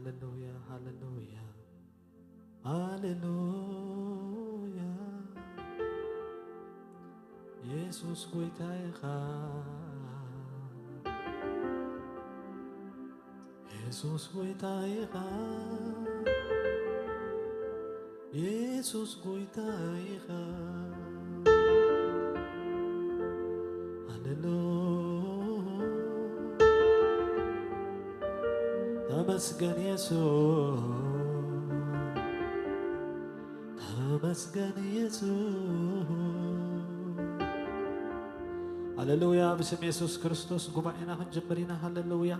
ሃሌሉያ፣ ሃሌሉያ፣ ሃሌሉያ። የሱስ ጎይታ ኢኻ፣ የሱስ ጎይታ ኢኻ፣ የሱስ ጎይታ ኢኻ። ሃሌሉያ። ተመስገን የሱስ፣ ተመስገን የሱስ። ሃሌሉያ። ብስም የሱስ ክርስቶስ ጉባኤና ክንጅምር ኢና። ሃሌሉያ።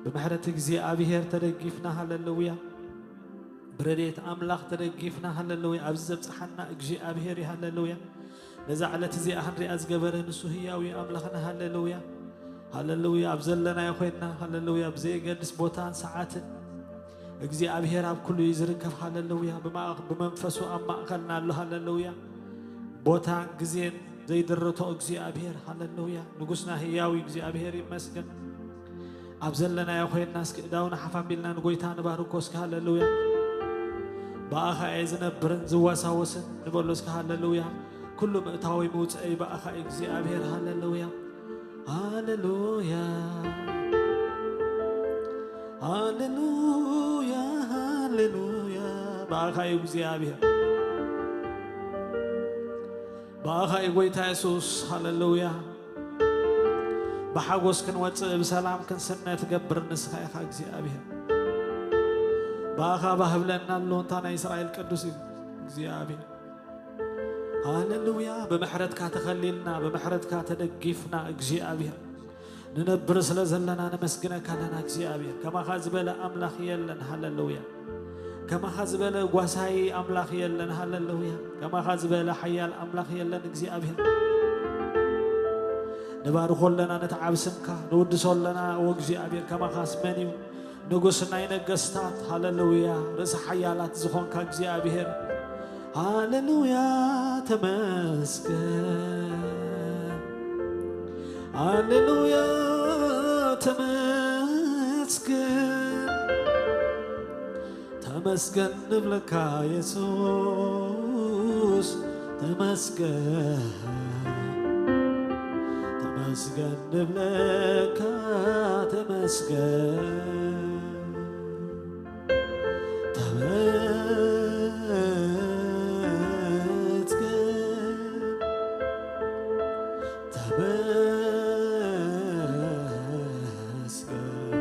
ብምሕረት እግዚኣብሔር ተደጊፍና፣ ሃሌሉያ። ብረድኤት ኣምላኽ ተደጊፍና፣ ሃሌሉያ። ኣብዚ ዘብጽሓና እግዚኣብሔር እዩ፣ ሃሌሉያ። ነዛ ዕለት እዚኣ ክንሪኣ ዝገበረ ንሱ ህያው እዩ ኣምላኽና፣ ሃሌሉያ። ሃሌሉያ። ኣብ ዘለናዮ ኮይንና፣ ሃሌሉያ፣ ብዘየገድስ ቦታን ሰዓትን እግዚኣብሔር ኣብ ኩሉ እዩ ዝርከብ፣ ሃሌሉያ። ብማእኽ-፣ ብመንፈሱ ኣብ ማእከልና ኣሎ፣ ሃሌሉያ። ቦታን ግዜን ዘይድርቶ እግዚኣብሔር፣ ሃሌሉያ። ንጉስና ህያው እዩ፣ እግዚኣብሔር ይመስገን። ኣብ ዘለናዮ ኮይንና እስኪ እዳውና ሓፍ ኣቢልና ንጎይታ ንባርኮ እስኪ፣ ሃሌሉያ። ብኣኻ እየ ዝነብርን ዝወሳወስን ንበሎ እስኪ፣ ሃሌሉያ። ኩሉ ምእታዊ ምውፅአይ ብኣኻ እዩ እግዚኣብሔር፣ ሃሌሉያ። ሃሌሉያ፣ ሃሌሉያ፣ ሃሌሉያ። ብኣኻ እዩ እግዚኣብሔር፣ ብኣኻ እዩ ጎይታ የሱስ፣ ሃሌሉያ። ብሓጎስ ክንወፅእ ብሰላም ክንስነ ትገብር ንስኻ ኢኻ እግዚኣብሔር። ብኣኻ ባህብለና ኣሎ እንታ ናይ እስራኤል ቅዱስ እዩ እግዚኣብሔር። ሃሌሉያ። ብምሕረትካ ተኸሊልና፣ ብምሕረትካ ተደጊፍና እግዚኣብሔር። ንነብር ስለ ዘለና ነመስግነካ ኣለና እግዚኣብሔር። ከማኻ ዝበለ ኣምላኽ የለን። ሃሌሉያ። ከማኻ ዝበለ ጓሳይ ኣምላኽ የለን። ሃሌሉያ። ከማኻ ዝበለ ሓያል ኣምላኽ የለን እግዚኣብሔር። ንባርኾ ኣለና ነቲ ዓብ ስምካ፣ ንውድሶ ኣለና። ኦ እግዚኣብሔር፣ ከማኻስ መን እዩ? ንጉስ ናይ ነገስታት፣ ሃሌሉያ፣ ርእሲ ሓያላት ዝኾንካ እግዚኣብሔር፣ ሃሌሉያ፣ ተመስገን። ሃሌሉያ፣ ተመስገን። ተመስገን ንብለካ የሱስ፣ ተመስገን። ተመስገን ንብለካ፣ ተመስገን። ተመስገን፣ ተመስገን።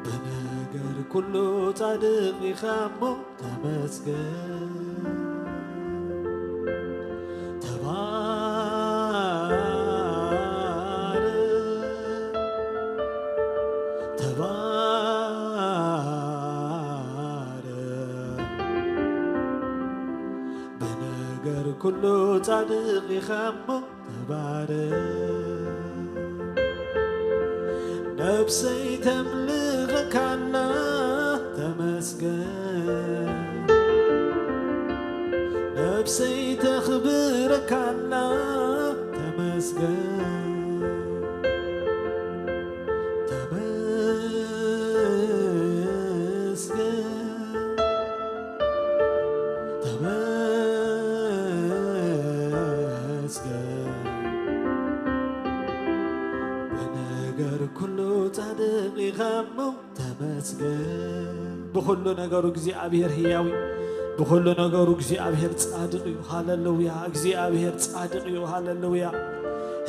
ብነገር ኩሉ ጻድቕ ኢኻ እሞ ተመስገን። ተባረኽ፣ ተባረኽ። ብነገር ኩሉ ጻድቕ ኢኻ እሞ ተባረኽ። ነብሰይ ተምልኸካላ ተመስገን። ነብሰይ ተኽብረካላ ተመስገን። ተመስገን። ተመስገን። ብነገር ኩሉ ጻድቕ ኢኻ እሞ ተመስገን። ብኹሉ ነገሩ እግዚኣብሔር ህያው እዩ። ብኹሉ ነገሩ እግዚኣብሔር ጻድቕ እዩ። ሃሌሉያ። እግዚኣብሔር ጻድቕ እዩ። ሃሌሉያ።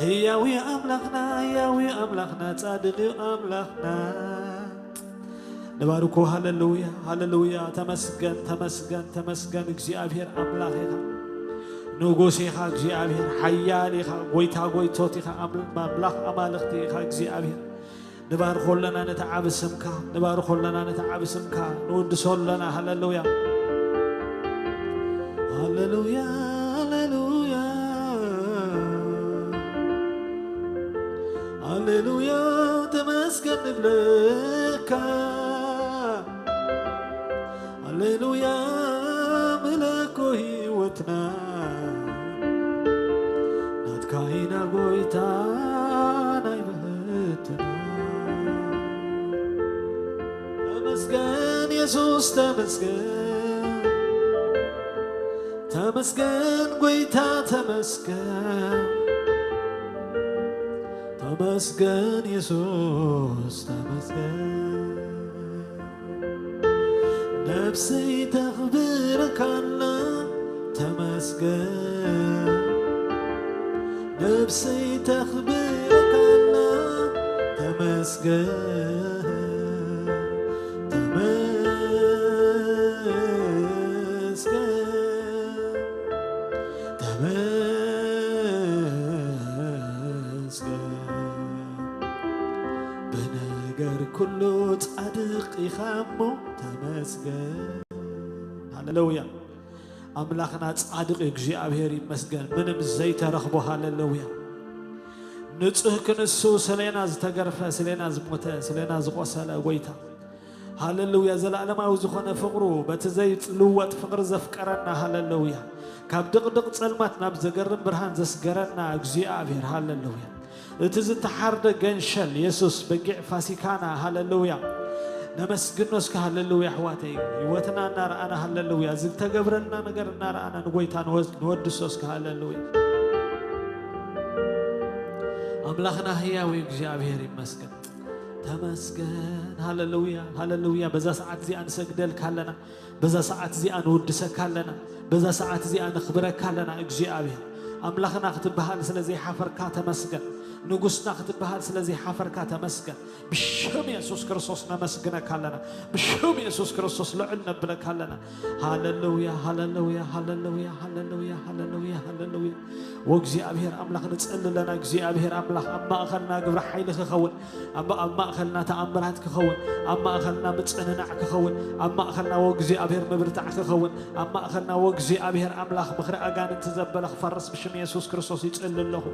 ህያው እዩ ኣምላኽና፣ ህያው እዩ ኣምላኽና፣ ጻድቕ እዩ ኣምላኽና። ንባርኮ። ሃሌሉያ፣ ሃሌሉያ። ተመስገን፣ ተመስገን፣ ተመስገን። እግዚኣብሔር ኣምላኽ ኢኻ፣ ንጉስ ኢኻ፣ እግዚኣብሔር ሓያል ኢኻ፣ ጎይታ ጎይቶት ኢኻ፣ ኣም-፣ ኣምላኽ ኣማልኽቲ ኢኻ እግዚኣብሔር። ንባርኾ ኣለና ነቲ ዓቢ ስምካ፣ ንባርኾ ኣለና ነቲ ዓቢ ስምካ፣ ንውድሶ ኣለና። ሃሌሉያ፣ ሃሌሉያ፣ ሃሌሉያ። ሃሌሉያ፣ ተመስገን ንብለካ። ሃሌሉያ፣ ምለኮ ህይወትና ናትካ ኢና ጎይታ ናይ ብህትና። ተመስገን የሱስ ተመስገን፣ ተመስገን ጎይታ ተመስገን፣ ተመስገን የሱስ ተመስገን። ነፍሰይ ተኽብረካላ ተመስገን፣ ነፍሰይ ተኽብረካላ ተመስገን፣ ተመስገን፣ ተመስገን። ብነገር ኩሉ ጻድቕ ኢኻ እሞ ተመስገን። ሃሌሉያ። ኣምላኽና ጻድቕ እዩ፣ እግዚኣብሔር ይመስገን። ምንም ዘይተረኽቦ፣ ሃሌሉያ። ንጹህ ክንሱ ስሌና ዝተገርፈ፣ ስሌና ዝሞተ፣ ስሌና ዝቆሰለ ጎይታ። ሃሌሉያ። ዘላለማዊ ዝኾነ ፍቕሩ፣ በቲ ዘይልወጥ ፍቕሪ ዘፍቀረና፣ ሃሌሉያ። ካብ ድቕድቕ ጸልማት ናብ ዘገርም ብርሃን ዘስገረና እግዚኣብሔር፣ ሃሌሉያ። እቲ ዝተሓርደ ገንሸል የሱስ በጊዕ ፋሲካና፣ ሃሌሉያ። ነመስግኖ እስከ፣ ሃሌሉያ። ኣሕዋተይ፣ ህይወትና እናረኣና፣ ሃሌሉያ፣ ዝተገብረልና ነገር እናረኣና ንጎይታ ንወዝ-፣ ንወድሶ እስከ፣ ሃሌሉያ። ኣምላኽና ህያው እዩ፣ እግዚኣብሔር ይመስገን። ተመስገን፣ ሃሌሉያ፣ ሃሌሉያ። በዛ ሰዓት እዚኣ ንሰግደልካ ኣለና። በዛ ሰዓት እዚኣ ንውድሰካ ኣለና። በዛ ሰዓት እዚኣ ነኽብረካ ኣለና። እግዚኣብሔር ኣምላኽና ክትበሃል ስለ ዘይሓፈርካ ተመስገን። ንጉስና ክትበሃል ስለ ዘይሓፈርካ ተመስገን። ብሽም የሱስ ክርስቶስ ነመስግነካ ኣለና። ብሽም የሱስ ክርስቶስ ልዕል ነብለካ ኣለና። ሃሌሉያ፣ ሃሌሉያ፣ ሃሌሉያ፣ ሃሌሉያ፣ ሃሌሉያ፣ ሃሌሉያ። ወእግዚኣብሔር ኣምላኽ ንጸሊ ኣለና። እግዚኣብሔር ኣምላኽ ኣብ ማእኸልና ግብረ ሓይሊ ክኸውን፣ ኣብ፣ ኣብ ማእኸልና ተኣምራት ክኸውን፣ ኣብ ማእኸልና ምጽንናዕ ክኸውን፣ ኣብ ማእኸልና ወእግዚኣብሔር ምብርታዕ ክኸውን፣ ኣብ ማእኸልና ወእግዚኣብሔር ኣምላኽ ምኽሪ ኣጋንንቲ ዘበለ ክፈርስ ብሽም የሱስ ክርስቶስ ይጽሊ ኣለኹ።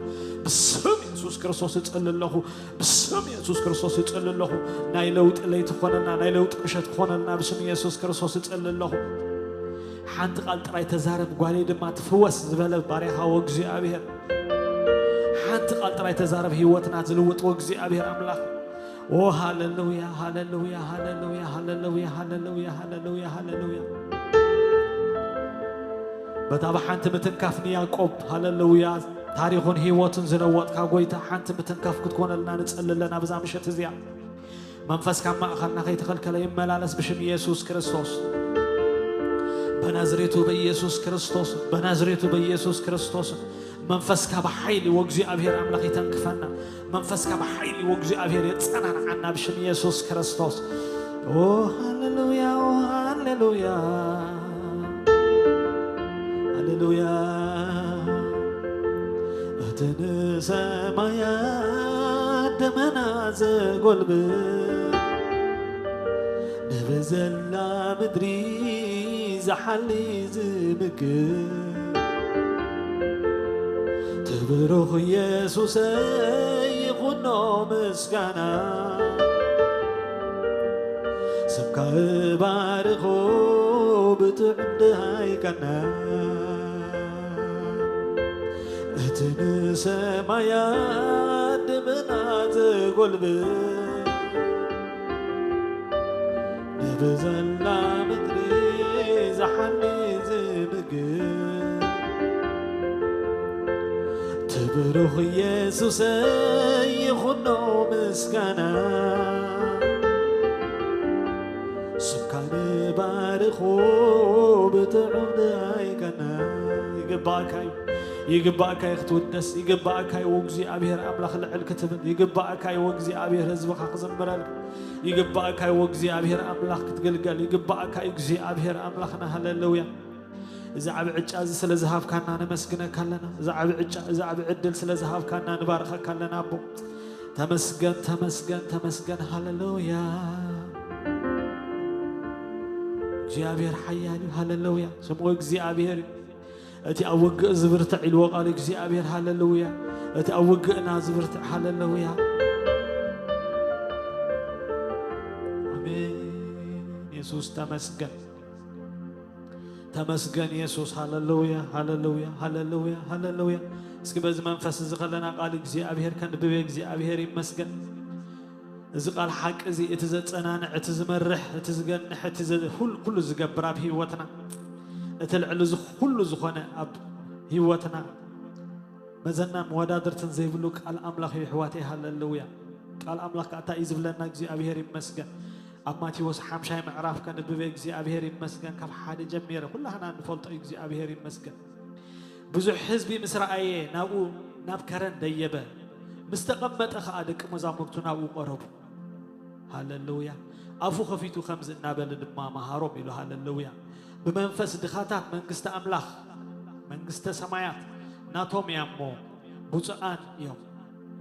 ብስም የሱስ ክርስቶስ ይጽሊ ኣለኹ። ብስም የሱስ ክርስቶስ ይጽሊ ኣለኹ። ናይ ለውጢ ለይቲ ክኾነልና፣ ናይ ለውጢ ምሸት ክኾነልና ብስም የሱስ ክርስቶስ ይጽሊ ኣለኹ። ሓንቲ ቃል ጥራይ ተዛረብ፣ ጓለይ ድማ ትፍወስ ዝበለ ባርያኻ ወእግዚኣብሔር። ሓንቲ ቃል ጥራይ ተዛረብ፣ ህይወትና ዝልውጥ ወእግዚኣብሔር ኣምላኽ። ኦ ሃሌሉያ፣ ሃሌሉያ፣ ሃሌሉያ፣ ሃሌሉያ፣ ሃሌሉያ፣ ሃሌሉያ፣ ሃሌሉያ። በታ ብሓንቲ ምትንካፍ ንያዕቆብ፣ ሃሌሉያ፣ ታሪኹን ህይወቱን ዝለወጥካ ጎይታ፣ ሓንቲ ምትንካፍ ክትኮነልና ንጸሊ ኣለና ብዛ ምሸት እዚኣ። መንፈስካ ኣብ ማእኸልና ከይተኸልከለ ይመላለስ ብሽም ኢየሱስ ክርስቶስ። በናዝሬቱ በኢየሱስ ክርስቶስ፣ በናዝሬቱ በኢየሱስ ክርስቶስ መንፈስካ ብሓይሊ ወእግዚኣብሔር ኣምላኽ ይተንክፈና። መንፈስካ ብሓይሊ ወእግዚኣብሔር የጸናንዓና ብሽም ኢየሱስ ክርስቶስ። ኦ ሃሌሉያ፣ ኦ ሃሌሉያ፣ ሃሌሉያ። እቲ ንሰማያት ደመና ዘጎልብብ፣ ንብዘላ ምድሪ ዝሓሊ ዝምግብ፣ ትብሩኽ ኢየሱሰይ ይኹኖ ምስጋና። ስምካ እባርኾ ብጥዑም ደሃይ ቃና። እቲ ንሰማያት ደመና ዘጎልብብ፣ ንብዘላ ምድሪ ዝሓሊ ዝምግብ፣ ትብሩኽ ኢየሱሰይ ይኹኖ ምስጋና። ስምካ ንባርኾ ብጥዑም ደሃይ ቃና። ይግባእካ እዩ፣ ይግባእካ እዩ ክትውደስ፣ ይግባእካ እዩ እግዚኣብሔር ኣምላኽ ልዕል ክትብል፣ ይግባእካ እዩ እግዚኣብሔር ህዝብኻ ክዝምረልካ፣ ይግባእካ እዩ እግዚኣብሔር ኣምላኽ ክትግልገል፣ ይግባእካ እዩ እግዚኣብሔር ኣምላኽና። ሃሌሉያ። እዚ ዓቢ ዕጫ እዚ ስለ ዝሃብካና ነመስግነካ ኣለና። እዚ ዓቢ ዕጫ፣ እዚ ዓቢ ዕድል ስለ ዝሃብካና ንባርኸካ ኣለና ኣቦ። ተመስገን፣ ተመስገን፣ ተመስገን። ሃሌሉያ። እግዚኣብሔር ሓያል እዩ። ሃሌሉያ። ስሙ እግዚኣብሔር እዩ። እቲ ኣብ ውግእ ዝብርትዕ ኢልዎ ቃል እግዚኣብሔር። ሃሌሉያ። እቲ ኣብ ውግእና ዝብርትዕ። ሃሌሉያ። ኣሜን። የሱስ ተመስገን። ተመስገን የሱስ። ሃሌሉያ፣ ሃሌሉያ፣ ሃሌሉያ፣ ሃሌሉያ። እስኪ በዚ መንፈስ እዚ ከለና ቃል እግዚኣብሔር ከንብብ። እግዚኣብሔር ይመስገን። እዚ ቃል ሓቂ እዚ፣ እቲ ዘጸናንዕ፣ እቲ ዝመርሕ፣ እቲ ዝገንሕ፣ እቲ ዘ-፣ ኩል-፣ ኩሉ ዝገብር ኣብ ህይወትና፣ እቲ ልዕሊ እዚ ኩሉ ዝኾነ ኣብ ህይወትና መዘናን መወዳድርትን ዘይብሉ ቃል ኣምላኽ እዩ፣ ኣሕዋተይ። ሃለሉያ። ቃል ኣምላኽ ከኣ እንታይ እዩ ዝብለና? እግዚኣብሔር ይመስገን። ኣብ ማቴዎስ ሓምሻይ ምዕራፍ ከንብብ እየ። እግዚኣብሔር ይመስገን። ካብ ሓደ ጀሚረ ኩላህና እንፈልጦ እዩ። እግዚኣብሔር ይመስገን። ብዙሕ ህዝቢ ምስ ረኣየ ናብኡ፣ ናብ ከረን ደየበ። ምስ ተቐመጠ ኸኣ ደቂ መዛሙርቱ ናብኡ ቀረቡ። ሃለሉያ። ኣፉ ኸፊቱ ከምዚ እናበለ ድማ መሃሮም ኢሉ። ሃለሉያ። ብመንፈስ ድኻታት መንግስቲ ኣምላኽ፣ መንግስተ ሰማያት ናቶም እያ እሞ ብፁዓን እዮም።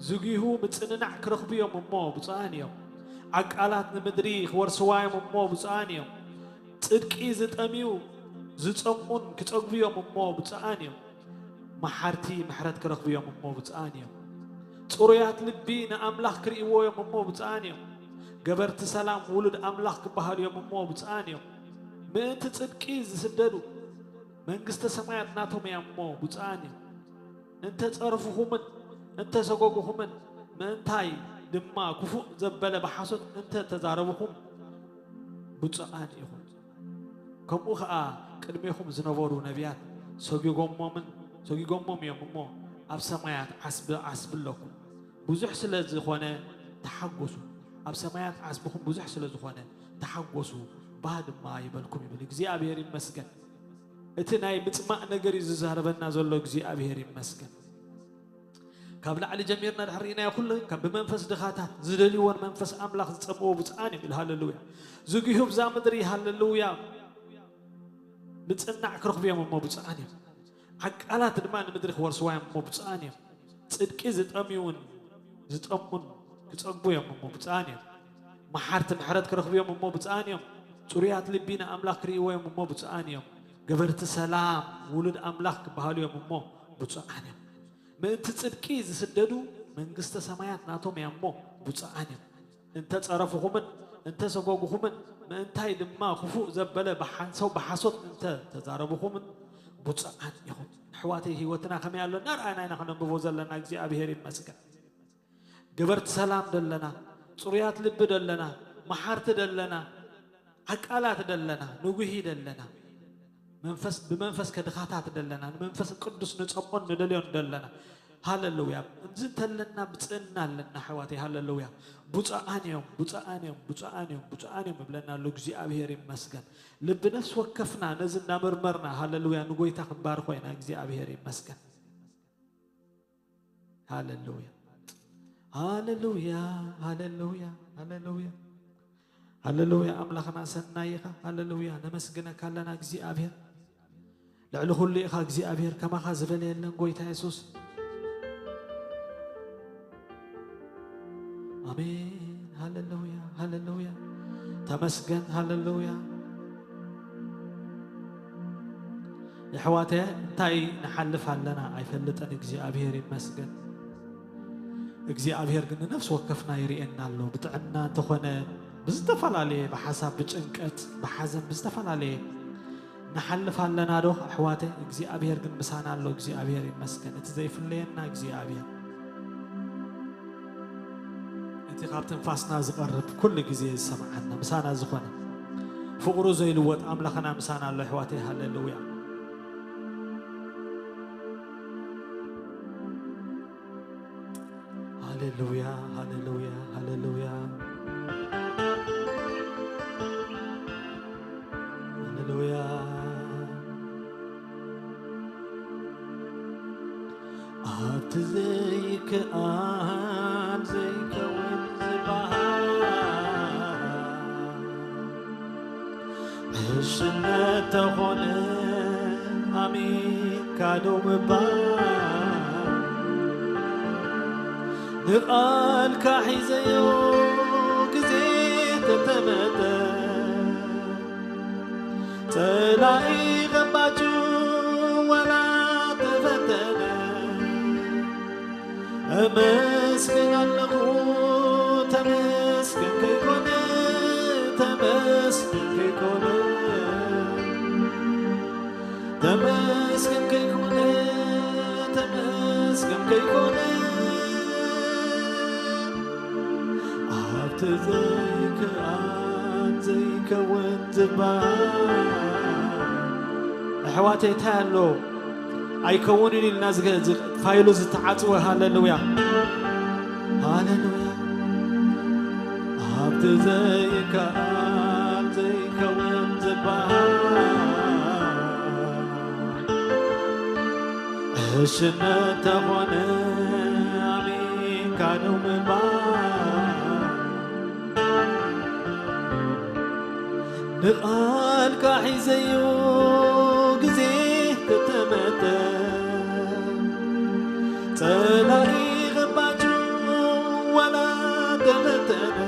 ዝጊሁ ምጽንናዕ ክረኽቡ እዮም እሞ ብፁዓን እዮም። ዓቃላት ንምድሪ ክወርስዋ እዮም እሞ ብፁዓን እዮም። ጽድቂ ዝጠምዩ ዝጸሙን ክጸግቡ እዮም እሞ ብፁዓን እዮም። መሓርቲ ምሕረት ክረኽቡ እዮም እሞ ብፁዓን እዮም። ጽሩያት ልቢ ንኣምላኽ ክርእይዎ እዮም እሞ ብፁዓን እዮም። ገበርቲ ሰላም ውሉድ ኣምላኽ ክበሃሉ እዮም እሞ ብፁዓን እዮም። ምእንቲ ጽድቂ ዝስደዱ መንግስተ ሰማያት ናቶም እያ እሞ ብፁዓን እዮም። እንተ ጸረፉኹምን እንተ ሰጎጉኹምን፣ ምእንታይ ድማ ክፉእ ዘበለ ብሓሶት እንተ ተዛረቡኹም ብፁዓን ኢኹም። ከምኡ ኸኣ ቅድሜኹም ዝነበሩ ነቢያት ሰጊጎሞምን፣ ሰጊጎሞም እዮም እሞ ኣብ ሰማያት ዓስቢ፣ ዓስቢ ኣለኩም። ብዙሕ ስለ ዝኾነ ተሓጎሱ። ኣብ ሰማያት ዓስብኹም ብዙሕ ስለ ዝኾነ ተሓጎሱ፣ ባህ ድማ ይበልኩም ይብል። እግዚኣብሔር ይመስገን። እቲ ናይ ምጽማእ ነገር እዩ ዝዛረበና ዘሎ። እግዚኣብሔር ይመስገን። ካብ ላዕሊ ጀሚርና ድሕር ርኢናዮ ኩሉ፣ ከም ብመንፈስ ድኻታት ዝደልይዎን መንፈስ ኣምላኽ ዝጸምዎ ብፁዓን እዮም ኢሉ። ሃለሉያ። ዝጊሁ ብዛ ምድሪ፣ ሃለሉያ፣ ምጽናዕ ክረኽቡ እዮም እሞ ብፁዓን እዮም። ዓቃላት ድማ ንምድሪ ክወርስዋ እዮም እሞ ብፁዓን እዮም። ጽድቂ ዝጠምዩን ዝጠሙን ክጸግቡ እዮም እሞ ብፁዓን እዮም። መሓርቲ ምሕረት ክረኽቡ እዮም እሞ ብፁዓን እዮም። ጽሩያት ልቢ ንኣምላኽ ክርእይዎ እዮም እሞ ብፁዓን እዮም። ገበርቲ ሰላም ውሉድ ኣምላኽ ክበሃሉ እዮም እሞ ብፁዓን እዮም። ምእንቲ ጽድቂ ዝስደዱ መንግስተ ሰማያት ናቶም እያ እሞ ብፁዓን እዮም። እንተ ጸረፉኹምን እንተ ሰጎጉኹምን፣ ምእንታይ ድማ ክፉእ ዘበለ ብሓንሳው ብሓሶት እንተ ተዛረቡኹምን ብፁዓን ኢኹም። ኣሕዋተይ፣ ህይወትና ከመይ ኣሎ እናረኣና ኢና ከነንብቦ ዘለና። እግዚኣብሔር ይመስገን። ገበርቲ ሰላም ደለና፣ ጽሩያት ልቢ ደለና፣ መሓርቲ ደለና፣ ዓቃላት ደለና፣ ንጉሂ ደለና፣ መንፈስ፣ ብመንፈስ ከድኻታት ደለና፣ ንመንፈስ ቅዱስ ንጸምኦን ንደልዮን ደለና። ሃለሉያ። እዚ እንተለና ብጽእና ኣለና ኣሕዋተይ። ሃለሉያ። ብፁዓን እዮም፣ ብፁዓን እዮም፣ ብፁዓን እዮም፣ ብፁዓን እዮም እብለና ኣሎ። እግዚኣብሔር ይመስገን። ልቢ ነፍሲ ወከፍና ነዚ እናመርመርና፣ ሃለሉያ፣ ንጎይታ ክንባርኾ ኢና። እግዚኣብሔር ይመስገን። ሃለሉያ፣ ሃለሉያ፣ ሃለሉያ፣ ሃለሉያ፣ ሃለሉያ። ኣምላኽና ሰናይ ኢኻ። ሃለሉያ። ነመስግነካ ኣለና እግዚኣብሔር። ልዕሊ ኩሉ ኢኻ እግዚኣብሔር፣ ከማኻ ዝበለ የለን ጎይታ የሱስ። ኣሜን። ሃለሉያ፣ ሃለሉያ። ተመስገን። ሃለሉያ። የሕዋተ፣ እንታይ ንሓልፍ ኣለና ኣይፈልጥን። እግዚኣብሔር ይመስገን። እግዚኣብሔር ግን ንነፍሲ ወከፍና ይርእየና ኣሎ። ብጥዕና እንተኾነ ብዝተፈላለየ፣ ብሓሳብ፣ ብጭንቀት፣ ብሓዘን፣ ብዝተፈላለየ ንሓልፍ ኣለና ዶ ኣሕዋተ? እግዚኣብሔር ግን ምሳና ኣሎ። እግዚኣብሔር ይመስገን። እቲ ዘይፍለየና እግዚኣብሔር፣ እቲ ካብ ትንፋስና ዝቐርብ፣ ኩሉ ግዜ ዝሰምዓና፣ ምሳና ዝኾነ፣ ፍቕሩ ዘይልወጥ ኣምላኽና ምሳና ኣሎ ኣሕዋተይ። ሃሌሉያ። ሃሌሉያ፣ ሃሌሉያ፣ ሃሌሉያ። ሃሌሉያ። ኣብቲ ዘይከኣል ዘይከውን ዝበሃል ዕሽነት ተኾነ ኣሜንካ ዶ ምባል? ንቓልካ ሒዘዮ ግዜ ተተመተ፣ ጸላኢ ኸባጩ ዋላ ተፈተነ፣ እመስግን ኣለኹ ተመስገን ከይኮነ፣ ተመስገን ከይኮነ፣ ተመስገን ከይኮነ፣ ተመስገን ከይኮነ፣ ኣብ ዘይከኣል ዘይከውን ዝበሃል ኣሕዋተይ እንታይ ኣሎ ኣይከውንን ኢልና ዝገ- ዝ- ፋይሉ ዝተዓጽወ። ሃሌሉያ፣ ሃሌሉያ። ኣብቲ ዘይከኣል ዘይከውን ዝበሃል ዕሽነት ተኾነ ኣሚንካ ደው ምባል። ንቓልካ ሒዘዮ ግዜ ተተመተ ጸላኢ ኸባጩ ዋላ ተበተነ።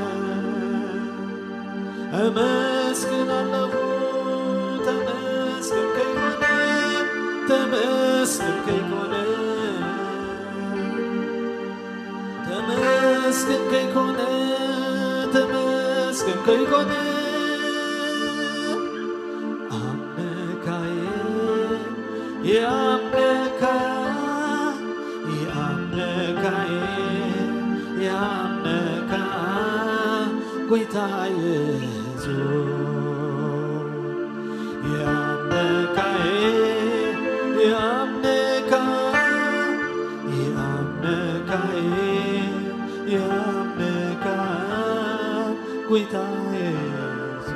ኣመስግን ኣለኹ ተመስገን ከይኮነ፣ ተመስገን ከይኮነ፣ ተመስገን ከይኮነ፣ ተመስገን ከይኮነ። ኣምነካየ፣ የኣምነካ፣ የኣምነካየ፣ የኣምነካ፣ ጎይታ የሱስ። የኣምነካየ፣ የኣምነካ፣ የኣምነካየ፣ የኣምነካ፣ ጎይታ የሱስ።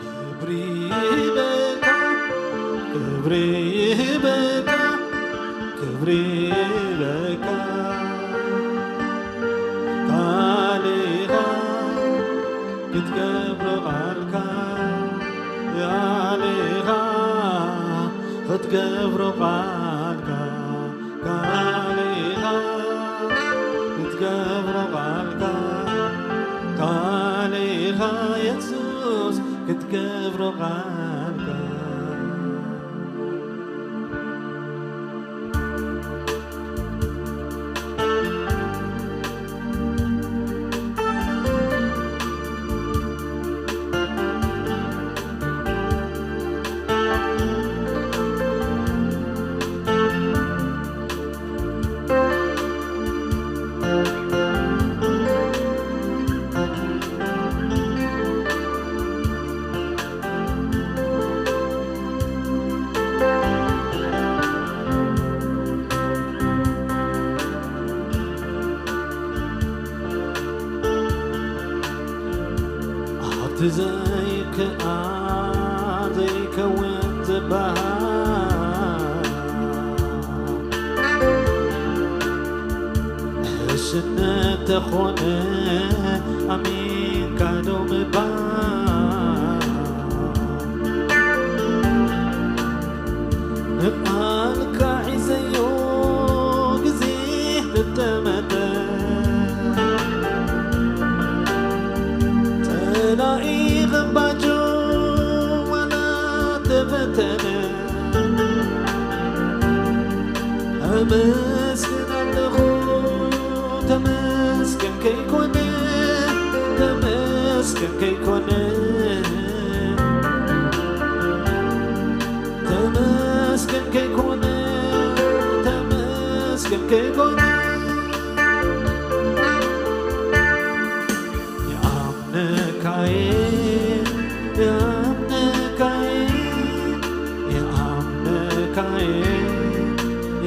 ክብሪ ይበካ፣ ክብሪ ይበካ፣ ክብሪ ይበካ። ቃልኻ ክትገብሮ ቃልካ፣ ቃልኻ ክትገብሮ ቃልካ፣ ቃልኻ ክትገብሮ ቃልካ፣ ቃልኻ የሱስ ክትገብሮ ቃልካ። ኣብቲ ዘይከኣል ዘይከውን ዝበሃል ዕሽነት ተኾነ ኣሚንካ ዶ ምባል። ንቃልካ ሒዘዮ ግዜ ተጠመተ። ጸላኢ ኽባጆ ዋላ ተፈተነ። ኣመስግን ኣለኹ ተመስገን ከይኮነ፣ ተመስገን ከይኮነ፣ ተመስገን ከይኮነ፣ ተመስገን ከይኮነ። የኣምነካየ፣ የኣምነካየ፣ የኣምነካየ፣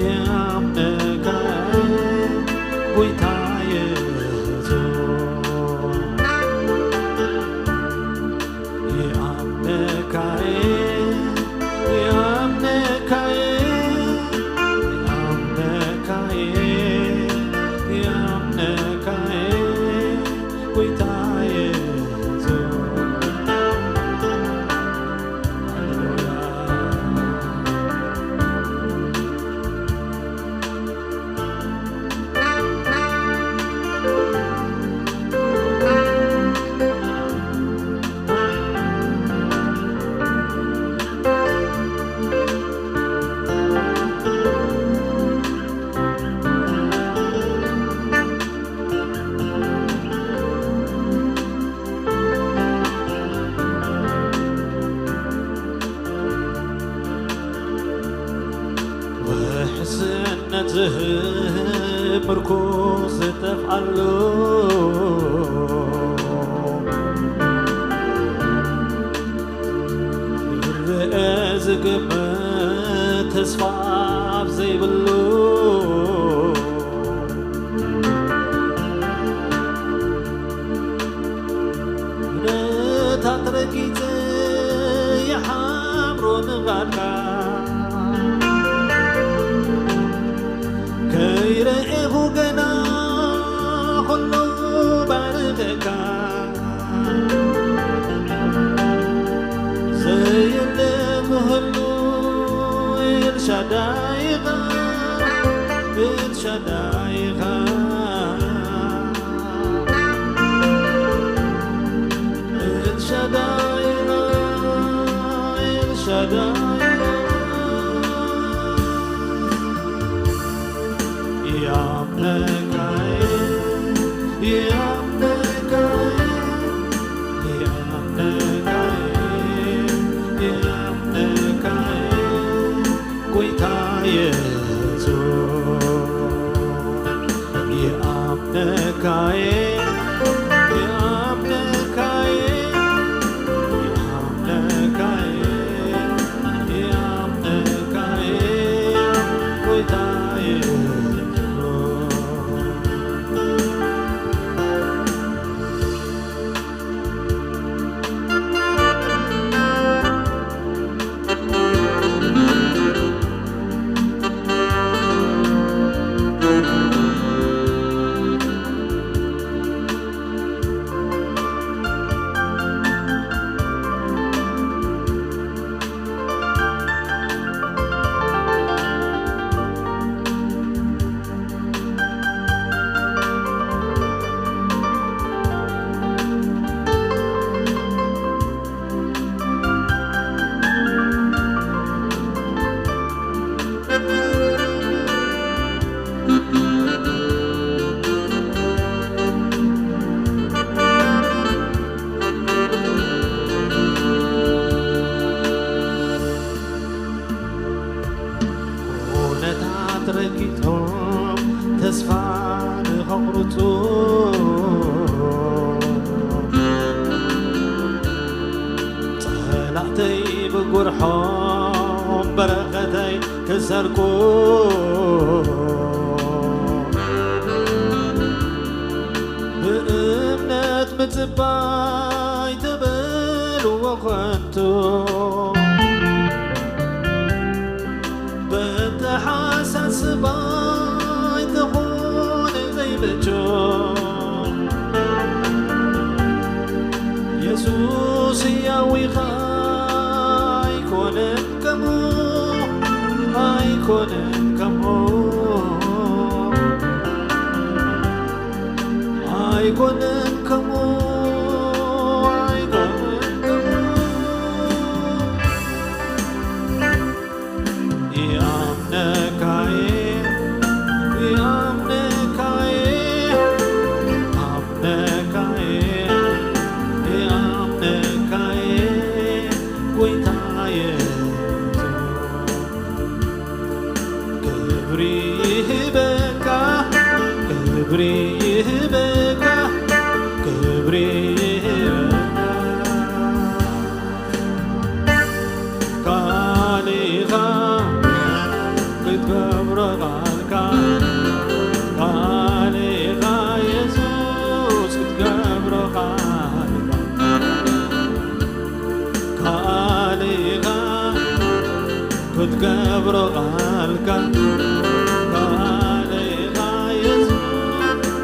የኣምነካየ፣ ጎይታ የሱስ። የኣምነካየ፣ የኣምነካየ፣ የኣምነካየ፣ የኣምነካየ፣ ጎይታ የሱስ። ሃሌሉያ። ውሕስነት ዝህብ ምርኩስ ኣሎ። ክረኣ ዝግመት ተስፋ ኣብ ዘይብሉ ኩነታት ረጊጸ ይሓምሮ ንቓልካ ከይረኤኹ ገና ኩሉ ባርኸካ ዘየለ ክህሉ ኤልሻዳይ ኢኻ፣ ኤልሻዳይ ኢኻ፣ ኤልሻዳይ ኢኻ፣ ኤልሻዳይ ኢኻ። ኩነታት ረጊጾም ተስፋ ንኸቑርጹ፣ ጸላእተይ ብጉርሖም በረኸተይ ክሰርቁ፣ ብእምነት ምጽባይ ተበልዎ ከንቱ፣ በተሓሳስባይ ተኾነ ዘይምቹ፣ የሱስ ሕያው ኢኻ ኣይኮነን ከምኡ፣ ኣይኮነን ከምኡ። ኣይኮነን ከምኡ፣ ኣይኮነን ከምኡ። ይኣምነካየ፣ ይኣምነካየ፣ ኣምነካየ፣ ይኣምነካየ፣ ጎይታየ። ክብሪ ይህበካ፣ ክብሪ ይህበካ፣ ክብሪ ይህበካ። ቃል ኢኻ ክትገብሮ ቃልካ፣ ቃል ኢኻ የሱስ ክትገብሮ ቃልካ። ቃል ኢኻ ክትገብሮ ቃልካ፣ ቃል ኢኻ የሱስ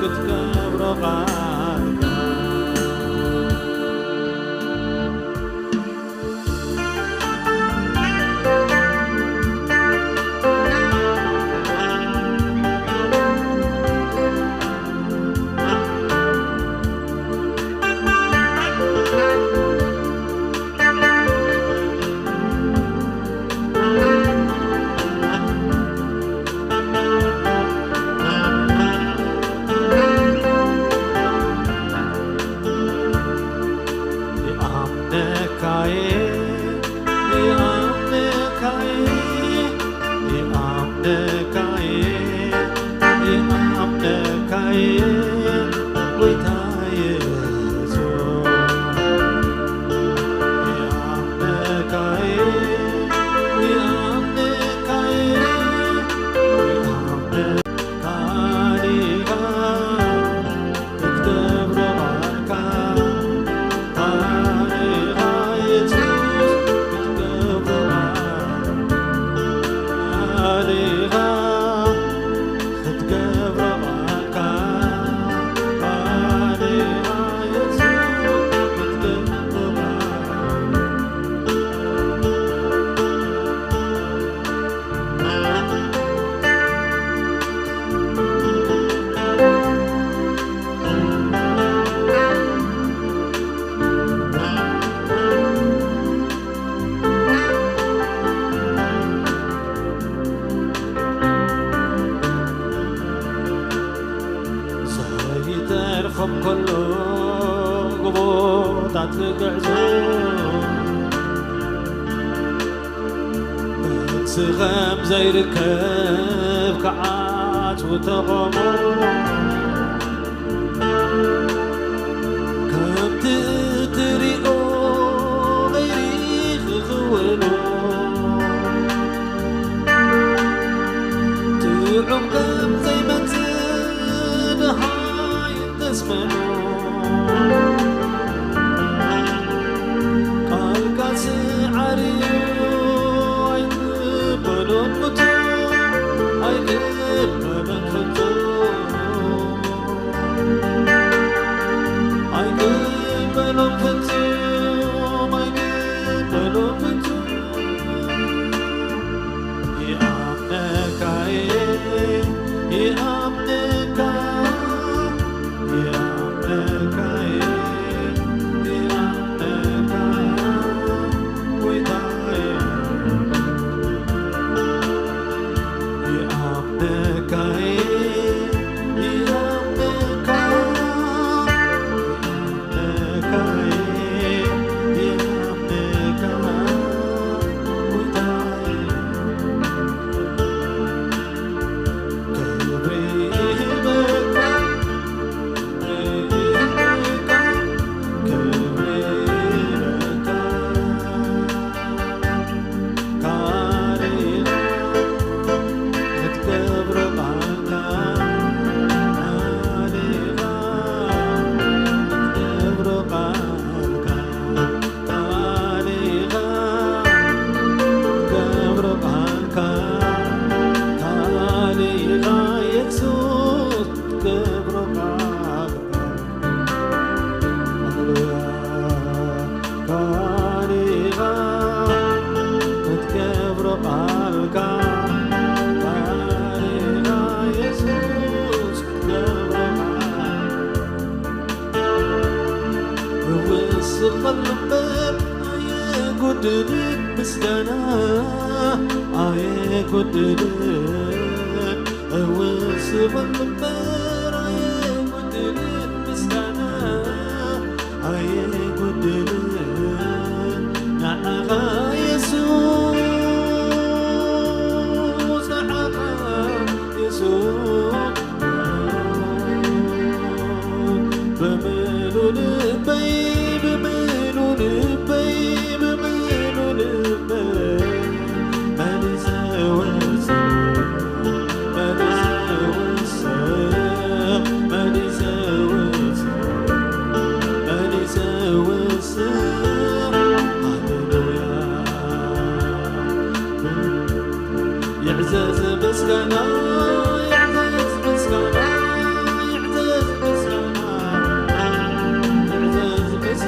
ክትገብሮ ቃልካ። ከሎ ጎቦታት ክግዕዞ፣ መልሲ ከም ዘይርከብ ክዓጽው ተቖሞ። ከምቲ እትሪኦ ገይሪ ክኽውኖ፣ ጥዑም ከም ዘይመጽእ ደሃይ ተስመኖ። ቃልካ ስዓርዮ ኣይቅበሎን ፍጹም፣ ኣይቅበሎን ፍጹም። ኣይቅበሎን ፍጹም፣ ኣይቅበሎን ፍጹም። ይኣምነካ እየ፣ ይኣምነካ፣ ይኣምነካ እየ፣ ይኣምነካ ጎይታየ። ይኣምነካ እየ፣ ይኣምነካ፣ ይኣምነካ እየ፣ ይኣምነካ ጎይታየ። ክብሪ ይህበካ፣ ክብሪ ይህበካ፣ ክብሪ ይህበካ። ካሌኻ ክትገብሮ ቃልካ፣ ካሌኻ ክትገብሮ ቃልካ፣ ካሌኻ ክትገብሮ ቃልካ፣ ካሌኻ የሱስ ክትገብሮ ቃልካ። ሃሌሉያ። ካሊኻ ክትገብሮ ቃልካ፣ ካሊኻ የሱስ ክትገብሮ ቃል። እውስ ኽልምበር ኣየጉድልን ምስጋና ኣየጉድልን። እውስ ኽልምበር ኣየጉድልን ምስጋና ኣየጉድልን። ንዓኻ የሱስ፣ ንዓኻ የሱስ። ብምሉ ልበይ፣ ብምሉ ልበይ፣ ብምሉ ልበይ መሊሰ ወስኽ፣ መሊሰ ወስኽ፣ መሊሰ ወስኽ፣ መሊሰ ወስኽ። ሃሌሉያ። ይዕዘዝ ምስጋና፣ ይዕዘዝ ምስጋና፣ ይዕዘዝ ምስጋና፣ ይዕዘዝ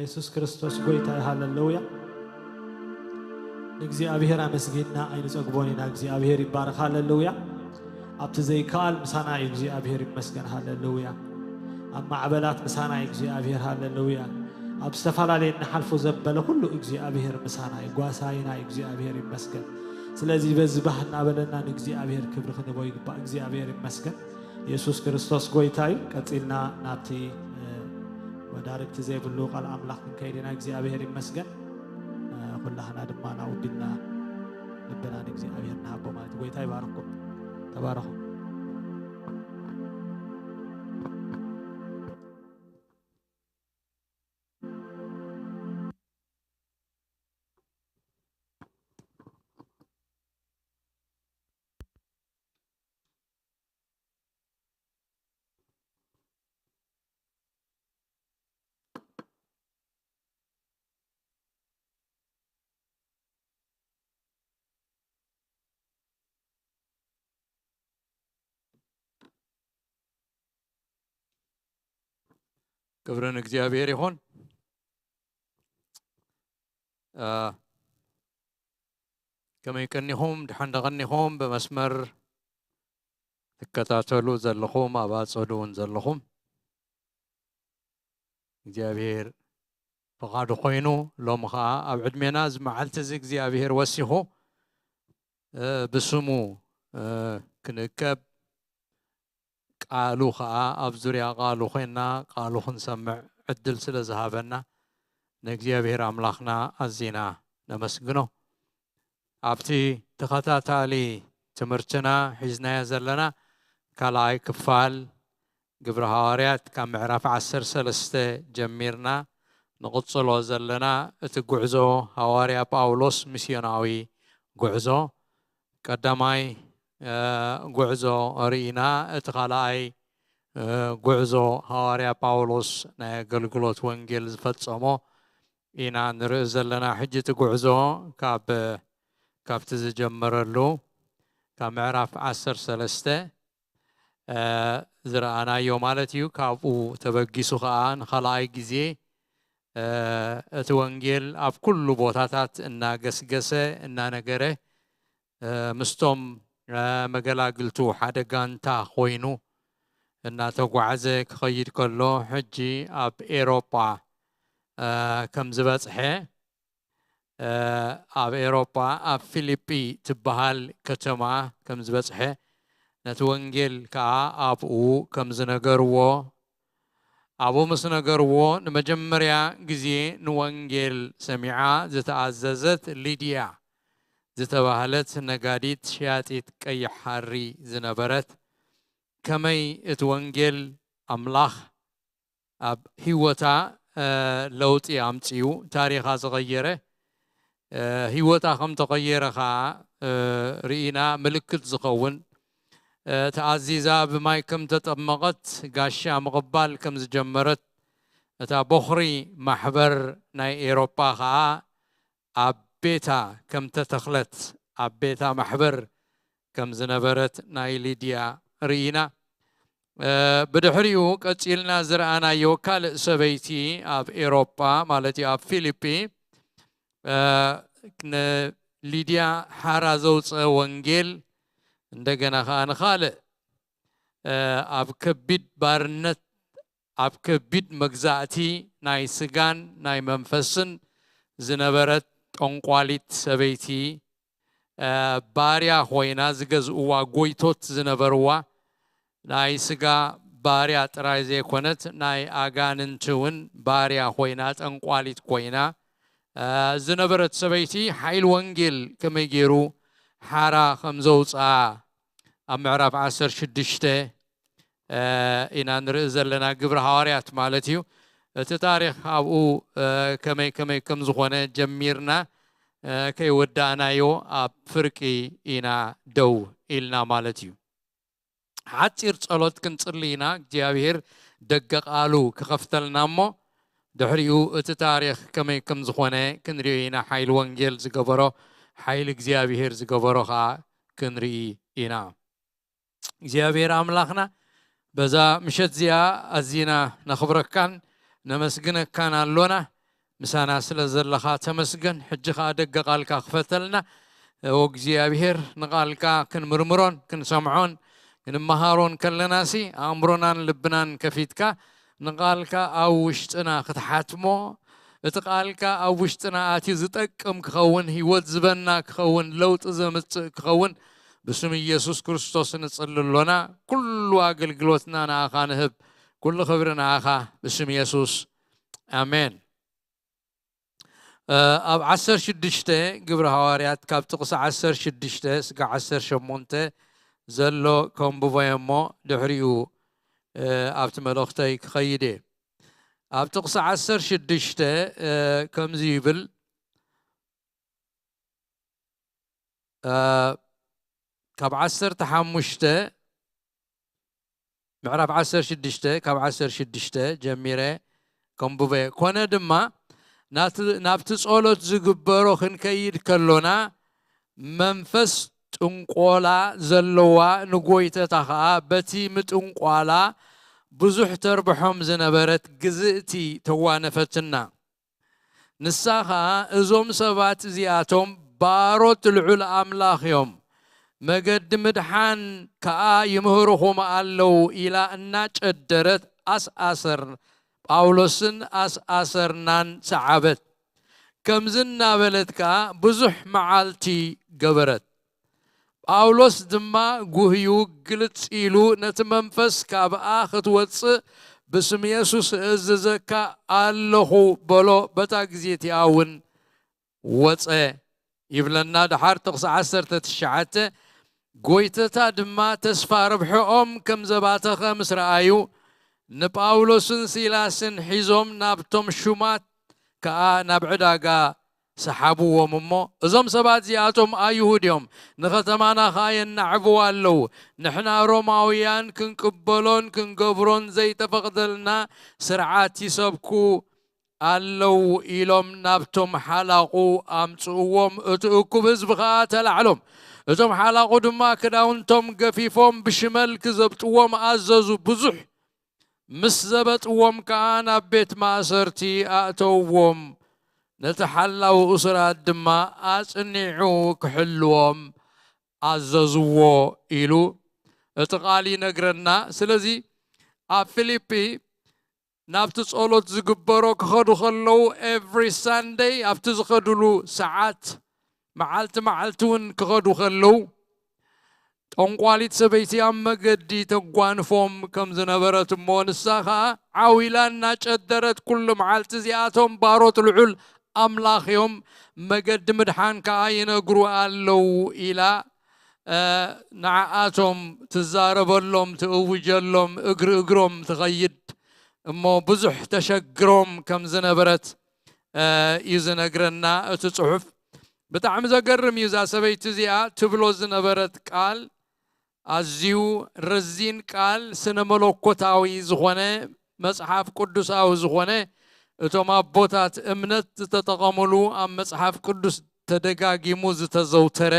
የሱስ ክርስቶስ ጎይታ እዩ። ሃለሉያ። ንእግዚኣብሔር ኣመስጊንና ኣይንጸግቦን ኢና። እግዚኣብሔር ይባረኽ። ሃለሉያ። ኣብቲ ዘይከኣል ምሳና እዩ። እግዚኣብሔር ይመስገን። ሃለሉያ። ኣብ ማዕበላት ምሳና እዩ እግዚኣብሔር። ሃለሉያ። ኣብ ዝተፈላለየ እንሓልፎ ዘበለ ኩሉ እግዚኣብሔር ምሳና እዩ። ጓሳይና እዩ። እግዚኣብሔር ይመስገን። ስለዚ በዚ ባህ እናበለና ንእግዚኣብሔር ክብሪ ክንቦ ይግባእ። እግዚኣብሔር ይመስገን። የሱስ ክርስቶስ ጎይታ እዩ። ቀጺልና ናብቲ፣ እ፣ መዳርግቲ ዘይብሉ ቃል ኣምላኽ ክንከይድ ኢና። እግዚኣብሔር ይመስገን። እ፣ ኩላህና ድማ ናብኡ ቢልና ልብና ንእግዚኣብሔር ንሃቦ ማለት እዩ። ጎይታ ይባርኩም። ተባረኹ። ክብሪ ንእግዚኣብሔር ይኹን። አ፣ ከመይ ቀኒኹም? ድሓን ዶ ቀኒኹም? ብመስመር ትከታተሉ ዘለኹም፣ ኣብ ኣጸዱ እውን ዘለኹም፣ እግዚኣብሔር ፍቓዱ ኮይኑ፣ ሎሚ ኸኣ ኣብ ዕድሜና እዚ መዓልቲ እዚ እግዚኣብሔር ወሲኹ፣ እ፣ ብስሙ፣ እ፣ ክንእከብ፣ ቃሉ ኸኣ ኣብ ዙርያ ቃሉ ኮይንና ቃሉ ክንሰምዕ ዕድል ስለ ዝሃበና ንእግዚኣብሔር ኣምላኽና ኣዚና ነመስግኖ። ኣብቲ ተኸታታሊ ትምህርትና ሒዝናዮ ዘለና ካልኣይ ክፋል ግብሪ ሃዋርያት ካብ ምዕራፍ ዓሰርተ ሰለስተ ጀሚርና ንቕጽሎ ዘለና እቲ ጉዕዞ ሃዋርያ ጳውሎስ ሚስዮናዊ ጉዕዞ ቀዳማይ፣ እ፣ ጉዕዞ ርኢና፣ እቲ ካልኣይ፣ እ፣ ጉዕዞ ሃዋርያ ጳውሎስ ናይ ኣገልግሎት ወንጌል ዝፈጸሞ ኢና ንርኢ ዘለና። ሕጂ እቲ ጉዕዞ ካብ፣ ካብቲ ዝጀመረሉ፣ ካብ ምዕራፍ ዓሰርተ ሰለስተ፣ እ፣ ዝረኣናዮ ማለት እዩ። ካብኡ ተበጊሱ ኸኣ ንኻልኣይ ግዜ፣ እ፣ እቲ ወንጌል ኣብ ኩሉ ቦታታት እናገስገሰ፣ እናነገረ፣ እ፣ ምስቶም፣ እ፣ መገላግልቱ ሓደ ጋንታ ኮይኑ እናተጓዕዘ ክኸይድ ከሎ፣ ሕጂ ኣብ ኤሮጳ፣ እ፣ ከም ዝበጽሐ፣ እ፣ ኣብ ኤሮጳ ኣብ ፊልጲ ትበሃል ከተማ ከም ዝበጽሐ፣ ነቲ ወንጌል ከኣ ኣብኡ ከም ዝነገርዎ፣ ኣብኡ ምስ ነገርዎ፣ ንመጀመርያ ግዜ ንወንጌል ሰሚዓ ዝተኣዘዘት ሊድያ ዝተባህለት ነጋዲት ሸያጢት ቀይሕ ሃሪ ዝነበረት፣ ከመይ እቲ ወንጌል ኣምላኽ ኣብ ህይወታ፣ እ፣ ለውጢ ኣምጺኡ፣ ታሪኻ ዝቐየረ፣ እ፣ ህይወታ ከም ተቐየረ ኸኣ፣ እ፣ ርኢና ምልክት ዝኸውን፣ እ፣ ተኣዚዛ ብማይ ከም ተጠመቐት፣ ጋሻ ምቕባል ከም ዝጀመረት፣ እታ ቦኽሪ ማሕበር ናይ ኤሮጳ ኸኣ ኣብ ቤታ ከም ተተኽለት፣ ኣብ ቤታ ማሕበር ከም ዝነበረት ናይ ሊድያ ርኢና። እ፣ ብድሕሪኡ ቀጺልና ዝረኣናዮ ካልእ ሰበይቲ ኣብ ኤሮጳ፣ ማለት እዩ ኣብ ፊሊጲ፣ እ፣ ንሊድያ ሓራ ዘውጸ ወንጌል እንደገና ኸኣ ንኻልእ፣ እ፣ ኣብ ከቢድ ባርነት፣ ኣብ ከቢድ መግዛእቲ ናይ ስጋን ናይ መንፈስን ዝነበረት ጠንቋሊት ሰበይቲ፣ እ፣ ባርያ ኮይና ዝገዝእዋ ጎይቶት ዝነበርዋ፣ ናይ ስጋ ባርያ ጥራይ ዘይኮነት፣ ናይ ኣጋንንቲ እውን ባርያ ኮይና፣ ጠንቋሊት ኮይና፣ እ፣ ዝነበረት ሰበይቲ፣ ሓይሊ ወንጌል ከመይ ገይሩ ሓራ ከም ዘውፅኣ ኣብ ምዕራፍ ዓሰርተ ሽዱሽተ፣ እ፣ ኢና ንርኢ ዘለና፣ ግብሪ ሃዋርያት ማለት እዩ። እቲ ታሪኽ ኣብኡ፣ እ፣ ከመይ ከመይ ከም ዝኾነ ጀሚርና፣ እ፣ ከይወዳእናዮ ኣብ ፍርቂ ኢና ደው ኢልና ማለት እዩ። ሓጺር ጸሎት ክንጽሊ ኢና፣ እግዚኣብሔር ደገ ቃሉ ክኸፍተልና እሞ፣ ድሕሪኡ እቲ ታሪኽ ከመይ ከም ዝኾነ ክንሪኦ ኢና። ሓይሊ ወንጌል ዝገበሮ፣ ሓይሊ እግዚኣብሔር ዝገበሮ ኸኣ ክንርኢ ኢና። እግዚኣብሔር ኣምላኽና፣ በዛ ምሸት እዚኣ ኣዚና ነኽብረካን ነመስግነካን ኣሎና። ምሳና ስለ ዘለኻ ተመስገን። ሕጂ ኸኣ ደገ ቃልካ ክፈተልና። ኦ እግዚኣብሔር፣ ንቓልካ ክንምርምሮን ክንሰምዖን ክንመሃሮን ከለናሲ፣ ኣእምሮናን ልብናን ከፊትካ ንቓልካ ኣብ ውሽጥና ክትሓትሞ፣ እቲ ቃልካ ኣብ ውሽጥና ኣትዩ ዝጠቅም ክኸውን፣ ህይወት ዝበና ክኸውን፣ ለውጢ ዘምጽእ ክኸውን ብስም ኢየሱስ ክርስቶስ ንጽሊ ኣሎና። ኩሉ ኣገልግሎትና ንኣኻ ንህብ። ኩሉ ክብሪ ንኣኻ ብስም የሱስ። ኣሜን። እ፣ ኣብ ዓሰርተ ሽዱሽተ ግብሪ ሃዋርያት ካብ ጥቕሲ ዓሰርተ ሽዱሽተ ስጋዕ ዓሰርተ ሸሞንተ ዘሎ ከንብቦ እየ እሞ ድሕሪኡ፣ እ፣ ኣብቲ መልእኽተይ ክኸይድ እየ። ኣብ ጥቕሲ ዓሰርተ ሽዱሽተ፣ እ፣ ከምዚ ይብል፣ እ፣ ካብ ዓሰርተ ሓሙሽተ ምዕራፍ ዓሰርተ ሽዱሽተ ካብ ዓሰርተ ሽዱሽተ ጀሚረ ከንብበ። ኮነ ድማ ናት-፣ ናብቲ ጸሎት ዝግበሮ ክንከይድ ከሎና መንፈስ ጥንቆላ ዘለዋ ንጎይተታ ኸኣ በቲ ምጥንቋላ ብዙሕ ተርብሖም ዝነበረት ግዝእቲ ተዋነፈትና። ንሳ ኸኣ እዞም ሰባት እዚኣቶም ባሮት ልዑል ኣምላኽ እዮም፣ መገዲ ምድሓን ከኣ ይምህርኹም ኣለዉ ኢላ እናጨደረት ኣስኣሰር-፣ ጳውሎስን ኣስኣሰርናን ሰዓበት። ከምዚ እናበለት ከኣ ብዙሕ መዓልቲ ገበረት። ጳውሎስ ድማ ጉህዩ ግልጽ ኢሉ ነቲ መንፈስ ካብኣ ክትወጽእ ብስም የሱስ እእዝዘካ ኣለኹ በሎ። በታ ግዜ እቲኣ እውን ወጸ ይብለና። ደሓር ጥቕሲ ዓሰርተ ትሽዓተ፣ ጎይተታ ድማ ተስፋ ርብሕኦም ከም ዘባተኸ ምስ ረኣዩ፣ ንጳውሎስን ሲላስን ሒዞም ናብቶም ሹማት ከኣ ናብ ዕዳጋ ሰሓብዎም እሞ፣ እዞም ሰባት እዚኣቶም ኣይሁድ እዮም፣ ንኸተማና ኸኣ የናዕብዋ ኣለዉ። ንሕና ሮማውያን ክንቅበሎን ክንገብሮን ዘይተፈቕደልና ስርዓት ይሰብኩ ኣለዉ ኢሎም ናብቶም ሓላቑ ኣምጽእዎም። እቲ እኩብ ህዝቢ ኸኣ ተላዕሎም። እቶም ሓላቑ ድማ ክዳውንቶም ገፊፎም ብሽመል ክዘብጥዎም ኣዘዙ። ብዙሕ ምስ ዘበጥዎም ከኣ ናብ ቤት ማእሰርቲ ኣእተውዎም። ነቲ ሓላዊ እሱራት ድማ ኣጽኒዑ ክሕልዎም ኣዘዝዎ ኢሉ እቲ ቃል ይነግረና። ስለዚ ኣብ ፊሊፒ ናብቲ ጸሎት ዝግበሮ ክኸዱ ከለዉ፣ ኤቭሪ ሳንደይ ኣብቲ ዝኸዱሉ ሰዓት፣ መዓልቲ መዓልቲ እውን ክኸዱ ከለዉ፣ ጠንቋሊት ሰበይቲ ኣብ መገዲ ተጓንፎም ከም ዝነበረት እሞ፣ ንሳ ኸኣ ዓው ኢላ እናጨደረት፣ ኩሉ መዓልቲ እዚኣቶም ባሮት ልዑል ኣምላኽ እዮም፣ መገዲ ምድሓን ከኣ ይነግሩ ኣለዉ ኢላ፣ እ፣ ንዓኣቶም ትዛረበሎም፣ ትእውጀሎም፣ እግሪ እግሮም ትኸይድ እሞ ብዙሕ ተሸግሮም ከም ዝነበረት፣ እ፣ እዩ ዝነግረና እቲ ጽሑፍ። ብጣዕሚ ዘገርም እዩ። እዛ ሰበይቲ እዚኣ ትብሎ ዝነበረት ቃል ኣዝዩ ረዚን ቃል ስነ መለኮታዊ ዝኾነ፣ መጽሓፍ ቅዱሳዊ ዝኾነ፣ እቶም ኣቦታት እምነት ዝተጠቐሙሉ፣ ኣብ መጽሓፍ ቅዱስ ተደጋጊሙ ዝተዘውተረ፣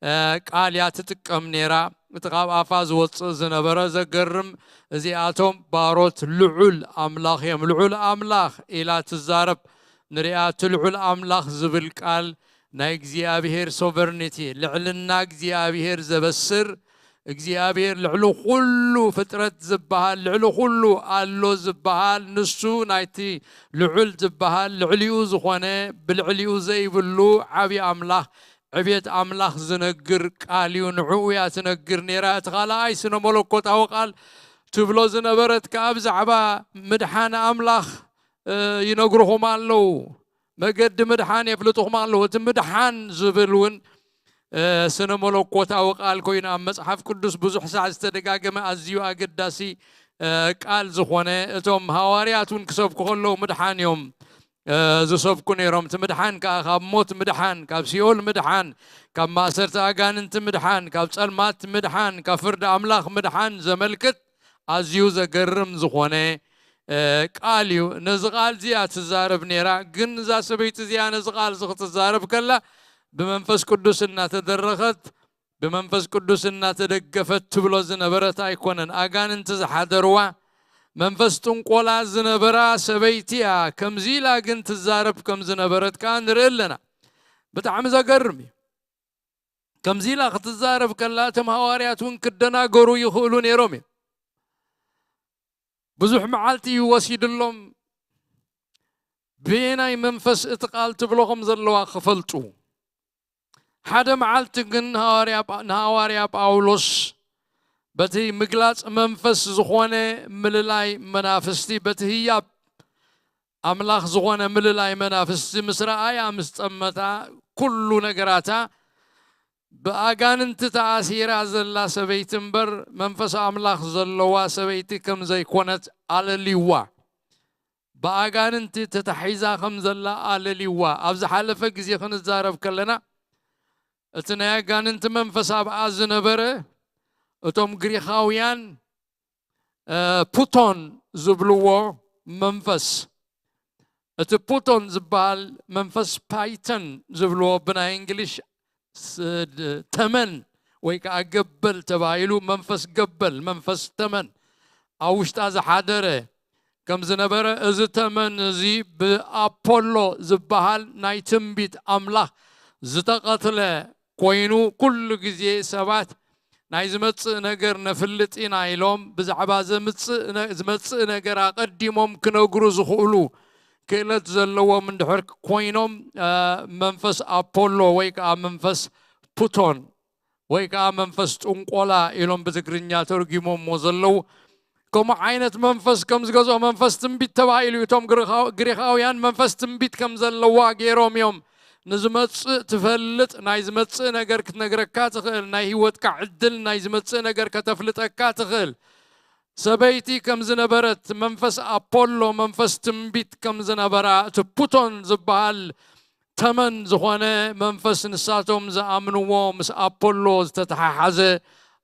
እ፣ ቃል እያ ትጥቀም ነይራ። እቲ ካብ ኣፋ ዝወጽእ ዝነበረ ዘገርም፣ እዚኣቶም ባሮት ልዑል ኣምላኽ እዮም። ልዑል ኣምላኽ ኢላ ትዛረብ ንሪኣ። እቲ ልዑል ኣምላኽ ዝብል ቃል ናይ እግዚኣብሄር ሶቨርኒቲ፣ ልዕልና እግዚኣብሄር ዘበስር፣ እግዚኣብሄር ልዕሊ ኩሉ ፍጥረት ዝበሃል፣ ልዕሊ ኩሉ ኣሎ ዝበሃል፣ ንሱ ናይቲ ልዑል ዝበሃል፣ ልዕሊኡ ዝኾነ፣ ብልዕሊኡ ዘይብሉ ዓብዪ ኣምላኽ፣ ዕቤት ኣምላኽ ዝነግር ቃል እዩ። ንዕኡ እያ ትነግር ነይራ። እቲ ካልኣይ ስነ መለኮታዊ ቃል ትብሎ ዝነበረት ከኣ ብዛዕባ ምድሓን ኣምላኽ፣ እ፣ ይነግርኹም ኣለዉ። መገዲ ምድሓን የፍልጥኹም ኣለዉ። እቲ ምድሓን ዝብል እውን፣ እ፣ ስነ መለኮታዊ ቃል ኮይኑ ኣብ መጽሓፍ ቅዱስ ብዙሕ ሳዕ ዝተደጋገመ ኣዝዩ ኣገዳሲ፣ እ፣ ቃል ዝኾነ፣ እቶም ሃዋርያት እውን ክሰብኩ ከለዉ ምድሓን እዮም፣ እ፣ ዝሰብኩ ነይሮም። እቲ ምድሓን ከኣ ካብ ሞት ምድሓን፣ ካብ ሲኦል ምድሓን፣ ካብ ማእሰርቲ ኣጋንንቲ ምድሓን፣ ካብ ጸልማት ምድሓን፣ ካብ ፍርዲ ኣምላኽ ምድሓን ዘመልክት ኣዝዩ ዘገርም ዝኾነ፣ እ፣ ቃል እዩ። ነዚ ቃል እዚኣ ትዛረብ ነይራ። ግን እዛ ሰበይቲ እዚኣ ነዚ ቃል እዚ ክትዛረብ ከላ ብመንፈስ ቅዱስ እናተደረኸት፣ ብመንፈስ ቅዱስ እናተደገፈት ትብሎ ዝነበረት ኣይኮነን። ኣጋንንቲ ዝሓደርዋ፣ መንፈስ ጥንቆላ ዝነበራ ሰበይቲ እያ። ከምዚ ኢላ ግን ትዛረብ ከም ዝነበረት ከኣ ንርኢ ኣለና። ብጣዕሚ ዘገርም እዩ። ከምዚ ኢላ ክትዛረብ ከላ እቶም ሃዋርያት እውን ክደናገሩ ይኽእሉ ነይሮም እዮም። ብዙሕ መዓልቲ እዩ ወሲድሎም ብየናይ መንፈስ እቲ ቃል ትብሎ ከም ዘለዋ ክፈልጡ። ሓደ መዓልቲ ግን ሃዋርያ ጳ-፣ ንሃዋርያ ጳውሎስ በቲ ምግላጽ መንፈስ ዝኾነ ምልላይ መናፍስቲ፣ በቲ ህያብ ኣምላኽ ዝኾነ ምልላይ መናፍስቲ ምስ ረኣያ ምስ ጸመታ፣ ኩሉ ነገራታ ብኣጋንንቲ ተኣሲራ ዘላ ሰበይቲ እምበር መንፈስ ኣምላኽ ዘለዋ ሰበይቲ ከም ዘይኮነት ኣለልይዋ። ብኣጋንንቲ ተታሒዛ ከም ዘላ ኣለልይዋ። ኣብ ዝሓለፈ ግዜ ክንዛረብ ከለና እቲ ናይ ኣጋንንቲ መንፈስ ኣብኣ ዝነበረ እቶም ግሪኻውያን እ፣ ፑቶን ዝብልዎ መንፈስ፣ እቲ ፑቶን ዝበሃል መንፈስ ፓይተን ዝብልዎ ብናይ እንግሊሽ ስ-፣ ድ-፣ ተመን ወይ ከዓ ገበል ተባሂሉ መንፈስ ገበል፣ መንፈስ ተመን ኣብ ውሽጣ ዝሓደረ ከም ዝነበረ፣ እዚ ተመን እዚ ብኣፖሎ ዝበሃል ናይ ትንቢት ኣምላኽ ዝተቐትለ ኮይኑ፣ ኩሉ ግዜ ሰባት ናይ ዝመጽእ ነገር ነፍልጥ ኢና ኢሎም ብዛዕባ ዘምጽእ ነ-፣ ዝመጽእ ነገር ኣቐዲሞም ክነግሩ ዝኽእሉ ክእለት ዘለዎም እንድሕር ኮይኖም፣ እ፣ መንፈስ ኣፖሎ ወይ ከዓ መንፈስ ፑቶን ወይ ከዓ መንፈስ ጥንቆላ ኢሎም ብትግርኛ ተርጊሞሞ ዘለዉ፣ ከምኡ ዓይነት መንፈስ ከም ዝገዝኦ መንፈስ ትንቢት ተባሂሉ እዩ። እቶም ግሪኻው-፣ ግሪኻውያን መንፈስ ትንቢት ከም ዘለዋ ገይሮም እዮም። ንዝመጽእ ትፈልጥ፣ ናይ ዝመጽእ ነገር ክትነግረካ ትኽእል፣ ናይ ህይወትካ ዕድል፣ ናይ ዝመጽእ ነገር ከተፍልጠካ ትኽእል ሰበይቲ ከም ዝነበረት፣ መንፈስ ኣፖሎ መንፈስ ትንቢት ከም ዝነበራ፣ እቲ ፑቶን ዝበሃል ተመን ዝኾነ መንፈስ ንሳቶም ዝኣምንዎ ምስ ኣፖሎ ዝተተሓሓዘ፣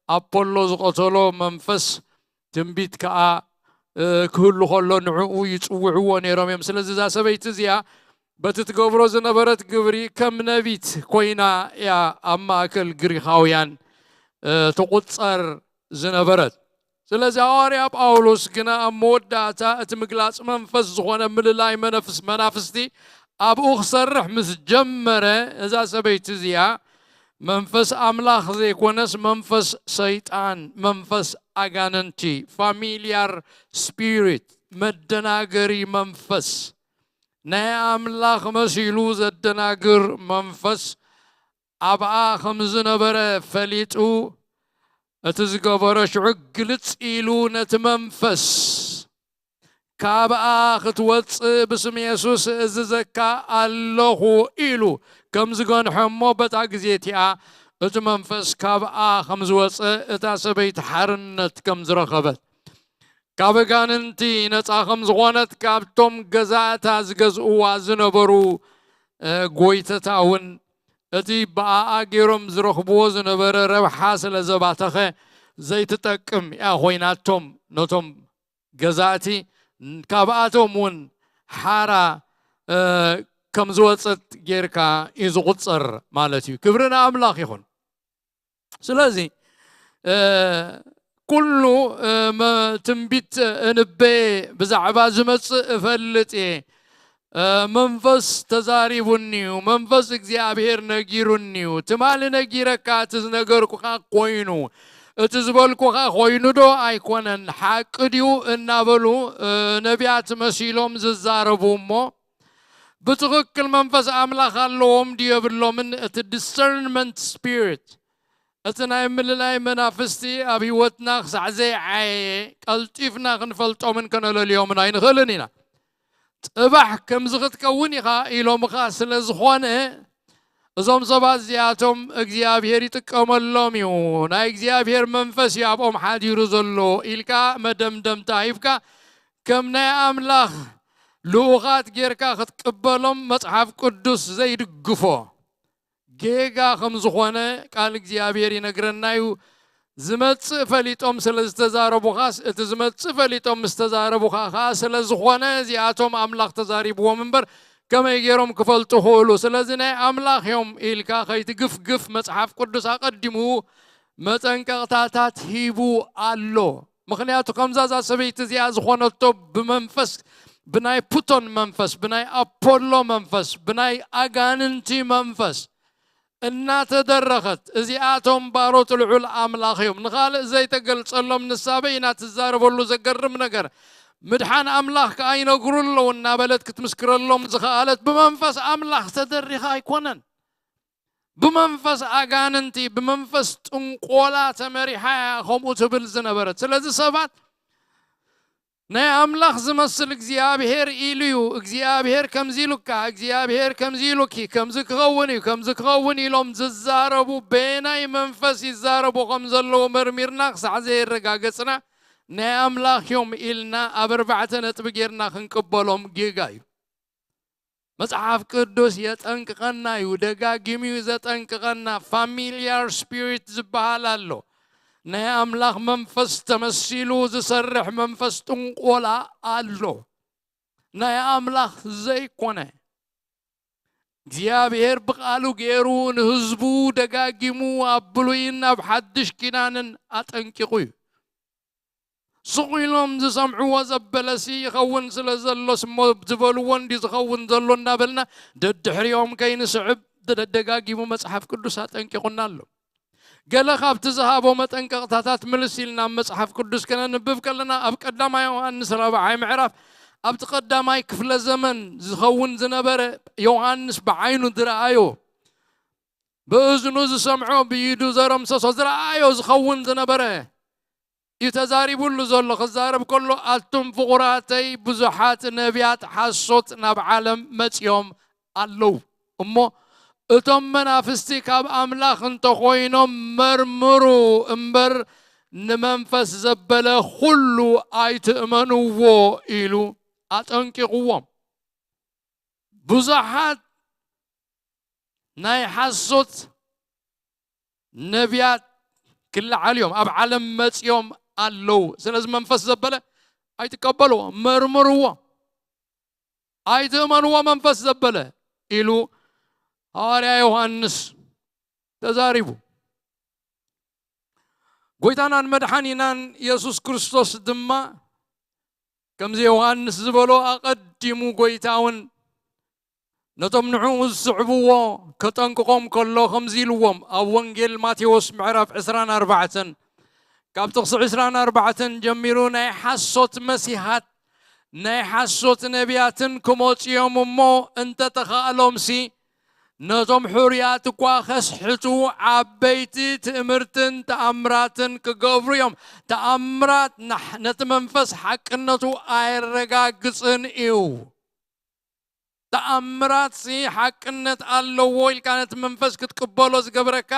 ኣፖሎ ዝቐተሎ መንፈስ ትንቢት ከኣ፣ እ፣ ክህሉ ከሎ ንዕኡ ይጽውዕዎ ነይሮም እዮም። ስለዚ እዛ ሰበይቲ እዚኣ በቲ ትገብሮ ዝነበረት ግብሪ ከም ነቢት ኮይና እያ ኣብ ማእከል ግሪኻውያን፣ እ፣ ትቑጸር ዝነበረት። ስለዚ ሃዋርያ ጳውሎስ ግና ኣብ መወዳእታ እቲ ምግላጽ መንፈስ ዝኾነ ምልላይ መነፍስ-፣ መናፍስቲ ኣብኡ ክሰርሕ ምስ ጀመረ፣ እዛ ሰበይቲ እዚኣ መንፈስ ኣምላኽ ዘይኮነስ መንፈስ ሰይጣን፣ መንፈስ ኣጋንንቲ፣ ፋሚልያር ስፒሪት፣ መደናገሪ መንፈስ፣ ናይ ኣምላኽ መሲሉ ዘደናግር መንፈስ ኣብኣ ከም ዝነበረ ፈሊጡ፣ እቲ ዝገበሮ ሽዑ ግልጽ ኢሉ ነቲ መንፈስ፣ "ካብኣ ክትወጽእ ብስም የሱስ እዝዘካ ኣለኹ" ኢሉ ከም ዝገንሖ እሞ፣ በታ ግዜ እቲኣ እቲ መንፈስ ካብኣ ከም ዝወጸ፣ እታ ሰበይቲ ሓርነት ከም ዝረኸበት፣ ካብ ኣጋንንቲ ነጻ ከም ዝኾነት፣ ካብቶም ገዛእታ ዝገዝእዋ ዝነበሩ፣ እ፣ ጎይተታ እውን እቲ ብኣኣ ገይሮም ዝረኽብዎ ዝነበረ ረብሓ ስለ ዘባተኸ፣ ዘይትጠቅም እያ ኮይናቶም። ነቶም ገዛእቲ፣ ካብኣቶም እውን ሓራ፣ እ፣ ከም ዝወጸት ጌርካ እዩ ዝቑጸር ማለት እዩ። ክብሪ ንኣምላኽ ይኹን። ስለዚ፣ እ፣ ኩሉ፣ እ፣ መ-፣ ትንቢት እንበየ ብዛዕባ ዝመጽእ እፈልጥ እየ። እ፣ መንፈስ ተዛሪቡኒ እዩ፣ መንፈስ እግዚኣብሔር ነጊሩኒ እዩ፣ ትማሊ ነጊረካ እቲ ዝነገርኩኻ ኮይኑ፣ እቲ ዝበልኩኻ ኮይኑ ዶ ኣይኮነን፣ ሓቂ ድዩ እናበሉ፣ እ፣ ነቢያት መሲሎም ዝዛረቡ እሞ፣ ብትኽክል መንፈስ ኣምላኽ ኣለዎም ድዩ የብሎምን? እቲ ዲሰርንመንት ስፒሪት፣ እቲ ናይ ምልላይ መናፍስቲ ኣብ ህይወትና ክሳዕ ዘይዓየየ፣ ቀልጢፍና ክንፈልጦምን ከነለልዮምን ኣይንኽእልን ኢና። ጽባሕ ከምዚ ክትከውን ኢኻ ኢሎምኻ ስለ ዝኾነ፣ እዞም ሰባት እዚኣቶም እግዚኣብሔር ይጥቀመሎም እዩ፣ ናይ እግዚኣብሔር መንፈስ እዩ ኣብኦም ሓዲሩ ዘሎ ኢልካ መደምደምታ ሂብካ፣ ከም ናይ ኣምላኽ ልኡኻት ጌርካ ክትቅበሎም መጽሓፍ ቅዱስ ዘይድግፎ ጌጋ ከም ዝኾነ ቃል እግዚኣብሔር ይነግረና እዩ። ዝመጽእ ፈሊጦም ስለ ዝተዛረቡኻስ፣ እቲ ዝመጽእ ፈሊጦም ምስ ተዛረቡኻ ኸኣ ስለ ዝኾነ፣ እዚኣቶም ኣምላኽ ተዛሪብዎም እምበር፣ ከመይ ገይሮም ክፈልጡ ክእሉ? ስለዚ ናይ ኣምላኽ እዮም ኢልካ ከይትግፍግፍ፣ መጽሓፍ ቅዱስ ኣቐዲሙ መጠንቀቕታታት ሂቡ ኣሎ። ምኽንያቱ ከምዛ እዛ ሰበይቲ እዚኣ ዝኾነቶ ብመንፈስ፣ ብናይ ፑቶን መንፈስ፣ ብናይ ኣፖሎ መንፈስ፣ ብናይ ኣጋንንቲ መንፈስ እናተደረኸት፣ እዚኣቶም ባሮት ልዑል ኣምላኽ እዮም፣ ንኻልእ ዘይተገልጸሎም ንሳ በይና ትዛረበሉ ዘገርም ነገር፣ ምድሓን ኣምላኽ ከኣ ይነግሩ ኣለዉ እናበለት ክትምስክረሎም ዝኸኣለት ብመንፈስ ኣምላኽ ተደሪኻ ኣይኮነን። ብመንፈስ ኣጋንንቲ፣ ብመንፈስ ጥንቆላ ተመሪሓ እያ ከምኡ ትብል ዝነበረት። ስለዚ ሰባት ናይ ኣምላኽ ዝመስል እግዚኣብሔር ኢሉ እዩ፣ እግዚኣብሔር ከምዚ ኢሉካ፣ እግዚኣብሔር ከምዚ ኢሉኪ፣ ከምዚ ክኸውን እዩ፣ ከምዚ ክኸውን ኢሎም ዝዛረቡ በየናይ መንፈስ ይዛረቡ ከም ዘለዉ መርሚርና ክሳዕ ዘየረጋገጽና ናይ ኣምላኽ እዮም ኢልና ኣብ ኣርባዕተ ነጥቢ ጌርና ክንቅበሎም ጌጋ እዩ። መጽሓፍ ቅዱስ የጠንቅቐና እዩ፣ ደጋጊሙ እዩ ዘጠንቅቐና። ፋሚሊያር ስፒሪት ዝበሃል ኣሎ። ናይ ኣምላኽ መንፈስ ተመሲሉ ዝሰርሕ መንፈስ ጥንቆላ ኣሎ። ናይ ኣምላኽ ዘይኮነ እግዚኣብሔር ብቓሉ ገይሩ ንህዝቡ ደጋጊሙ ኣብ ብሉይን ኣብ ሓድሽ ኪዳንን ኣጠንቂቑ እዩ። ስቕ ኢሎም ዝሰምዕዎ ዘበለሲ ይኸውን ስለ ዘሎስ እሞ ዝበልዎ እንዲ ዝኸውን ዘሎ እናበልና ደድሕሪኦም ከይንስዕብ ደደጋጊሙ መጽሓፍ ቅዱስ ኣጠንቂቑና ኣሎ። ገለ ካብቲ ዝሃቦ መጠንቀቕታታት ምልስ ኢልና ኣብ መጽሓፍ ቅዱስ ከነንብብ ከለና ኣብ ቀዳማይ ዮሃንስ ራብዓይ ምዕራፍ ኣብቲ ቀዳማይ ክፍለ ዘመን ዝኸውን ዝነበረ ዮሃንስ ብዓይኑ ዝረኣዮ ብእዝኑ ዝሰምዖ ብኢዱ ዘረምሰሶ ዝረኣዮ ዝኸውን ዝነበረ እዩ ተዛሪቡሉ ዘሎ። ክዛረብ ከሎ ኣቱም ፍቑራተይ ብዙሓት ነቢያት ሓሶት ናብ ዓለም መጺኦም ኣለዉ እሞ እቶም መናፍስቲ ካብ ኣምላኽ እንተኾይኖም መርምሩ እምበር ንመንፈስ ዘበለ ኩሉ ኣይትእመንዎ ኢሉ ኣጠንቂቕዎም። ብዙሓት ናይ ሓሶት ነቢያት ክለዓሉ እዮም ኣብ ዓለም መፂኦም ኣለዉ። ስለዚ መንፈስ ዘበለ ኣይትቀበልዎ፣ መርምርዎ። ኣይትእመንዎ መንፈስ ዘበለ ኢሉ ሃዋርያ ዮሃንስ ተዛሪቡ። ጎይታናን መድሓኒናን የሱስ ክርስቶስ ድማ ከምዚ ዮሃንስ ዝበሎ ኣቐዲሙ ጎይታ እውን ነቶም ንዕኡ ዝስዕብዎ ከጠንቅቖም ከሎ ከምዚ ኢልዎም ኣብ ወንጌል ማቴዎስ ምዕራፍ ዕስራን ኣርባዕተን ካብ ጥቕሲ ዕስራን ኣርባዕተን ጀሚሩ ናይ ሓሶት መሲሓት ናይ ሓሶት ነቢያትን ክመፁ እዮም እሞ እንተተኻእሎምሲ ነቶም ሕሩያት እኳ ከስሕቱ ዓበይቲ ትእምርትን ተኣምራትን ክገብሩ እዮም። ተኣምራት ነቲ መንፈስ ሓቅነቱ ኣየረጋግፅን እዩ። ተኣምራትሲ ሓቅነት ኣለዎ ኢልካ ነቲ መንፈስ ክትቅበሎ ዝገብረካ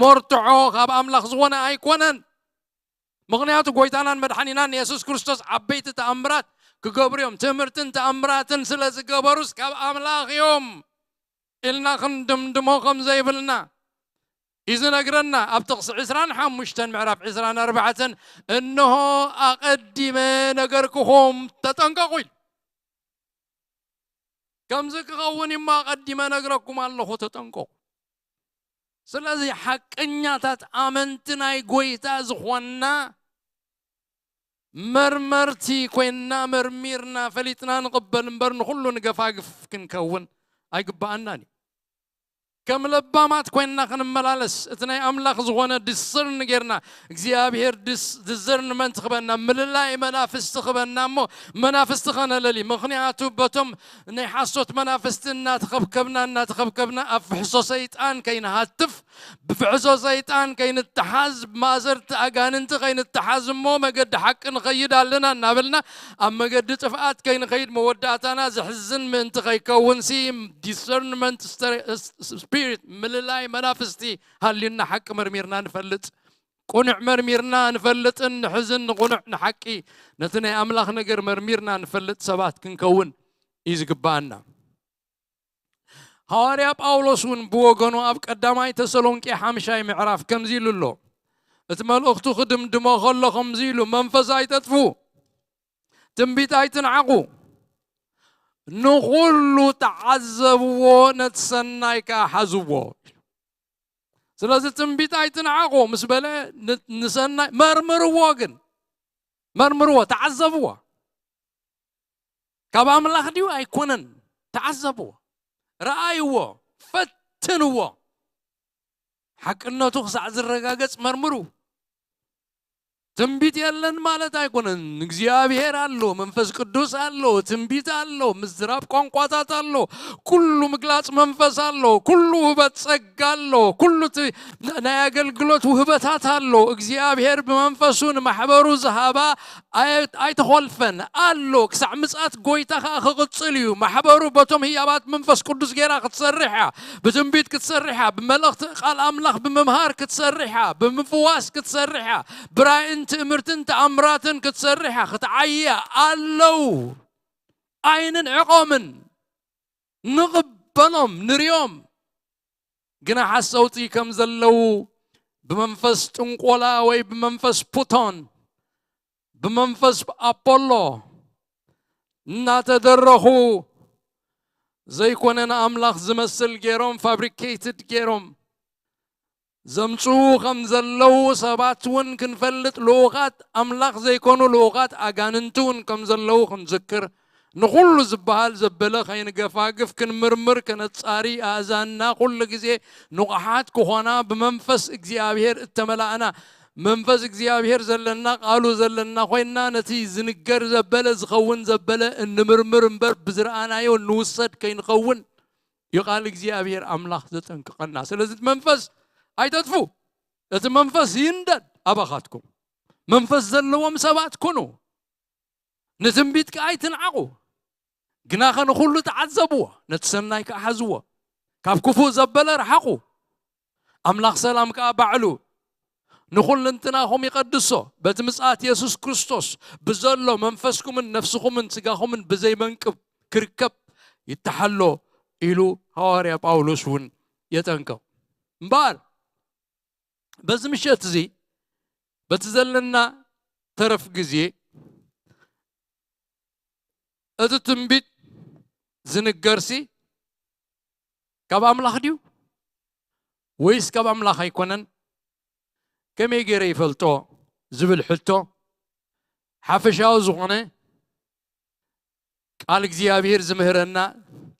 መርትዖ ካብ ኣምላኽ ዝኾነ ኣይኮነን። ምኽንያቱ ጎይታናን መድሓኒናን የሱስ ክርስቶስ ዓበይቲ ተኣምራት ክገብሩ እዮም። ትእምርትን ተኣምራትን ስለ ዝገበሩስ ካብ ኣምላኽ እዮም ኢልና ክንድምድሞ ከም ዘይብልና እዩ ዝነግረና። ኣብ ጥቕሲ ዕስራን ሓሙሽተን ምዕራፍ ዕስራን ኣርባዕተን እንሆ ኣቐዲመ ነገርክኹም ተጠንቀቑ ኢሉ። ከምዚ ክኸውን እሞ ኣቐዲመ ነግረኩም ኣለኹ ተጠንቀቑ። ስለዚ ሓቀኛታት ኣመንቲ ናይ ጎይታ ዝኾንና መርመርቲ ኮይንና መርሚርና ፈሊጥና ንቕበል እምበር ንኹሉ ንገፋግፍ ክንከውን ኣይግባኣናን እዩ። ከም ለባማት ኮይንና ክንመላለስ እቲ ናይ ኣምላኽ ዝኾነ ዲስርን ጌርና እግዚኣብሔር ዲስርንመንት ክበና ምልላይ መናፍስቲ ክበና እሞ መናፍስቲ ከነለሊ። ምኽንያቱ በቶም ናይ ሓሶት መናፍስቲ እናተኸብከብና እናተኸብከብና ኣብ ፍሕሶ ሰይጣን ከይንሃትፍ ብፍሕሶ ሰይጣን ከይንተሓዝ ብማእሰርቲ ኣጋንንቲ ከይንተሓዝ እሞ መገዲ ሓቂ ንኸይድ ኣለና እናበልና ኣብ መገዲ ጥፍኣት ከይንኸይድ መወዳእታና ዘሕዝን ምእንቲ ከይከውንሲ ዲሰርንመንት ስፒሪት ምልላይ መናፍስቲ ሃልዩና ሓቂ መርሚርና ንፈልጥ። ቁኑዕ መርሚርና ንፈልጥን ንሕዝን ንቑኑዕ ንሓቂ ነቲ ናይ ኣምላኽ ነገር መርሚርና ንፈልጥ ሰባት ክንከውን እዩ ዝግባኣና። ሃዋርያ ጳውሎስ እውን ብወገኑ ኣብ ቀዳማይ ተሰሎንቄ ሓምሻይ ምዕራፍ ከምዚ ኢሉ ኣሎ። እቲ መልእኽቱ ክድምድሞ ከሎ ከምዚ ኢሉ መንፈስ ኣይተጥፉ፣ ትንቢት ኣይትንዓቑ፣ ንኹሉ ተዓዘብዎ፣ ነቲ ሰናይ ከኣ ሓዝዎ። ስለዚ ትንቢት ኣይትንዓቑ ምስ በለ ንሰናይ መርምርዎ ግን መርምርዎ፣ ተዓዘብዎ። ካብ ኣምላኽ ድዩ ኣይኮነን? ተዓዘብዎ፣ ረኣይዎ፣ ፈትንዎ። ሓቅነቱ ክሳዕ ዝረጋገጽ መርምሩ። ትንቢት የለን ማለት ኣይኮነን። እግዚኣብሔር ኣሎ፣ መንፈስ ቅዱስ ኣሎ፣ ትንቢት ኣሎ፣ ምዝራብ ቋንቋታት ኣሎ፣ ኩሉ ምግላጽ መንፈስ ኣሎ፣ ኩሉ ውህበት ጸጋ ኣሎ፣ ኩሉ እቲ ናይ ኣገልግሎት ውህበታት ኣሎ። እግዚኣብሔር ብመንፈሱ ንማሕበሩ ዝሃባ ኣይ-፣ ኣይተኾልፈን ኣሎ። ክሳዕ ምጽኣት ጎይታ ኸኣ ክቕጽል እዩ። ማሕበሩ በቶም ህያባት መንፈስ ቅዱስ ጌራ ክትሰርሕ እያ። ብትንቢት ክትሰርሕ እያ። ብመልእኽቲ ቃል ኣምላኽ ብምምሃር ክትሰርሕ እያ። ብምፍዋስ ክትሰርሕ እያ። ብራእይን ትእምርትን ተኣምራትን ክትሰርሕ እያ። ክትዓይያ ኣለዉ። ኣይንንዕቖምን። ንቕበሎም፣ ንርዮም። ግና ሓሰውቲ ከም ዘለዉ ብመንፈስ ጥንቆላ ወይ ብመንፈስ ፑቶን፣ ብመንፈስ ኣፖሎ እናተደረኹ ዘይኮነ ንኣምላኽ ዝመስል ገይሮም፣ ፋብሪኬትድ ገይሮም ዘምጽኡ ከም ዘለዉ ሰባት እውን ክንፈልጥ፣ ልኡኻት ኣምላኽ ዘይኮኑ ልኡኻት ኣጋንንቲ እውን ከም ዘለዉ ክንዝክር፣ ንኹሉ ዝበሃል ዘበለ ከይንገፋግፍ ክንምርምር፣ ከነጻሪ፣ ኣእዛንና ኩሉ ግዜ ንቑሓት ክኾና፣ ብመንፈስ እግዚኣብሔር እተመላእና፣ መንፈስ እግዚኣብሔር ዘለና፣ ቃሉ ዘለና ኮይንና፣ ነቲ ዝንገር ዘበለ፣ ዝኸውን ዘበለ እንምርምር እምበር፣ ብዝረኣናዮ እንውሰድ ከይንኸውን እዩ ቃል እግዚኣብሔር ኣምላኽ ዘጠንቅቐና። ስለዚ እቲ መንፈስ ኣይተጥፉ፣ እቲ መንፈስ ይንደድ ኣባኻትኩም። መንፈስ ዘለዎም ሰባት ኩኑ። ንትንቢት ከኣ ኣይትንዓቑ፣ ግናኸ ንኹሉ ተዓዘብዎ፣ ነቲ ሰናይ ከኣ ሓዝዎ። ካብ ክፉእ ዘበለ ርሓቑ፣ ኣምላኽ ሰላም ከኣ ባዕሉ ንኹልንትናኹም ይቐድሶ። በቲ ምጽኣት የሱስ ክርስቶስ ብዘሎ መንፈስኩምን ነፍስኹምን ስጋኹምን ብዘይ መንቅብ ክርከብ ይተሓሎ ኢሉ ሃዋርያ ጳውሎስ እውን የጠንቅቕ። እምበኣር በዚ ምሸት እዚ በቲ ዘለና ተረፍ ግዜ እቲ ትንቢት ዝንገርሲ ካብ ኣምላኽ ድዩ ወይስ ካብ ኣምላኽ ኣይኮነን? ከመይ ገይረ ይፈልጦ ዝብል ሕቶ ሓፈሻዊ ዝኾነ ቃል እግዚኣብሔር ዝምህረና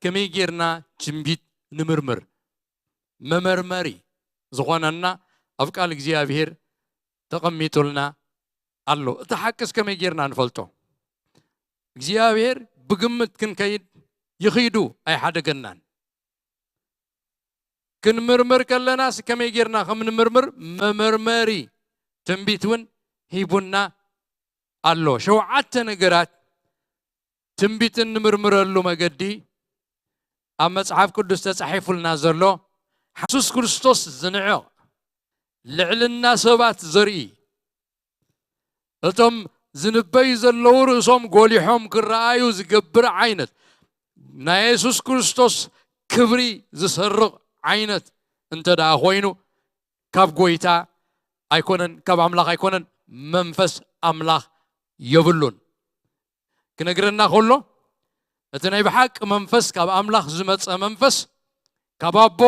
ከመይ ጌርና ትንቢት ንምርምር መመርመሪ ዝኾነና ኣብ ቃል እግዚኣብሔር ተቐሚጡልና ኣሎ። እቲ ሓቅስ ከመይ ጌርና ንፈልጦ? እግዚኣብሔር ብግምት ክንከይድ ይኽይዱ ኣይሓደገናን። ክንምርምር ከለናስ ከመይ ጌርና ከም ንምርምር መመርመሪ ትንቢት እውን ሂቡና ኣሎ። ሸውዓተ ነገራት ትንቢት እንምርምረሉ መገዲ ኣብ መጽሓፍ ቅዱስ ተጻሒፉልና ዘሎ፣ የሱስ ክርስቶስ ዝንዕቕ፣ ልዕልና ሰባት ዘርኢ፣ እቶም ዝንበዩ ዘለዉ ርእሶም ጎሊሖም ክረኣዩ ዝገብር ዓይነት፣ ናይ የሱስ ክርስቶስ ክብሪ ዝሰርቕ ዓይነት እንተ ደኣ ኮይኑ፣ ካብ ጎይታ ኣይኮነን፣ ካብ ኣምላኽ ኣይኮነን፣ መንፈስ ኣምላኽ የብሉን። ክነግረና ከሎ፣ እቲ ናይ ብሓቂ መንፈስ፣ ካብ ኣምላኽ ዝመጸ መንፈስ፣ ካብ ኣቦ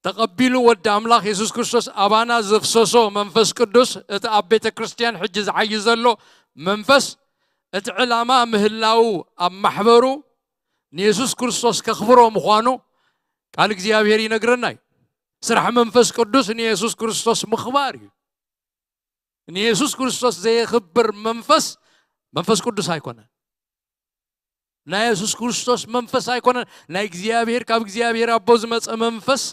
ተቐቢሉ ወዲ ኣምላኽ የሱስ ክርስቶስ ኣባና ዘፍሰሶ መንፈስ ቅዱስ፣ እቲ ኣብ ቤተ ክርስቲያን ሕጂ ዝዓዪ ዘሎ መንፈስ፣ እቲ ዕላማ ምህላዉ ኣብ ማሕበሩ ንየሱስ ክርስቶስ ከኽብሮ ምዃኑ ቃል እግዚኣብሔር ይነግረና እዩ። ስራሕ መንፈስ ቅዱስ ንየሱስ ክርስቶስ ምኽባር እዩ። ንየሱስ ክርስቶስ ዘየኽብር መንፈስ፣ መንፈስ ቅዱስ ኣይኮነን። ናይ የሱስ ክርስቶስ መንፈስ ኣይኮነን። ናይ እግዚኣብሔር፣ ካብ እግዚኣብሔር ኣቦ ዝመጸ መንፈስ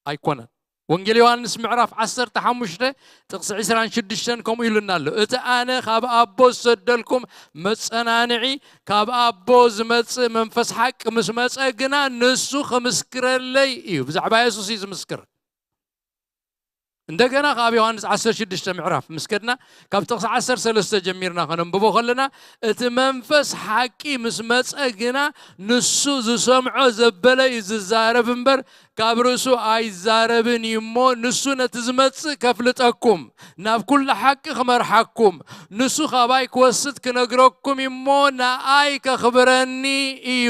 ኣይኮነን። ወንጌል ዮሃንስ ምዕራፍ ዓሰርተ ሓሙሽተ ጥቕሲ ዕስራን ሽዱሽተን ከምኡ ኢሉና ኣሎ። እቲ ኣነ ካብ ኣቦ ዝሰደልኩም መጸናንዒ፣ ካብ ኣቦ ዝመጽእ መንፈስ ሓቂ ምስ መጸ ግና ንሱ ክምስክረለይ እዩ። ብዛዕባ የሱስ እዩ ዝምስክር። እንደገና ካብ ዮሃንስ ዓሰርተ ሽዱሽተ ምዕራፍ ምስ ከድና፣ ካብ ጥቕሲ ዓሰርተ ሰለስተ ጀሚርና ከነንብቦ ከለና፣ እቲ መንፈስ ሓቂ ምስ መጸ ግና ንሱ ዝሰምዖ ዘበለ እዩ ዝዛረብ እምበር፣ ካብ ርእሱ ኣይዛረብን እዩ እሞ፣ ንሱ ነቲ ዝመጽእ ከፍልጠኩም፣ ናብ ኩሉ ሓቂ ክመርሓኩም፣ ንሱ ካባይ ክወስድ ክነግረኩም እዩ እሞ፣ ንኣይ ከኽብረኒ እዩ።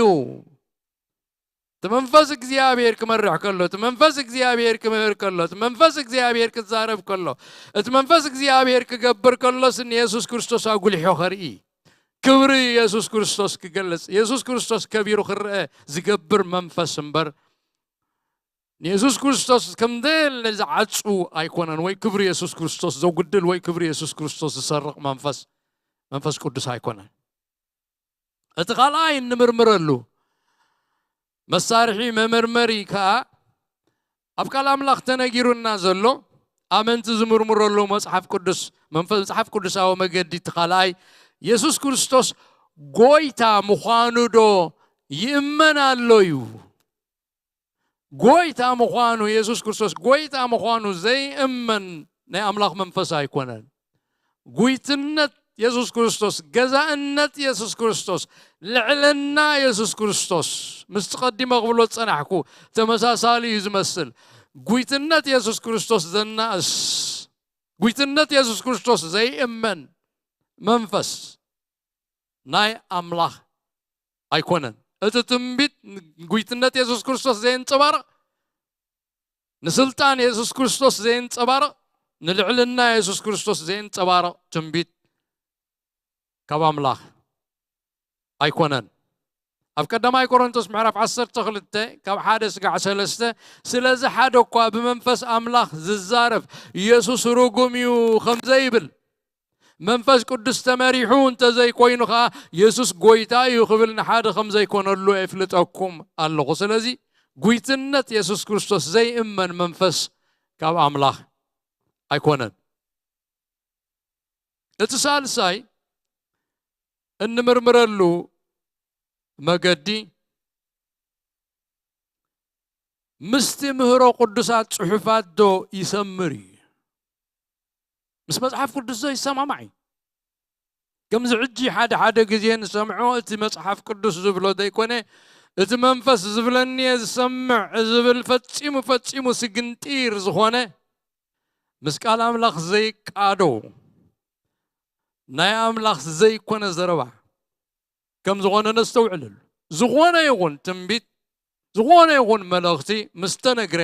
እቲ መንፈስ እግዚኣብሔር ክመርሕ ከሎ፣ እቲ መንፈስ እግዚኣብሔር ክምህር ከሎ፣ እቲ መንፈስ እግዚኣብሔር ክዛረብ ከሎ፣ እቲ መንፈስ እግዚኣብሔር ክገብር ከሎስ ንየሱስ ክርስቶስ ኣጉሊሖ ከርኢ፣ ክብሪ የሱስ ክርስቶስ ክገልጽ፣ የሱስ ክርስቶስ ከቢሩ ክረአ ዝገብር መንፈስ እምበር፣ ንየሱስ ክርስቶስ ከም ዘየለ ዝዓጹ ኣይኮነን፣ ወይ ክብሪ የሱስ ክርስቶስ ዘጉድል፣ ወይ ክብሪ የሱስ ክርስቶስ ዝሰርቕ መንፈስ፣ መንፈስ ቅዱስ ኣይኮነን። እቲ ካልኣይ እንምርምረሉ መሳርሒ መመርመሪ ከኣ ኣብ ቃል ኣምላኽ ተነጊሩና ዘሎ፣ ኣመንቲ ዝምርምረሉ መጽሓፍ ቅዱስ፣ መንፈ-፣ መጽሓፍ ቅዱሳዊ መገዲ፣ እቲ ካልኣይ የሱስ ክርስቶስ ጎይታ ምዃኑ ዶ ይእመን ኣሎ እዩ? ጎይታ ምዃኑ፣ የሱስ ክርስቶስ ጎይታ ምዃኑ ዘይእመን ናይ ኣምላኽ መንፈስ ኣይኮነን። ጉይትነት የሱስ ክርስቶስ፣ ገዛእነት የሱስ ክርስቶስ፣ ልዕልና የሱስ ክርስቶስ፣ ምስቲ ቀዲመ ክብሎ ዝጸናሕኩ ተመሳሳሊ እዩ ዝመስል። ጉይትነት የሱስ ክርስቶስ ዘናእስ፣ ጉይትነት የሱስ ክርስቶስ ዘይእመን መንፈስ ናይ ኣምላኽ ኣይኮነን። እቲ ትንቢት ንጉይትነት የሱስ ክርስቶስ ዘየንጸባርቕ፣ ንስልጣን የሱስ ክርስቶስ ዘየንጸባርቕ፣ ንልዕልና የሱስ ክርስቶስ ዘየንጸባርቕ ትንቢት ካብ ኣምላኽ ኣይኮነን። ኣብ ቀዳማይ ቆሮንቶስ ምዕራፍ ዓሰርተ ክልተ ካብ ሓደ ስጋዕ ሰለስተ፣ ስለዚ ሓደ እኳ ብመንፈስ ኣምላኽ ዝዛረብ የሱስ ርጉም እዩ ከም ዘይብል፣ መንፈስ ቅዱስ ተመሪሑ እንተዘይኮይኑ ኸኣ የሱስ ጎይታ እዩ ክብል ንሓደ ከም ዘይኮነሉ የፍልጠኩም ኣለኹ። ስለዚ ጉይትነት የሱስ ክርስቶስ ዘይእመን መንፈስ ካብ ኣምላኽ ኣይኮነን። እቲ ሳልሳይ እንምርምረሉ መገዲ ምስቲ ምህሮ ቅዱሳት ጽሑፋት ዶ ይሰምር እዩ? ምስ መጽሓፍ ቅዱስ ዶ ይሰማማዕ እዩ? ከምዚ ሕጂ ሓደ ሓደ ግዜ ንሰምዖ፣ እቲ መጽሓፍ ቅዱስ ዝብሎ ዘይኮነ፣ እቲ መንፈስ ዝብለኒ እየ ዝሰምዕ ዝብል ፈጺሙ ፈጺሙ ስግንጢር ዝኾነ፣ ምስ ቃል ኣምላኽ ዘይቃዶ፣ ናይ ኣምላኽ ዘይኮነ ዘረባ ከም ዝኾነ ነስተውዕለሉ። ዝኾነ ይኹን ትንቢት፣ ዝኾነ ይኹን መልእኽቲ ምስ ተነግረ፣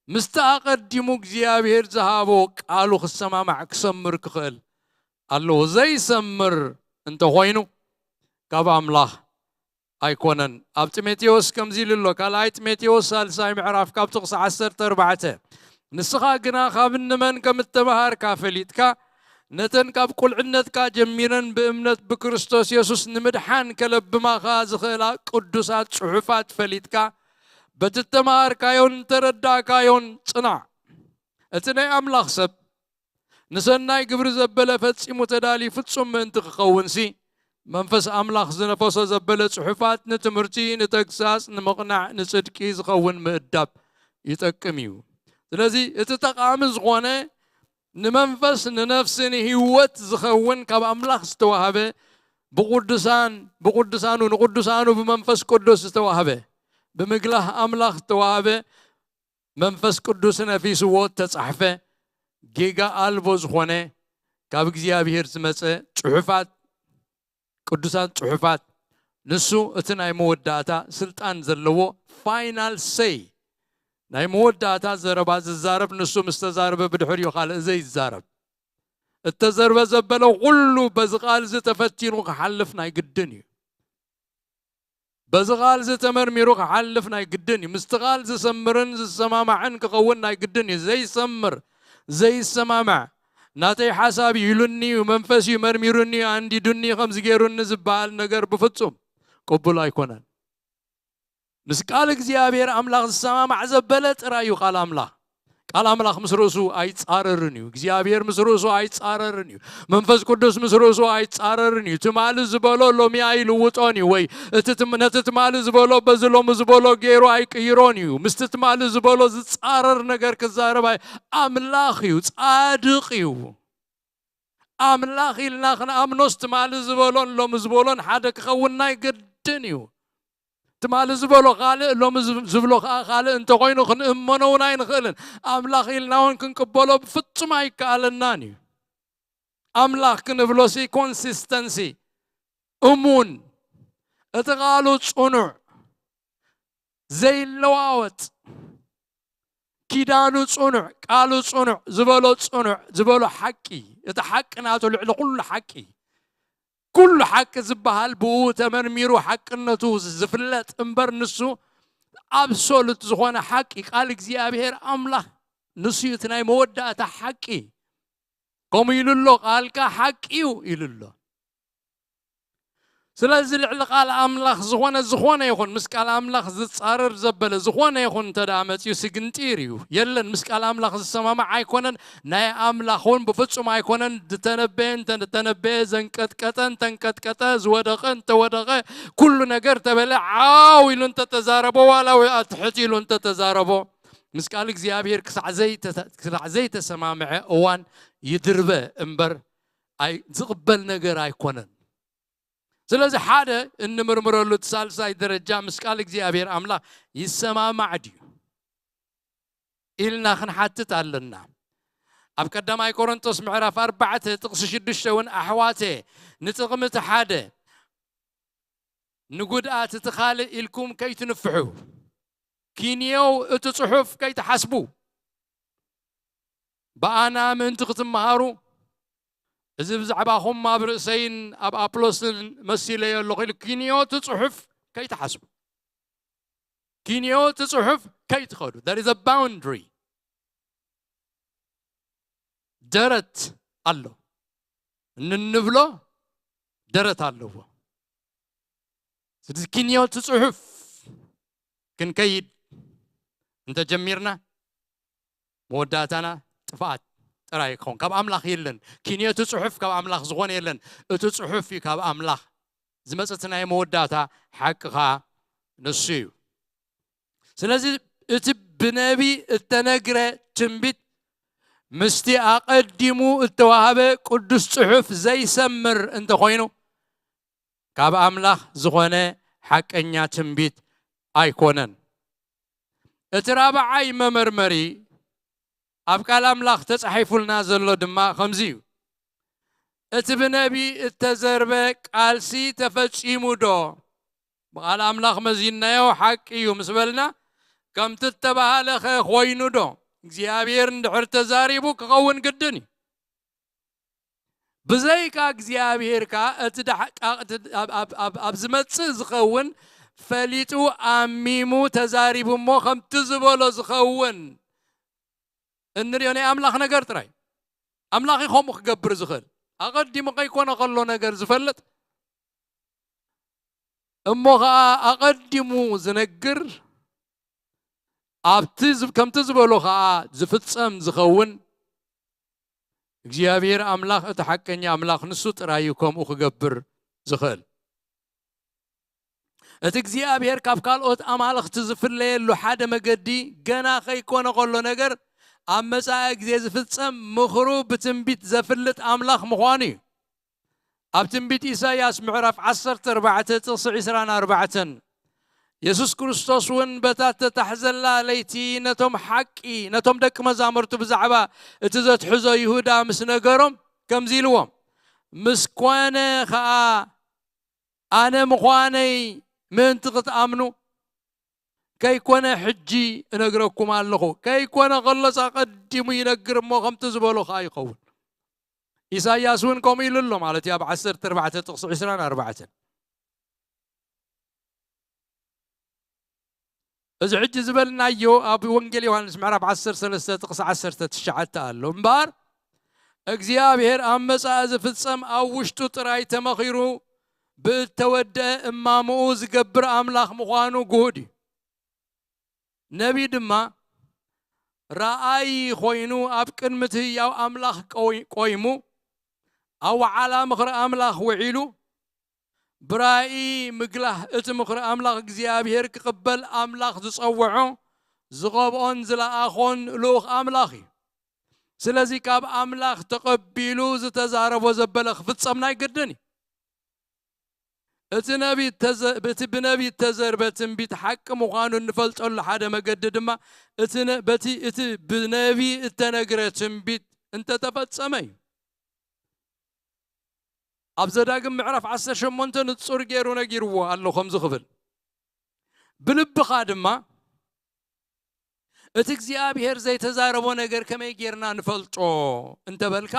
ምስቲ ኣቐዲሙ እግዚኣብሔር ዝሃቦ ቃሉ ክሰማማዕ ክሰምር ክኽእል ኣለዎ። ዘይሰምር እንተኾይኑ ካብ ኣምላኽ ኣይኮነን። ኣብ ጢሞቴዎስ ከምዚ ኢሉ ኣሎ፣ ካልኣይ ጢሞቴዎስ ሳልሳይ ምዕራፍ ካብ ጥቕሲ ዓሰርተ ኣርባዕተ፣ ንስኻ ግና ካብ እንመን ከም እተመሃርካ ፈሊጥካ፣ ነተን ካብ ቁልዕነትካ ጀሚረን ብእምነት ብክርስቶስ የሱስ ንምድሓን ከለብማኻ ዝኽእላ ቅዱሳት ጽሑፋት ፈሊጥካ፣ በቲ እተመሃርካዮን እተረዳእካዮን ጽናዕ። እቲ ናይ ኣምላኽ ሰብ ንሰናይ ግብሪ ዘበለ ፈጺሙ ተዳልዩ ፍጹም ምእንቲ ክኸውንሲ፣ መንፈስ ኣምላኽ ዝነፈሶ ዘበለ ጽሑፋት ንትምህርቲ፣ ንተግሳጽ፣ ንምቕናዕ፣ ንጽድቂ ዝኸውን ምእዳብ ይጠቅም እዩ። ስለዚ እቲ ጠቓሚ ዝኾነ ንመንፈስ፣ ንነፍሲ፣ ንህይወት ዝኸውን ካብ ኣምላኽ ዝተዋህበ ብቕዱሳን፣ ብቕዱሳኑ፣ ንቕዱሳኑ ብመንፈስ ቅዱስ ዝተዋህበ ብምግላህ ኣምላኽ ዝተዋህበ መንፈስ ቅዱስ ነፊስዎ እተጻሕፈ ጌጋ ኣልቦ ዝኾነ ካብ እግዚኣብሔር ዝመጸ ጽሑፋት፣ ቅዱሳት ጽሑፋት፣ ንሱ እቲ ናይ መወዳእታ ስልጣን ዘለዎ ፋይናል ሰይ፣ ናይ መወዳእታ ዘረባ ዝዛረብ ንሱ ምስ ተዛረበ ብድሕሪኡ ካልእ ዘይዛረብ። እተዘርበ ዘበለ ኩሉ በዚ ቃል እዚ ተፈቲኑ ክሓልፍ ናይ ግድን እዩ። በዚ ቃል እዚ ተመርሚሩ ክሓልፍ ናይ ግድን እዩ። ምስቲ ቃል ዝሰምርን ዝሰማማዕን ክኸውን ናይ ግድን እዩ። ዘይሰምር፣ ዘይሰማማዕ፣ ናተይ ሓሳብ እዩ ኢሉኒ እዩ፣ መንፈስ እዩ መርሚሩኒ እዩ፣ ኣንዲዱኒ እዩ፣ ከምዚ ገይሩኒ ዝበሃል ነገር ብፍጹም ቅቡል ኣይኮነን። ምስ ቃል እግዚኣብሔር ኣምላኽ ዝሰማማዕ ዘበለ ጥራይ እዩ ቃል ኣምላኽ። ቃል ኣምላኽ ምስ ርእሱ ኣይጻረርን እዩ። እግዚኣብሔር ምስ ርእሱ ኣይጻረርን እዩ። መንፈስ ቅዱስ ምስ ርእሱ ኣይጻረርን እዩ። ትማሊ ዝበሎ ሎሚ ኣይልውጦን እዩ፣ ወይ እቲ ትም-፣ ነቲ ትማሊ ዝበሎ በዚ ሎሚ ዝበሎ ገይሩ ኣይቅይሮን እዩ። ምስቲ ትማሊ ዝበሎ ዝጻረር ነገር ክዛረብ ኣይ-፣ ኣምላኽ እዩ፣ ጻድቕ እዩ። ኣምላኽ ኢልና ክንኣምኖስ ትማሊ ዝበሎን ሎሚ ዝበሎን ሓደ ክኸውን ናይ ግድን እዩ። ትማሊ ዝበሎ ካልእ፣ ሎሚ ዝብ-፣ ዝብሎ ከኣ ካልእ እንተኾይኑ ክንእመኖ እውን ኣይንኽእልን። ኣምላኽ ኢልና እውን ክንቅበሎ ብፍጹም ኣይከኣለናን እዩ። ኣምላኽ ክንብሎሲ ኮንሲስተንሲ፣ እሙን፣ እቲ ቃሉ ጽኑዕ፣ ዘይለዋወጥ፣ ኪዳኑ ጽኑዕ፣ ቃሉ ጽኑዕ፣ ዝበሎ ጽኑዕ፣ ዝበሎ ሓቂ፣ እቲ ሓቂ ናቱ ልዕሊ ኩሉ ሓቂ። ኩሉ ሓቂ ዝበሃል ብኡ ተመርሚሩ ሓቅነቱ ዝፍለጥ እምበር፣ ንሱ ኣብሶሉት ዝኾነ ሓቂ፣ ቃል እግዚኣብሔር ኣምላኽ ንሱ እዩ እቲ ናይ መወዳእታ ሓቂ። ከምኡ ኢሉ ኣሎ፣ ቃልካ ሓቂ እዩ ኢሉ ኣሎ። ስለዚ ልዕሊ ቃል ኣምላኽ ዝኾነ፣ ዝኾነ ይኹን፣ ምስ ቃል ኣምላኽ ዝጻረር ዘበለ ዝኾነ ይኹን እንተ ደኣ መጺኡ፣ ስግንጢር እዩ። የለን፣ ምስ ቃል ኣምላኽ ዝሰማማዕ ኣይኮነን። ናይ ኣምላኽ እውን ብፍጹም ኣይኮነን። ዝተነበየ እንተ ተነበየ፣ ዘንቀጥቀጠ እንተንቀጥቀጠ፣ ዝወደቐ እንተወደቐ፣ ኩሉ ነገር ተበለ፣ ዓው ኢሉ እንተተዛረቦ፣ ዋላ ወይ ኣትሕት ኢሉ እንተተዛረቦ፣ ምስ ቃል እግዚኣብሔር ክሳዕ ዘይተ-፣ ክሳዕ ዘይተሰማምዐ እዋን ይድርበ እምበር፣ ኣይ-፣ ዝቕበል ነገር ኣይኮነን። ስለዚ ሓደ እንምርምረሉ እቲ ሳልሳይ ደረጃ፣ ምስ ቃል እግዚኣብሔር ኣምላኽ ይሰማማዕ ድዩ ኢልና ክንሓትት ኣለና። ኣብ ቀዳማይ ቆሮንቶስ ምዕራፍ ኣርባዕተ ጥቕሲ ሽዱሽተ እውን፣ ኣሕዋተ፣ ንጥቕሚ እቲ ሓደ፣ ንጉድኣት እቲ ካልእ ኢልኩም ከይትንፍሑ፣ ኪንዮው እቲ ጽሑፍ ከይትሓስቡ፣ ብኣና ምእንቲ ክትመሃሩ፣ እዚ ብዛዕባኹም ኣብ ርእሰይን ኣብ ኣጵሎስን መሲለዮ ኣለኹ ኢሉ፣ ኪንዮ እቲ ጽሑፍ ከይትሓስቡ። ኪንዮ እቲ ጽሑፍ ከይትኸዱ። There is a boundary። ደረት ኣሎ። እንንብሎ ደረት ኣለዎ። ስለዚ ኪንዮ እቲ ጽሑፍ ክንከይድ እንተጀሚርና፣ መወዳእታና ጥፍኣት ጥራይ ክኸውን። ካብ ኣምላኽ የለን። ኪንዮ እቲ ጽሑፍ ካብ ኣምላኽ ዝኾነ የለን። እቲ ጽሑፍ እዩ ካብ ኣምላኽ ዝመጽእ። እቲ ናይ መወዳእታ ሓቂ ኸኣ ንሱ እዩ። ስለዚ እቲ ብነቢ እተነግረ ትንቢት ምስቲ ኣቐዲሙ እተዋህበ ቅዱስ ጽሑፍ ዘይሰምር እንተኾይኑ፣ ካብ ኣምላኽ ዝኾነ ሓቀኛ ትንቢት ኣይኮነን። እቲ ራብዓይ መመርመሪ ኣብ ቃል ኣምላኽ ተጻሒፉልና ዘሎ ድማ ከምዚ እዩ። እቲ ብነቢ እተዘርበ ቃልሲ ተፈጺሙ ዶ? ብቓል ኣምላኽ መዚናዮ ሓቂ እዩ ምስ በልና፣ ከምቲ እተባህለኸ ኾይኑ ዶ? እግዚኣብሔር እንድሕር ተዛሪቡ ክኸውን ግድን እዩ። ብዘይካ እግዚኣብሔር ከኣ እቲ ዳሕ-፣ ቃ-፣ እቲ ኣብ፣ ኣብ፣ ኣብ፣ ኣብ ዝመጽእ ዝኸውን ፈሊጡ ኣሚሙ ተዛሪቡ እሞ ከምቲ ዝበሎ ዝኸውን እንሪኦ ናይ ኣምላኽ ነገር ጥራይ። ኣምላኽ እዩ ከምኡ ክገብር ዝኽእል። ኣቐዲሙ ከይኮነ ከሎ ነገር ዝፈልጥ እሞ ኸኣ ኣቐዲሙ ዝነግር፣ ኣብቲ ዝ-፣ ከምቲ ዝበሎ ኸኣ ዝፍጸም ዝኸውን እግዚኣብሔር ኣምላኽ እቲ ሓቀኛ ኣምላኽ ንሱ ጥራይ እዩ ከምኡ ክገብር ዝኽእል። እቲ እግዚኣብሔር ካብ ካልኦት ኣማልኽቲ ዝፍለየሉ ሓደ መገዲ ገና ከይኮነ ከሎ ነገር ኣብ መጻኢ ግዜ ዝፍጸም ምኽሩ ብትንቢት ዘፍልጥ ኣምላኽ ምዃኑ እዩ። ኣብ ትንቢት ኢሳይያስ ምዕራፍ ዓሰርተ ኣርባዕተ ጥቕሲ ዕስራን ኣርባዕተን፣ የሱስ ክርስቶስ እውን በታ እተታሕዘላ ለይቲ ነቶም ሓቂ፣ ነቶም ደቂ መዛሙርቱ ብዛዕባ እቲ ዘትሕዞ ይሁዳ ምስ ነገሮም፣ ከምዚ ኢልዎም፣ ምስ ኮነ ኸኣ ኣነ ምዃነይ ምእንቲ ክትኣምኑ፣ ከይኮነ ሕጂ እነግረኩም ኣለኹ፣ ከይኮነ ከሎስ ኣቐዲሙ ይነግር እሞ ከምቲ ዝበሎ ኸኣ ይኸውን። ኢሳይያስ እውን ከምኡ ኢሉ ኣሎ ማለት እዩ፣ ኣብ ዓሰርተ ኣርባዕተ ጥቕሲ ዕስራን ኣርባዕተን። እዚ ሕጂ ዝበልናዮ ኣብ ወንጌል ዮሃንስ ምዕራፍ ዓሰርተ ሰለስተ ጥቕሲ ዓሰርተ ትሽዓተ ኣሎ። እምበኣር እግዚኣብሔር ኣብ መጻኢ ዝፍጸም ኣብ ውሽጡ ጥራይ ተመኺሩ ብእተወድአ እማምኡ ዝገብር ኣምላኽ ምዃኑ ግሁድ እዩ። ነቢ ድማ ረኣይ ኮይኑ ኣብ ቅድሚ እቲ ህያው ኣምላኽ ቆይ-፣ ቆይሙ፣ ኣብ ወዓላ ምኽሪ ኣምላኽ ውዒሉ፣ ብራእይ ምግላህ እቲ ምኽሪ ኣምላኽ እግዚኣብሔር ክቕበል ኣምላኽ ዝጸውዖ፣ ዝቐብኦን ዝለኣኾን ልኡኽ ኣምላኽ እዩ። ስለዚ ካብ ኣምላኽ ተቐቢሉ ዝተዛረቦ ዘበለ ክፍጸም ናይ ግድን እዩ። እቲ ነቢ እተዘ-፣ እቲ ብነቢ እተዘርበ ትንቢት ሓቂ ምዃኑ እንፈልጠሉ ሓደ መገዲ ድማ እቲ ነ-፣ በቲ እቲ ብነቢ እተነግረ ትንቢት እንተተፈጸመ እዩ። ኣብ ዘዳግም ምዕራፍ ዓሰርተ ሸሞንተ ንጹር ገይሩ ነጊርዎ ኣሎ ከምዚ ክብል፣ ብልብኻ ድማ እቲ እግዚኣብሔር ዘይተዛረቦ ነገር ከመይ ጌርና ንፈልጦ እንተበልካ፣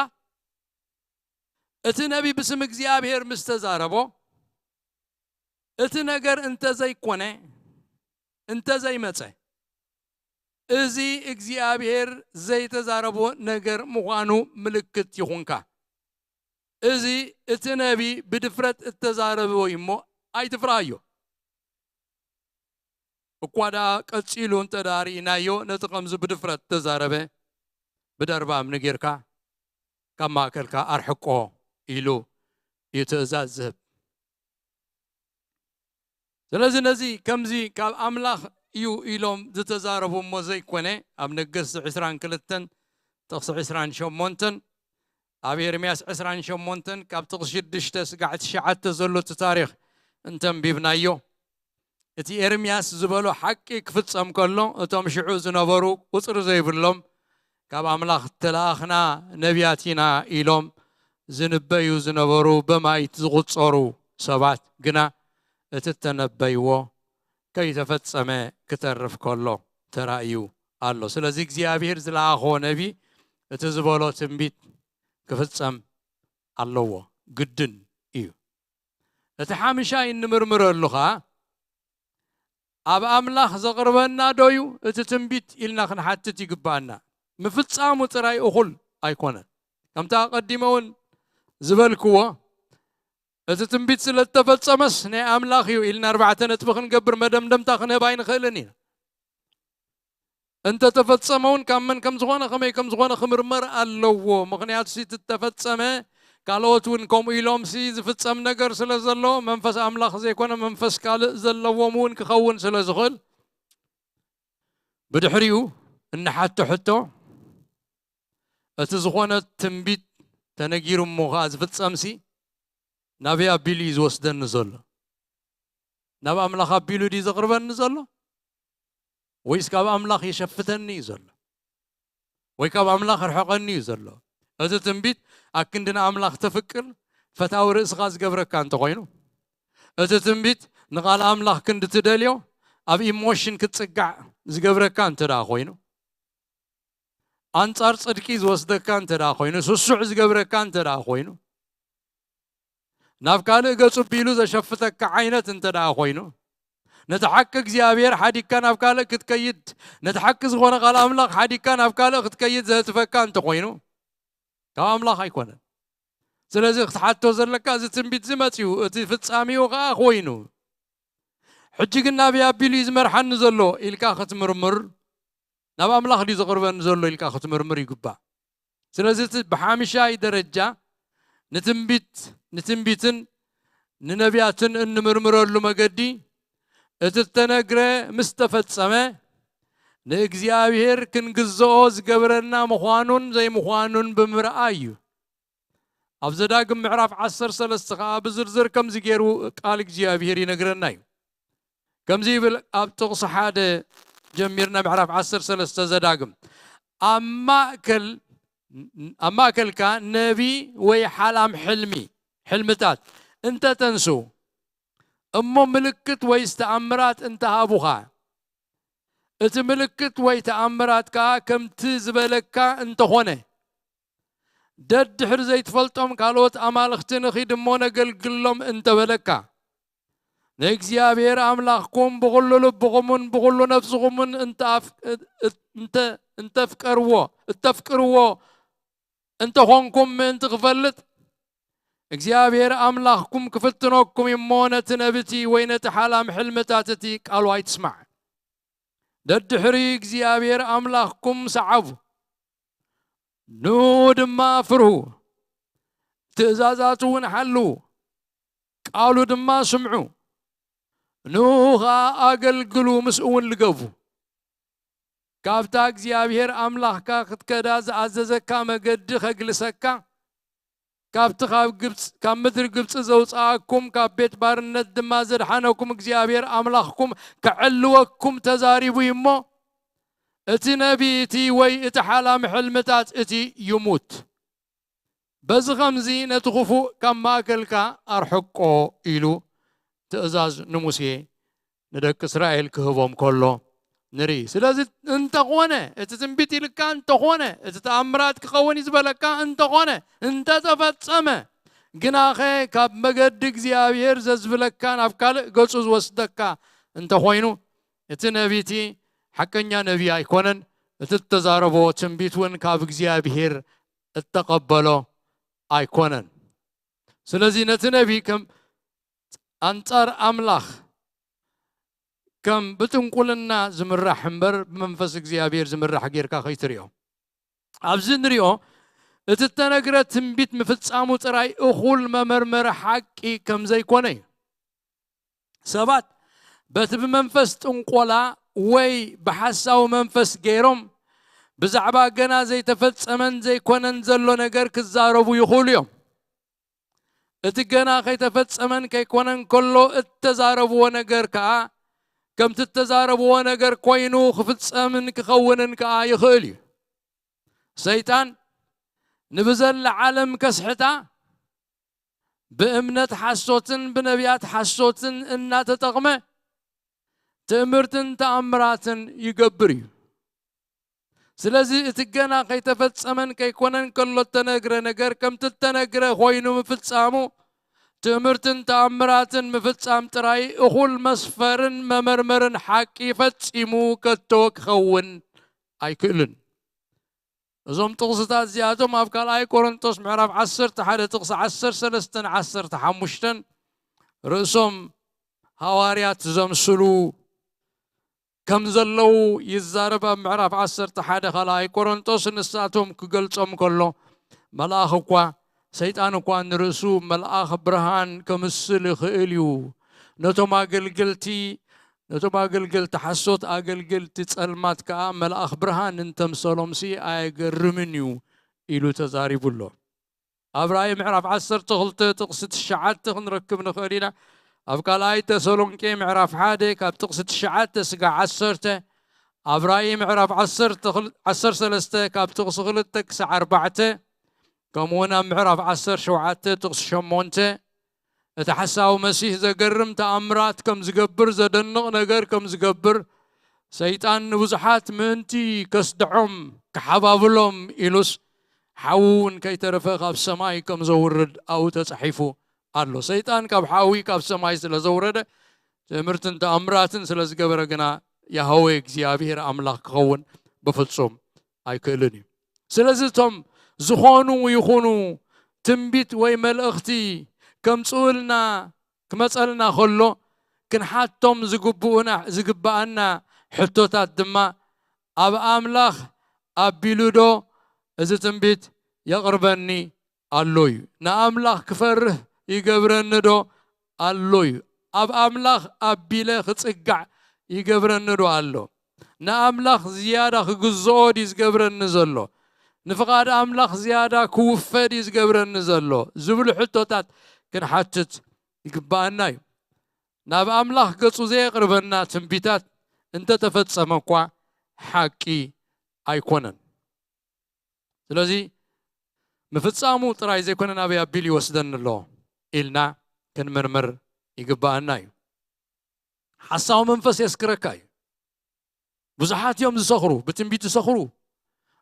እቲ ነቢ ብስም እግዚኣብሔር ምስ ተዛረቦ፣ እቲ ነገር እንተዘይኮነ፣ እንተዘይመጸ፣ እዚ እግዚኣብሔር ዘይተዛረቦ ነገር ምዃኑ ምልክት ይኹንካ። እዚ እቲ ነቢ ብድፍረት እተዛረቦ እዩ እሞ ኣይትፍርሃዮ። እኳ ደኣ ቀጺሉ እንተ ደኣ ርኢናዮ፣ ነቲ ከምዚ ብድፍረት እተዛረበ ብደርባ እምኒ ጌርካ ካብ ማእከልካ ኣርሕቆ ኢሉ እዩ ትእዛዝ ዝህብ። ስለዚ ነዚ ከምዚ ካብ ኣምላኽ እዩ ኢሎም ዝተዛረቡ እሞ ዘይኮነ፣ ኣብ ነገስቲ ዕስራን ክልተን ጥቕሲ ዕስራን ሸሞንተን፣ ኣብ ኤርምያስ ዕስራን ሸሞንተን ካብ ጥቕሲ ሽዱሽተ ስጋዕ ትሽዓተ ዘሎ እቲ ታሪኽ እንተንቢብናዮ፣ እቲ ኤርምያስ ዝበሎ ሓቂ ክፍጸም ከሎ፣ እቶም ሽዑ ዝነበሩ ቁጽሪ ዘይብሎም ካብ ኣምላኽ እተለኣኽና ነቢያት ኢና ኢሎም ዝንበዩ ዝነበሩ በማይት ዝቑጸሩ ሰባት ግና እቲ እተነበይዎ ከይተፈጸመ ክተርፍ ከሎ ተራእዩ ኣሎ። ስለዚ እግዚኣብሔር ዝለኣኾ ነቢ እቲ ዝበሎ ትንቢት ክፍጸም ኣለዎ፣ ግድን እዩ። እቲ ሓምሻይ እንምርምረሉ ኸኣ ኣብ ኣምላኽ ዘቕርበና ዶ እዩ እቲ ትንቢት ኢልና ክንሓትት ይግባኣና። ምፍጻሙ ጥራይ እኹል ኣይኮነን። ከምቲ ኣቐዲመ እውን ዝበልክዎ፣ እቲ ትንቢት ስለ እተፈጸመስ ናይ ኣምላኽ እዩ ኢልና ኣርባዕተ ነጥቢ ክንገብር መደምደምታ ክንህብ ኣይንኽእልን ኢና። እንተተፈጸመ እውን ካብ መን ከም ዝኾነ፣ ከመይ ከም ዝኾነ ክምርመር ኣለዎ። ምኽንያቱ ሲ እተፈጸመ ካልኦት እውን ከምኡ ኢሎም ሲ ዝፍጸም ነገር ስለ ዘሎ፣ መንፈስ ኣምላኽ ዘይኮነ መንፈስ ካልእ ዘለዎም እውን ክኸውን ስለ ዝኽእል፣ ብድሕሪኡ እንሓቶ ሕቶ፣ እቲ ዝኾነ ትንቢት ተነጊሩ እሞ ኸኣ ዝፍጸምሲ ናበይ ኣቢሉ እዩ ዝወስደኒ ዘሎ? ናብ ኣምላኽ ኣቢሉ ድዩ ዘቕርበኒ ዘሎ? ወይስ ካብ ኣምላኽ ይሸፍተኒ እዩ ዘሎ? ወይ ካብ ኣምላኽ ርሕቐኒ እዩ ዘሎ? እቲ ትንቢት ኣክንዲ ንኣምላኽ ተፍቅር ፈታዊ ርእስኻ ዝገብረካ እንተኾይኑ፣ እቲ ትንቢት ንቓል ኣምላኽ ክንዲ ትደልዮ ኣብ ኢሞሽን ክትጽጋዕ ዝገብረካ እንተ ደኣ ኮይኑ፣ ኣንጻር ጽድቂ ዝወስደካ እንተ ደኣ ኮይኑ፣ ስሱዕ ዝገብረካ እንተ ደኣ ኮይኑ፣ ናብ ካልእ ገጹ ቢሉ ዘሸፍተካ ዓይነት እንተ ደኣ ኮይኑ፣ ነቲ ሓቂ እግዚኣብሔር ሓዲግካ ናብ ካልእ ክትከይድ፣ ነቲ ሓቂ ዝኾነ ቃል ኣምላኽ ሓዲግካ ናብ ካልእ ክትከይድ ዘህትፈካ እንተ ኮይኑ፣ ካብ ኣምላኽ ኣይኮነን። ስለዚ ክትሓቶ ዘለካ፣ እዚ ትንቢት እዚ መጺኡ፣ እቲ ፍጻሜኡ ኸኣ ኮይኑ፣ ሕጂ ግን ናበይ ኣቢሉ እዩ ዝመርሓኒ ዘሎ ኢልካ ክትምርምር፣ ናብ ኣምላኽ ድዩ ዘቕርበኒ ዘሎ ኢልካ ክትምርምር ይግባእ። ስለዚ እቲ ብሓምሻይ ደረጃ ንትንቢት፣ ንትንቢትን ንነቢያትን እንምርምረሉ መገዲ፣ እቲ እተነግረ ምስ ተፈጸመ ንእግዚኣብሔር ክንግዝኦ ዝገብረና ምዃኑን ዘይምዃኑን ብምርኣይ እዩ። ኣብ ዘዳግም ምዕራፍ ዓሰርተ ሰለስተ ኸኣ ብዝርዝር ከምዚ ገይሩ ቃል እግዚኣብሔር ይነግረና እዩ። ከምዚ ይብል ኣብ ጥቕሲ ሓደ ጀሚርና ምዕራፍ ዓሰርተ ሰለስተ ዘዳግም፣ ኣብ ማእከል፣ ኣብ ማእከልካ ነቢ ወይ ሓላም ሕልሚ፣ ሕልምታት እንተ ተንስኡ፣ እሞ ምልክት ወይ ተኣምራት እንተ ሃቡኻ፣ እቲ ምልክት ወይ ተኣምራት ከኣ ከምቲ ዝበለካ እንተኾነ፣ ደድሕሪ ዘይትፈልጦም ካልኦት ኣማልኽቲ ንኺድ እሞ ነገልግሎም እንተ በለካ፣ ንእግዚኣብሔር ኣምላኽኩም ብኹሉ ልብኹምን ብኹሉ ነፍስኹምን እንተ ኣፍ-፣ እንተ-፣ እንተፍቀርዎ፣ እተፍቅርዎ እንተኾንኩም ምእንቲ ክፈልጥ፣ እግዚኣብሔር ኣምላኽኩም ክፍትነኩም እሞ ነቲ ነብቲ ወይ ነቲ ሓላም ሕልምታት እቲ ቃሉ ኣይትስማዕ። ደድሕሪ እግዚኣብሔር ኣምላኽኩም ሰዓቡ፣ ንኡ ድማ ፍርሁ፣ ትእዛዛቱ እውን ሓልዉ፣ ቃሉ ድማ ስምዑ፣ ንኡ ኸኣ ኣገልግሉ፣ ምስኡ እውን ልገቡ። ካብታ እግዚኣብሔር ኣምላኽካ ክትከዳ ዝኣዘዘካ መገዲ ኸግልሰካ፣ ካብቲ ካብ ግብጽ፣ ካብ ምድሪ ግብጽ ዘውጽኣኩም፣ ካብ ቤት ባርነት ድማ ዘድሓነኩም እግዚኣብሔር ኣምላኽኩም ከዕልወኩም ተዛሪቡ እዩ እሞ፣ እቲ ነቢ እቲ ወይ እቲ ሓላም ሕልምታት እቲ ይሙት። በዚ ኸምዚ ነቲ ኽፉእ ካብ ማእከልካ ኣርሕቆ ኢሉ ትእዛዝ ንሙሴ ንደቂ እስራኤል ክህቦም ከሎ ንርኢ። ስለዚ እንተኾነ፣ እቲ ትንቢት ኢልካ እንተኾነ፣ እቲ ተኣምራት ክኸውን እዩ ዝበለካ እንተኾነ፣ እንተተፈጸመ፣ ግናኸ ካብ መገዲ እግዚኣብሔር ዘዝብለካ ናብ ካልእ ገጹ ዝወስደካ እንተኾይኑ፣ እቲ ነቢቲ ሓቀኛ ነቢ ኣይኮነን። እቲ እተዛረቦ ትንቢት እውን ካብ እግዚኣብሔር እተቐበሎ ኣይኮነን። ስለዚ ነቲ ነቢ ከም ኣንጻር ኣምላኽ ከም ብጥንቁልና ዝምራሕ እምበር ብመንፈስ እግዚኣብሔር ዝምራሕ ጌርካ ከይትሪኦ። ኣብዚ ንሪኦ እቲ እተነግረ ትንቢት ምፍጻሙ ጥራይ እኹል መመርመሪ ሓቂ ከም ዘይኮነ እዩ። ሰባት በቲ ብመንፈስ ጥንቆላ ወይ ብሓሳዊ መንፈስ ገይሮም ብዛዕባ ገና ዘይተፈጸመን ዘይኮነን ዘሎ ነገር ክዛረቡ ይኽእሉ እዮም። እቲ ገና ከይተፈጸመን ከይኮነን ከሎ እተዛረብዎ ነገር ከኣ ከምቲ እተዛረብዎ ነገር ኮይኑ ክፍጸምን ክኸውንን ከኣ ይኽእል እዩ። ሰይጣን ንብዘላ ዓለም ከስሕታ ብእምነት ሓሶትን ብነቢያት ሓሶትን እናተጠቕመ ትእምርትን ተኣምራትን ይገብር እዩ። ስለዚ እቲ ገና ከይተፈጸመን ከይኮነን ከሎ እተነግረ ነገር ከምቲ እተነግረ ኮይኑ ምፍጻሙ ትእምርትን ተኣምራትን ምፍጻም ጥራይ እኹል መስፈርን መመርመርን ሓቂ ፈጺሙ ከቶ ክኸውን ኣይክእልን። እዞም ጥቕስታት እዚኣቶም ኣብ ካልኣይ ቆሮንቶስ ምዕራፍ ዓሰርተ ሓደ ጥቕሲ ዓሰርተ ሰለስተን ዓሰርተ ሓሙሽተን ርእሶም ሃዋርያት ዘምስሉ ከም ዘለዉ ይዛረብ። ኣብ ምዕራፍ ዓሰርተ ሓደ ካልኣይ ቆሮንቶስ ንሳቶም ክገልጾም ከሎ፣ መልኣኽ እኳ፣ ሰይጣን እኳ ንርእሱ መልኣኽ ብርሃን ከምስል ይኽእል እዩ። ነቶም ኣገልገልቲ፣ ነቶም ኣገልገልቲ ሓሶት፣ ኣገልገልቲ ጸልማት ከኣ መልኣኽ ብርሃን እንተምሰሎምሲ ኣየገርምን እዩ ኢሉ ተዛሪቡ ኣሎ። ኣብ ራእይ ምዕራፍ ዓሰርተ ክልተ ጥቕሲ ትሽዓተ ክንረክብ ንኽእል ኢና። ኣብ ካልኣይ ተሰሎንቄ ምዕራፍ ሓደ ካብ ጥቕሲ ትሽዓተ ስጋዕ ዓሰርተ፣ ኣብ ራእይ ምዕራፍ ዓሰርተ ክል-፣ ዓሰርተ ሰለስተ ካብ ጥቕሲ ክልተ ክሳዕ ኣርባዕተ፣ ከምኡ እውን ኣብ ምዕራፍ ዓሰርተ ሸውዓተ ጥቕሲ ሸሞንተ፣ እቲ ሓሳዊ መሲህ ዘገርም ተኣምራት ከም ዝገብር፣ ዘደንቕ ነገር ከም ዝገብር፣ ሰይጣን ንብዙሓት ምእንቲ ከስድዖም፣ ክሓባብሎም ኢሉስ ሓዊ እውን ከይተረፈ ካብ ሰማይ ከም ዘውርድ ኣብኡ ተጻሒፉ ኣሎ። ሰይጣን ካብ ሓዊ ካብ ሰማይ ስለ ዘውረደ፣ ትእምርትን ተኣምራትን ስለ ዝገበረ ግና ያህዌ እግዚኣብሔር ኣምላኽ ክኸውን ብፍጹም ኣይክእልን እዩ። ስለዚ እቶም ዝኾኑ ይኹኑ ትንቢት ወይ መልእኽቲ ከምጽኡልና ክመጸልና ከሎ ክንሓቶም ዝግብኡና፣ ዝግብኣና ሕቶታት ድማ፣ ኣብ ኣምላኽ ኣቢሉ ዶ እዚ ትንቢት የቕርበኒ ኣሎ እዩ? ንኣምላኽ ክፈርህ ይገብረኒ ዶ ኣሎ እዩ? ኣብ ኣምላኽ ኣቢለ ክጽጋዕ ይገብረኒ ዶ ኣሎ? ንኣምላኽ ዝያዳ ክግዝኦ ድዩ ዝገብረኒ ዘሎ? ንፍቓድ ኣምላኽ ዝያዳ ክውፈ ድዩ ዝገብረኒ ዘሎ? ዝብሉ ሕቶታት ክንሓትት ይግብኣና እዩ። ናብ ኣምላኽ ገጹ ዘየቕርበና ትንቢታት እንተተፈጸመ እኳ ሓቂ ኣይኮነን። ስለዚ ምፍጻሙ ጥራይ ዘይኮነ ናበይ ኣቢሉ ይወስደኒ ኣሎ ኢልና ክንምርምር ይግብኣና እዩ። ሓሳዊ መንፈስ የስክረካ እዩ። ብዙሓት እዮም ዝሰኽሩ፣ ብትንቢት ዝሰኽሩ።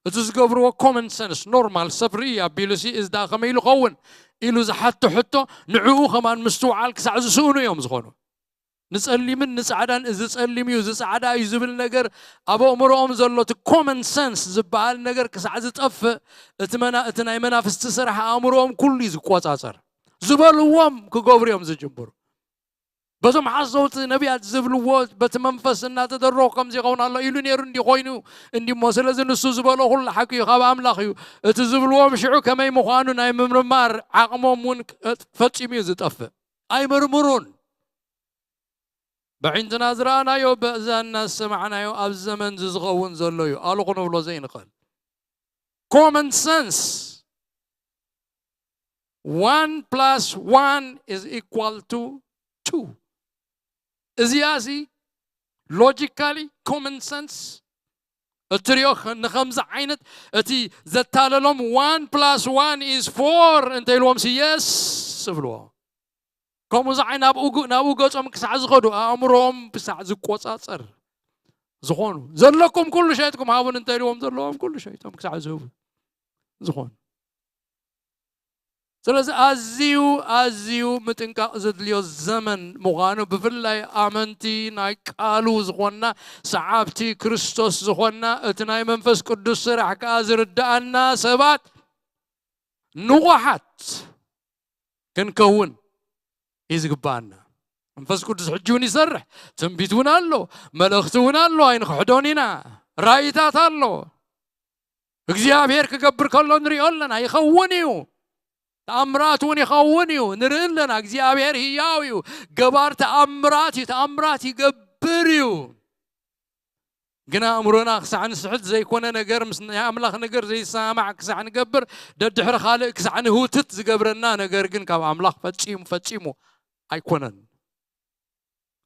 እቲ ዝገብርዎ ኮመን ሰንስ፣ ኖርማል ሰብ ርኢ ኣቢሉሲ እዚ ደኣ ከመይ ኢሉ ኸውን ኢሉ ዝሓቶ ሕቶ ንዕኡ ከማን ምስትውዓል ክሳዕ ዝስእኑ እዮም ዝኾኑ። ንጸሊምን ንጻዕዳን፣ እዚ ጸሊም እዩ፣ እዚ ጻዕዳ እዩ ዝብል ነገር ኣብ ኣእምሮኦም ዘሎ እቲ ኮመን ሰንስ ዝበሃል ነገር ክሳዕ ዝጠፍእ፣ እቲ መና-፣ እቲ ናይ መናፍስቲ ስራሕ ኣእምሮኦም ኩሉ እዩ ዝቆጻጸር። ዝበልዎም ክገብሩ እዮም ዝጅምሩ። በቶም ሓሰውቲ ነቢያት ዝብልዎ በቲ መንፈስ እናተደረኹ ከምዚ ይኸውን ኣሎ ኢሉ ነይሩ እንዲ ኮይኑ እንዲሞ፣ ስለዚ ንሱ ዝበሎ ኩሉ ሓቂ እዩ፣ ካብ ኣምላኽ እዩ። እቲ ዝብልዎም ሽዑ ከመይ ምዃኑ ናይ ምምርማር ዓቕሞም እውን ፈጺሙ እዩ ዝጠፍእ። ኣይምርምሩን። በዒንትና ዝረኣናዮ፣ በእዛንና ዝሰማዕናዮ ኣብዚ ዘመን እዚ ዝኸውን ዘሎ እዩ። ኣሉ ክንብሎ ዘይንኽእል። ኮመን ሰንስ፣ one plus one is equal to two። እዚኣሲ ሎጂካሊ ኮመን ሰንስ እትሪኦ ኸ-፣ ንኸምዚ ዓይነት እቲ ዘታለሎም one plus one is four እንተ ኢልዎም ሲ የስ እብልዎ። ከምኡ ዝዓይ ናብኡ ግ-፣ ናብኡ ገጾም ክሳዕ ዝኸዱ፣ ኣእምሮኦም ክሳዕ ዝቆጻጸር ዝኾኑ፣ ዘለኩም ኩሉ ሸይጥኩም ሃቡን እንተኢልዎም፣ ዘለዎም ኩሉ ሸይጦም ክሳዕ ዝህቡ ዝኾኑ። ስለዚ ኣዝዩ፣ ኣዝዩ ምጥንቃቕ ዘድልዮ ዘመን ምዃኑ፣ ብፍላይ ኣመንቲ ናይ ቃሉ ዝኾንና፣ ሰዓብቲ ክርስቶስ ዝኾንና፣ እቲ ናይ መንፈስ ቅዱስ ስራሕ ከኣ ዝርድኣና ሰባት ንቑሓት ክንከውን እዩ ዝግባኣና። መንፈስ ቅዱስ ሕጂ እውን ይሰርሕ። ትንቢት እውን ኣሎ፣ መልእኽቲ እውን ኣሎ፣ ኣይንኽሕዶን ኢና። ራእይታት ኣሎ። እግዚኣብሔር ክገብር ከሎ ንሪኦ ኣለና፣ ይኸውን እዩ። ተኣምራት እውን ይኸውን እዩ፣ ንርኢ ኣለና። እግዚኣብሔር ህያው እዩ፣ ገባር ተኣምራት እዩ፣ ተኣምራት ይገብር እዩ። ግና ኣእምሮና ክሳዕ ንስሕት ዘይኮነ ነገር፣ ምስ ናይ ኣምላኽ ነገር ዘይሰማማዕ ክሳዕ ንገብር፣ ደድሕሪ ካልእ ክሳዕ ንህውትት ዝገብረና ነገር ግን ካብ ኣምላኽ ፈጺሙ፣ ፈጺሙ ኣይኮነን።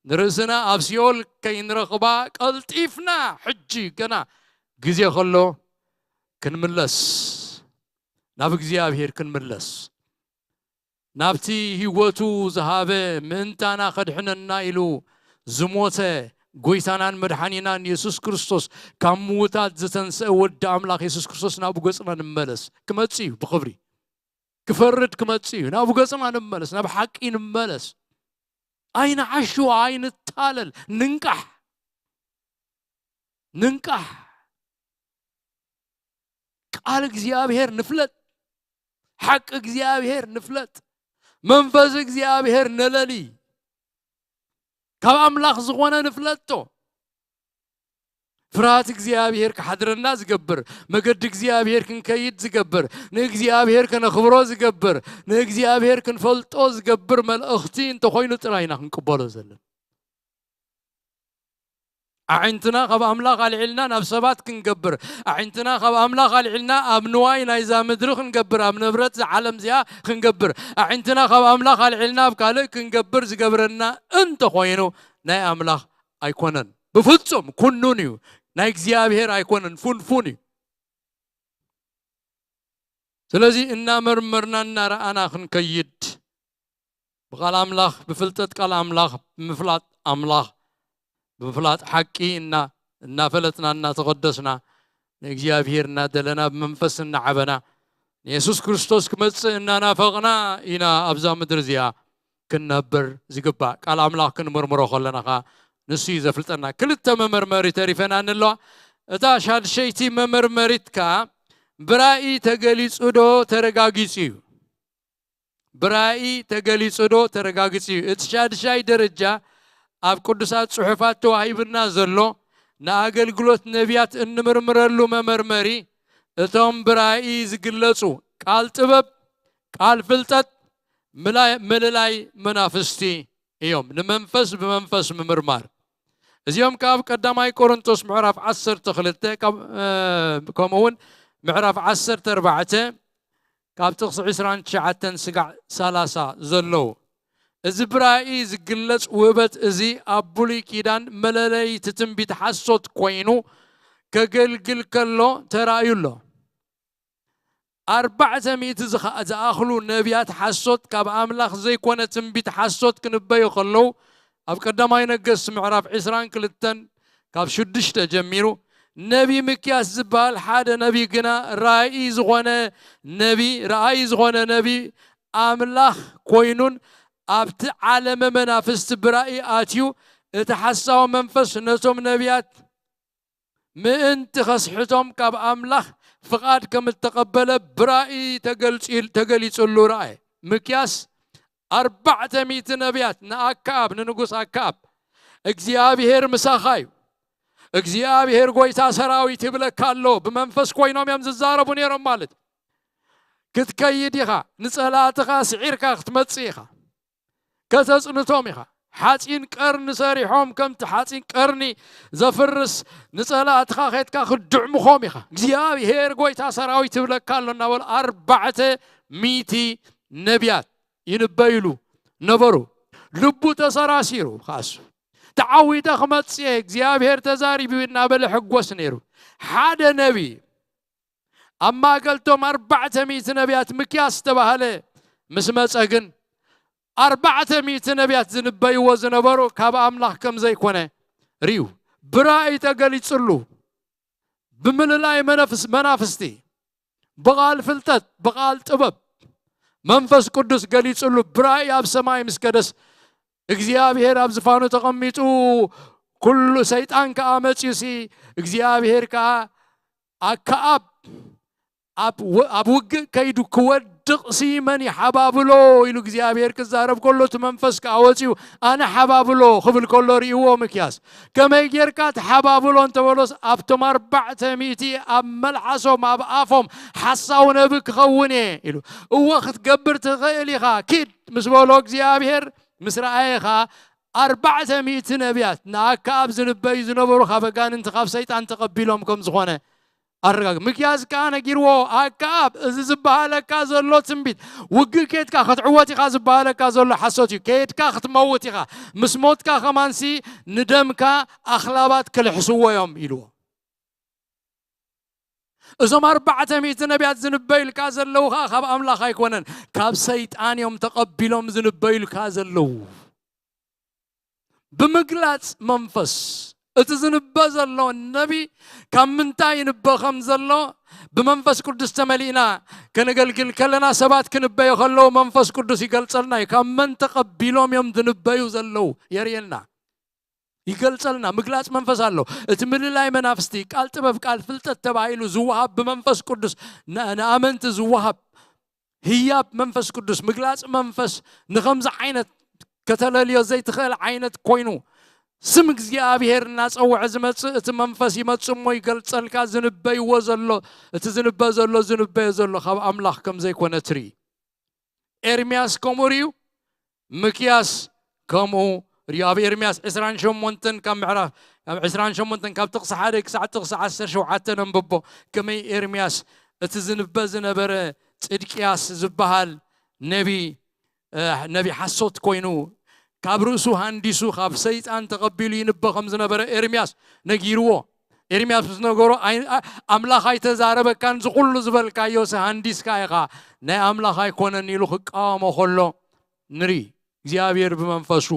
ንርእስና ኣብ ሲኦል ከይንረኽባ ቀልጢፍና ሕጂ ገና ግዜ ከሎ ክንምለስ፣ ናብ እግዚኣብሔር ክንምለስ፣ ናብቲ ህይወቱ ዝሃበ ምእንታና ከድሕነና ኢሉ ዝሞተ ጎይታናን መድሓኒናን የሱስ ክርስቶስ፣ ካብ ምዉታት ዝተንስአ ወዲ ኣምላኽ የሱስ ክርስቶስ ናብኡ ገጽና ንመለስ። ክመጽእ እዩ ብኽብሪ። ክፈርድ ክመጽእ እዩ። ናብኡ ገጽና ንመለስ፣ ናብ ሓቂ ንመለስ። ኣይንዓሹ፣ ኣይንታለል፣ ንንቃሕ። ንንቃሕ። ቃል እግዚኣብሔር ንፍለጥ። ሓቂ እግዚኣብሔር ንፍለጥ። መንፈስ እግዚኣብሔር ነለሊ። ካብ ኣምላኽ ዝኾነ ንፍለጦ። ፍርሃት እግዚኣብሔር ክሓድረና ዝገብር፣ መገዲ እግዚኣብሔር ክንከይድ ዝገብር፣ ንእግዚኣብሔር ከነኽብሮ ዝገብር፣ ንእግዚኣብሔር ክንፈልጦ ዝገብር መልእኽቲ እንተኾይኑ ጥራይ ኢና ክንቅበሎ ዘለና። ኣዒንትና ካብ ኣምላኽ ኣልዒልና ናብ ሰባት ክንገብር፣ ኣዒንትና ካብ ኣምላኽ ኣልዒልና ኣብ ንዋይ ናይዛ ምድሪ ክንገብር፣ ኣብ ንብረት እዛ ዓለም እዚኣ ክንገብር፣ ኣዒንትና ካብ ኣምላኽ ኣልዒልና ኣብ ካልእ ክንገብር ዝገብረና እንተኾይኑ ናይ ኣምላኽ ኣይኮነን። ብፍጹም ኩኑን እዩ። ናይ እግዚኣብሔር ኣይኮነን፣ ፉንፉን እዩ። ስለዚ እናመርመርና እናረኣና ክንከይድ፣ ብቃል ኣምላኽ፣ ብፍልጠት ቃል ኣምላኽ፣ ብምፍላጥ ኣምላኽ፣ ብምፍላጥ ሓቂ እና-፣ እናፈለጥና እናተቐደስና፣ ንእግዚኣብሔር እናደለና፣ ብመንፈስ እናዓበና፣ ንየሱስ ክርስቶስ ክመጽእ እናናፈቕና ኢና ኣብዛ ምድሪ እዚኣ ክንነብር ዝግባእ። ቃል ኣምላኽ ክንምርምሮ ከለና ኸኣ ንሱ እዩ ዘፍልጠና። ክልተ መመርመሪ ተሪፈና ንለዋ። እታ ሻድሸይቲ መመርመሪት ከኣ ብራእይ ተገሊጹ ዶ ተረጋጊጹ እዩ? ብራእይ ተገሊጹ ዶ ተረጋጊጹ እዩ? እቲ ሻድሻይ ደረጃ ኣብ ቅዱሳት ጽሑፋት ተዋሂብና ዘሎ ንኣገልግሎት ነቢያት እንምርምረሉ መመርመሪ፣ እቶም ብራእይ ዝግለጹ ቃል ጥበብ፣ ቃል ፍልጠት፣ ምላይ-፣ ምልላይ መናፍስቲ እዮም። ንመንፈስ ብመንፈስ ምምርማር። እዚኦም ካብ ቀዳማይ ቆሮንቶስ ምዕራፍ ዓሰርተ ክልተ፣ ካብ፣ እ፣ ከምኡ እውን ምዕራፍ ዓሰርተ ኣርባዕተ፣ ካብ ጥቕሲ ዕስራን ትሽዓተን ስጋዕ ሰላሳ ዘለዉ። እዚ ብራእይ ዝግለጽ ውህበት እዚ ኣብ ብሉይ ኪዳን መለለይቲ ትንቢት ሓሶት ኮይኑ ከገልግል ከሎ ተራእዩ ኣሎ። ኣርባዕተ ሚእቲ ዝኻ-፣ ዝኣኽሉ ነቢያት ሓሶት ካብ ኣምላኽ ዘይኮነ ትንቢት ሓሶት ክንበዩ ከለዉ፣ ኣብ ቀዳማይ ነገስት ምዕራፍ ዕስራን ክልተን ካብ ሽዱሽተ ጀሚሩ፣ ነቢ ሚክያስ ዝበሃል ሓደ ነቢ ግና ራእይ ዝኾነ ነቢ፣ ረኣይ ዝኾነ ነቢ ኣምላኽ ኮይኑን ኣብቲ ዓለመ መናፍስቲ ብራእይ ኣትዩ፣ እቲ ሓሳዊ መንፈስ ነቶም ነቢያት ምእንቲ ኸስሕቶም ካብ ኣምላኽ ፍቓድ ከም እተቐበለ ብራእይ ተገልጺ-፣ ተገሊጹሉ ረኣየ። ሚክያስ ኣርባዕተ ሚእቲ ነቢያት ንኣከኣብ፣ ንንጉስ ኣከኣብ፣ "እግዚኣብሄር ምሳኻ እዩ፣ እግዚኣብሄር ጐይታ ሰራዊት ይብለካ ኣሎ።" ብመንፈስ ኮይኖም እዮም ዝዛረቡ ነይሮም ማለት። ክትከይድ ኢኻ፣ ንጸላእትኻ ስዒርካ ክትመጽእ ኢኻ። ከተጽንቶም ኢኻ። ሓጺን ቀርኒ ሰሪሖም፣ ከምቲ ሓጺን ቀርኒ ዘፍርስ ንጸላእትኻ ኬድካ ክትድዕምኾም ኢኻ። እግዚኣብሄር ጐይታ ሰራዊት ይብለካ ኣሎ እናበሉ ኣርባዕተ ሚእቲ ነቢያት ይንበይሉ ነበሩ። ልቡ ተሰራሲሩ፣ ኻሱ ተዓዊተ ክመጽእ እየ፣ እግዚኣብሄር ተዛሪቡ እናበለ ሕጎስ ነይሩ። ሓደ ነቢ ኣብ ማእከልቶም ኣርባዕተ ሚእቲ ነቢያት ሚክያስ ዝተባህለ ምስ መጸ ግን፣ ኣርባዕተ ሚእቲ ነቢያት ዝንበይዎ ዝነበሩ ካብ ኣምላኽ ከም ዘይኮነ ርእዩ። ብራእይ ተገሊጽሉ፣ ብምልላይ መነፍስ-፣ መናፍስቲ፣ ብቓል ፍልጠት፣ ብቓል ጥበብ፣ መንፈስ ቅዱስ ገሊጽሉ። ብራእይ ኣብ ሰማይ ምስ ከደስ፣ እግዚኣብሔር ኣብ ዝፋኑ ተቐሚጡ፣ ኩሉ ሰይጣን ከኣ መጺኡሲ፣ እግዚኣብሔር ከኣ ኣከኣብ ኣብ ው-፣ ኣብ ውግእ ከይዱ ክወድቕ ሲ መን ይሓባብሎ ኢሉ እግዚኣብሔር ክዛረብ ከሎ፣ እቲ መንፈስ ከኣ ወጺኡ፣ "ኣነ ሓባብሎ" ክብል ከሎ ርእይዎ ምክያስ። ከመይ ጌርካ ትሓባብሎ እንተበሎስ፣ ኣብቶም ኣርባዕተ ሚእቲ ኣብ መልሓሶም፣ ኣብ ኣፎም ሓሳው ነቢ ክኸውን እየ ኢሉ። እወ፣ ክትገብር ትኽእል ኢኻ፣ ኪድ ምስ በሎ እግዚኣብሔር፣ ምስ ረኣየ ኸኣ፣ ኣርባዕተ ሚእቲ ነቢያት ንኣከኣብ ዝንበዩ ዝነበሩ ካብ ኣጋንንቲ፣ ካብ ሰይጣን ተቐቢሎም ከም ዝኾነ ኣረጋግ-፣ ምክያስ ከኣ ነጊርዎ፣ ኣከኣብ፣ እዚ ዝበሃለካ ዘሎ ትንቢት፣ ውግእ ኬድካ ክትዕወት ኢኻ ዝበሃለካ ዘሎ ሓሶት እዩ። ኬድካ ክትመውት ኢኻ። ምስ ሞትካ ከማንሲ ንደምካ ኣኽላባት ክልሕስዎ እዮም ኢልዎ። እዞም ኣርባዕተ ሚእቲ ነቢያት ዝንበዩልካ ዘለዉ ኸኣ ካብ ኣምላኽ ኣይኮነን፣ ካብ ሰይጣን እዮም ተቐቢሎም ዝንበዩልካ ዘለዉ። ብምግላጽ መንፈስ፣ እቲ ዝንበ ዘሎ ነቢ ካብ ምንታይ ይንበ ከም ዘሎ፣ ብመንፈስ ቅዱስ ተመሊእና ከነገልግል ከለና፣ ሰባት ክንበዩ ከለዉ መንፈስ ቅዱስ ይገልጸልና እዩ። ካብ መን ተቐቢሎም እዮም ዝንበዩ ዘለዉ የርእየና፣ ይገልጸልና። ምግላጽ መንፈስ ኣሎ። እቲ ምልላይ መናፍስቲ፣ ቃል ጥበብ፣ ቃል ፍልጠት ተባሂሉ ዝወሃብ ብመንፈስ ቅዱስ ን-፣ ንኣመንቲ ዝወሃብ ህያብ መንፈስ ቅዱስ፣ ምግላጽ መንፈስ ንኸምዚ ዓይነት ከተለልዮ ዘይትኽእል ዓይነት ኮይኑ፣ ስም እግዚኣብሔር እናጸውዐ ዝመጽእ እቲ መንፈስ ይመጽእ እሞ ይገልጸልካ። ዝንበይዎ ዘሎ፣ እቲ ዝንበ ዘሎ፣ ዝንበዮ ዘሎ ካብ ኣምላኽ ከም ዘይኮነ ትርኢ። ኤርምያስ ከምኡ ርእዩ፣ ምክያስ ከምኡ ርእዩ። ኣብ ኤርምያስ ዕስራን ሸሞንተን ካብ ምዕራፍ፣ ካብ ዕስራን ሸሞንተን ካብ ጥቕሲ ሓደ ክሳዕ ጥቕሲ ዓሰርተ ሸውዓተ ነንብቦ። ከመይ ኤርምያስ እቲ ዝንበ ዝነበረ ጽድቅያስ ዝበሃል ነቢ፣ እ፣ ነቢ ሓሶት ኮይኑ፣ ካብ ርእሱ ሃንዲሱ፣ ካብ ሰይጣን ተቐቢሉ ይንበ ከም ዝነበረ ኤርምያስ ነጊርዎ። ኤርምያስ ምስ ነገሮ፣ ኣይ-፣ ኣ-፣ ኣምላኽ ኣይተዛረበካን፣ እዚ ኩሉ ዝበልካዮሲ ሃንዲስካ ኢኻ፣ ናይ ኣምላኽ ኣይኮነን ኢሉ ክቃወሞ ከሎ ንርኢ። እግዚኣብሔር ብመንፈሱ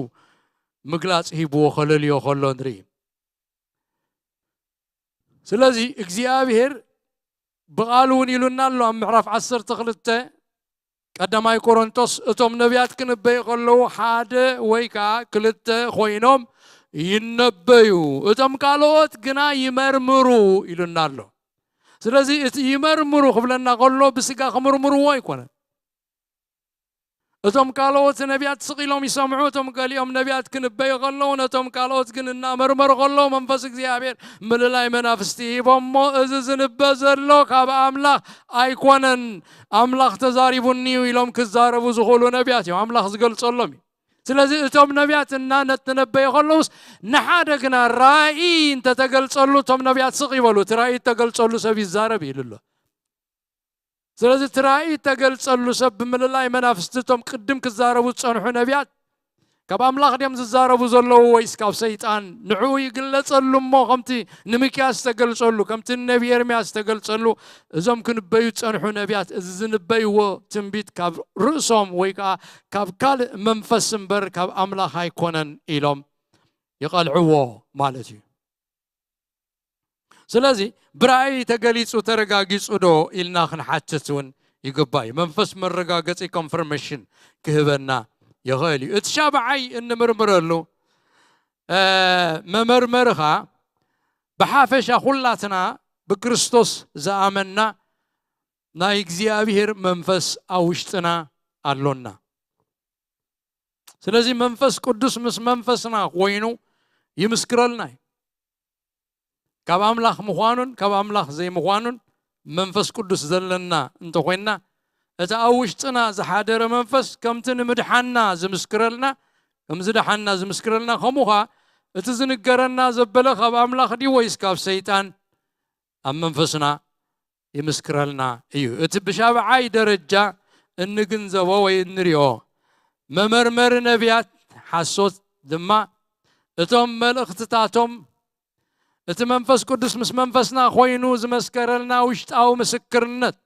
ምግላጽ ሂብዎ ከለልዮ ከሎ ንርኢ። ስለዚ እግዚኣብሔር ብቓሉ እውን ኢሉና ኣሎ ኣብ ምዕራፍ ዓሰርተ ክልተ ቀዳማይ ቆሮንቶስ፣ እቶም ነቢያት ክንበዩ ከለዉ ሓደ ወይ ከኣ ክልተ ኮይኖም ይነበዩ፣ እቶም ካልኦት ግና ይመርምሩ ኢሉና ኣሎ። ስለዚ እቲ ይመርምሩ ክብለና ከሎ ብስጋ ክምርምርዎ ኣይኮነን። እቶም ካልኦት ነቢያት ስቕ ኢሎም ይሰምዑ፣ እቶም ገሊኦም ነቢያት ክንበዩ ከለዉ፣ ነቶም ካልኦት ግን እናመርመሩ ከለዉ፣ መንፈስ እግዚኣብሔር ምልላይ መናፍስቲ ሂቦሞ፣ እዚ ዝንበ ዘሎ ካብ ኣምላኽ ኣይኮነን፣ ኣምላኽ ተዛሪቡኒ እዩ ኢሎም ክዛረቡ ዝኽእሉ ነቢያት እዮም፣ ኣምላኽ ዝገልጸሎም እዩ። ስለዚ እቶም ነቢያት እና ነተነበዩ ከለዉስ፣ ንሓደ ግና ራእይ እንተተገልጸሉ፣ እቶም ነቢያት ስቕ ይበሉ፣ እቲ ራእይ እተገልጸሉ ሰብ ይዛረብ እዩ ኢሉ ኣሎ። ስለዚ እቲ ራእይ እተገልጸሉ ሰብ ብምልላይ መናፍስቲ እቶም ቅድም ክዛረቡ ዝጸንሑ ነቢያት ካብ ኣምላኽ ድዮም ዝዛረቡ ዘለዉ ወይስ ካብ ሰይጣን? ንዕኡ ይግለጸሉ እሞ ከምቲ ንምክያስ ዝተገልጸሉ፣ ከምቲ ንነቢ ኤርምያስ ዝተገልጸሉ እዞም ክንበዩ ዝጸንሑ ነቢያት እዚ ዝንበይዎ ትንቢት ካብ ርእሶም ወይ ከኣ ካብ ካልእ መንፈስ እምበር ካብ ኣምላኽ ኣይኮነን ኢሎም ይቐልዕዎ ማለት እዩ። ስለዚ ብራእይ ተገሊጹ ተረጋጊጹ ዶ ኢልና ክንሓትት እውን ይግባእ እዩ። መንፈስ መረጋገጺ ኮንፈርሜሽን ክህበና ይኽእል እዩ። እቲ ሻብዓይ እንምርምረሉ፣ እ፣ መመርመሪ ኸኣ ብሓፈሻ ኩላትና ብክርስቶስ ዝኣመንና ናይ እግዚኣብሔር መንፈስ ኣብ ውሽጥና ኣሎና። ስለዚ መንፈስ ቅዱስ ምስ መንፈስና ኮይኑ ይምስክረልና እዩ። ካብ ኣምላኽ ምዃኑን ካብ ኣምላኽ ዘይምዃኑን መንፈስ ቅዱስ ዘለና እንተኾይንና፣ እቲ ኣብ ውሽጥና ዝሓደረ መንፈስ ከምቲ ንምድሓና ዝምስክረልና፣ ከም ዝደሓና ዝምስክረልና፣ ከምኡ ኸኣ እቲ ዝንገረና ዘበለ ካብ ኣምላኽ ድዩ ወይስ ካብ ሰይጣን ኣብ መንፈስና ይምስክረልና እዩ። እቲ ብሻብዓይ ደረጃ እንግንዘቦ ወይ እንሪኦ፣ መመርመሪ ነቢያት ሓሶት ድማ እቶም መልእኽትታቶም እቲ መንፈስ ቅዱስ ምስ መንፈስና ኮይኑ ዝመስከረልና ውሽጣዊ ምስክርነት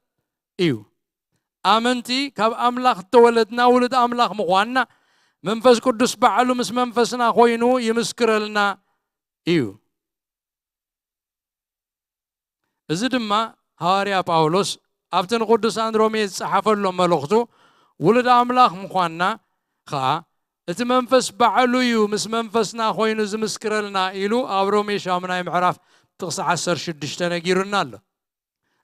እዩ። ኣመንቲ ካብ ኣምላኽ እተወለድና ውሉድ ኣምላኽ ምዃንና መንፈስ ቅዱስ ባዕሉ ምስ መንፈስና ኮይኑ ይምስክረልና እዩ። እዚ ድማ ሃዋርያ ጳውሎስ ኣብቲ ንቅዱሳን ሮሜ ዝጸሓፈሎም መልእኽቱ፣ ውሉድ ኣምላኽ ምዃንና ኸኣ እቲ መንፈስ ባዕሉ እዩ ምስ መንፈስና ኮይኑ ዝምስክረልና ኢሉ ኣብ ሮሜ ሻምናይ ምዕራፍ ጥቕሲ ዓሰርተ ሽዱሽተ ነጊሩና ኣሎ።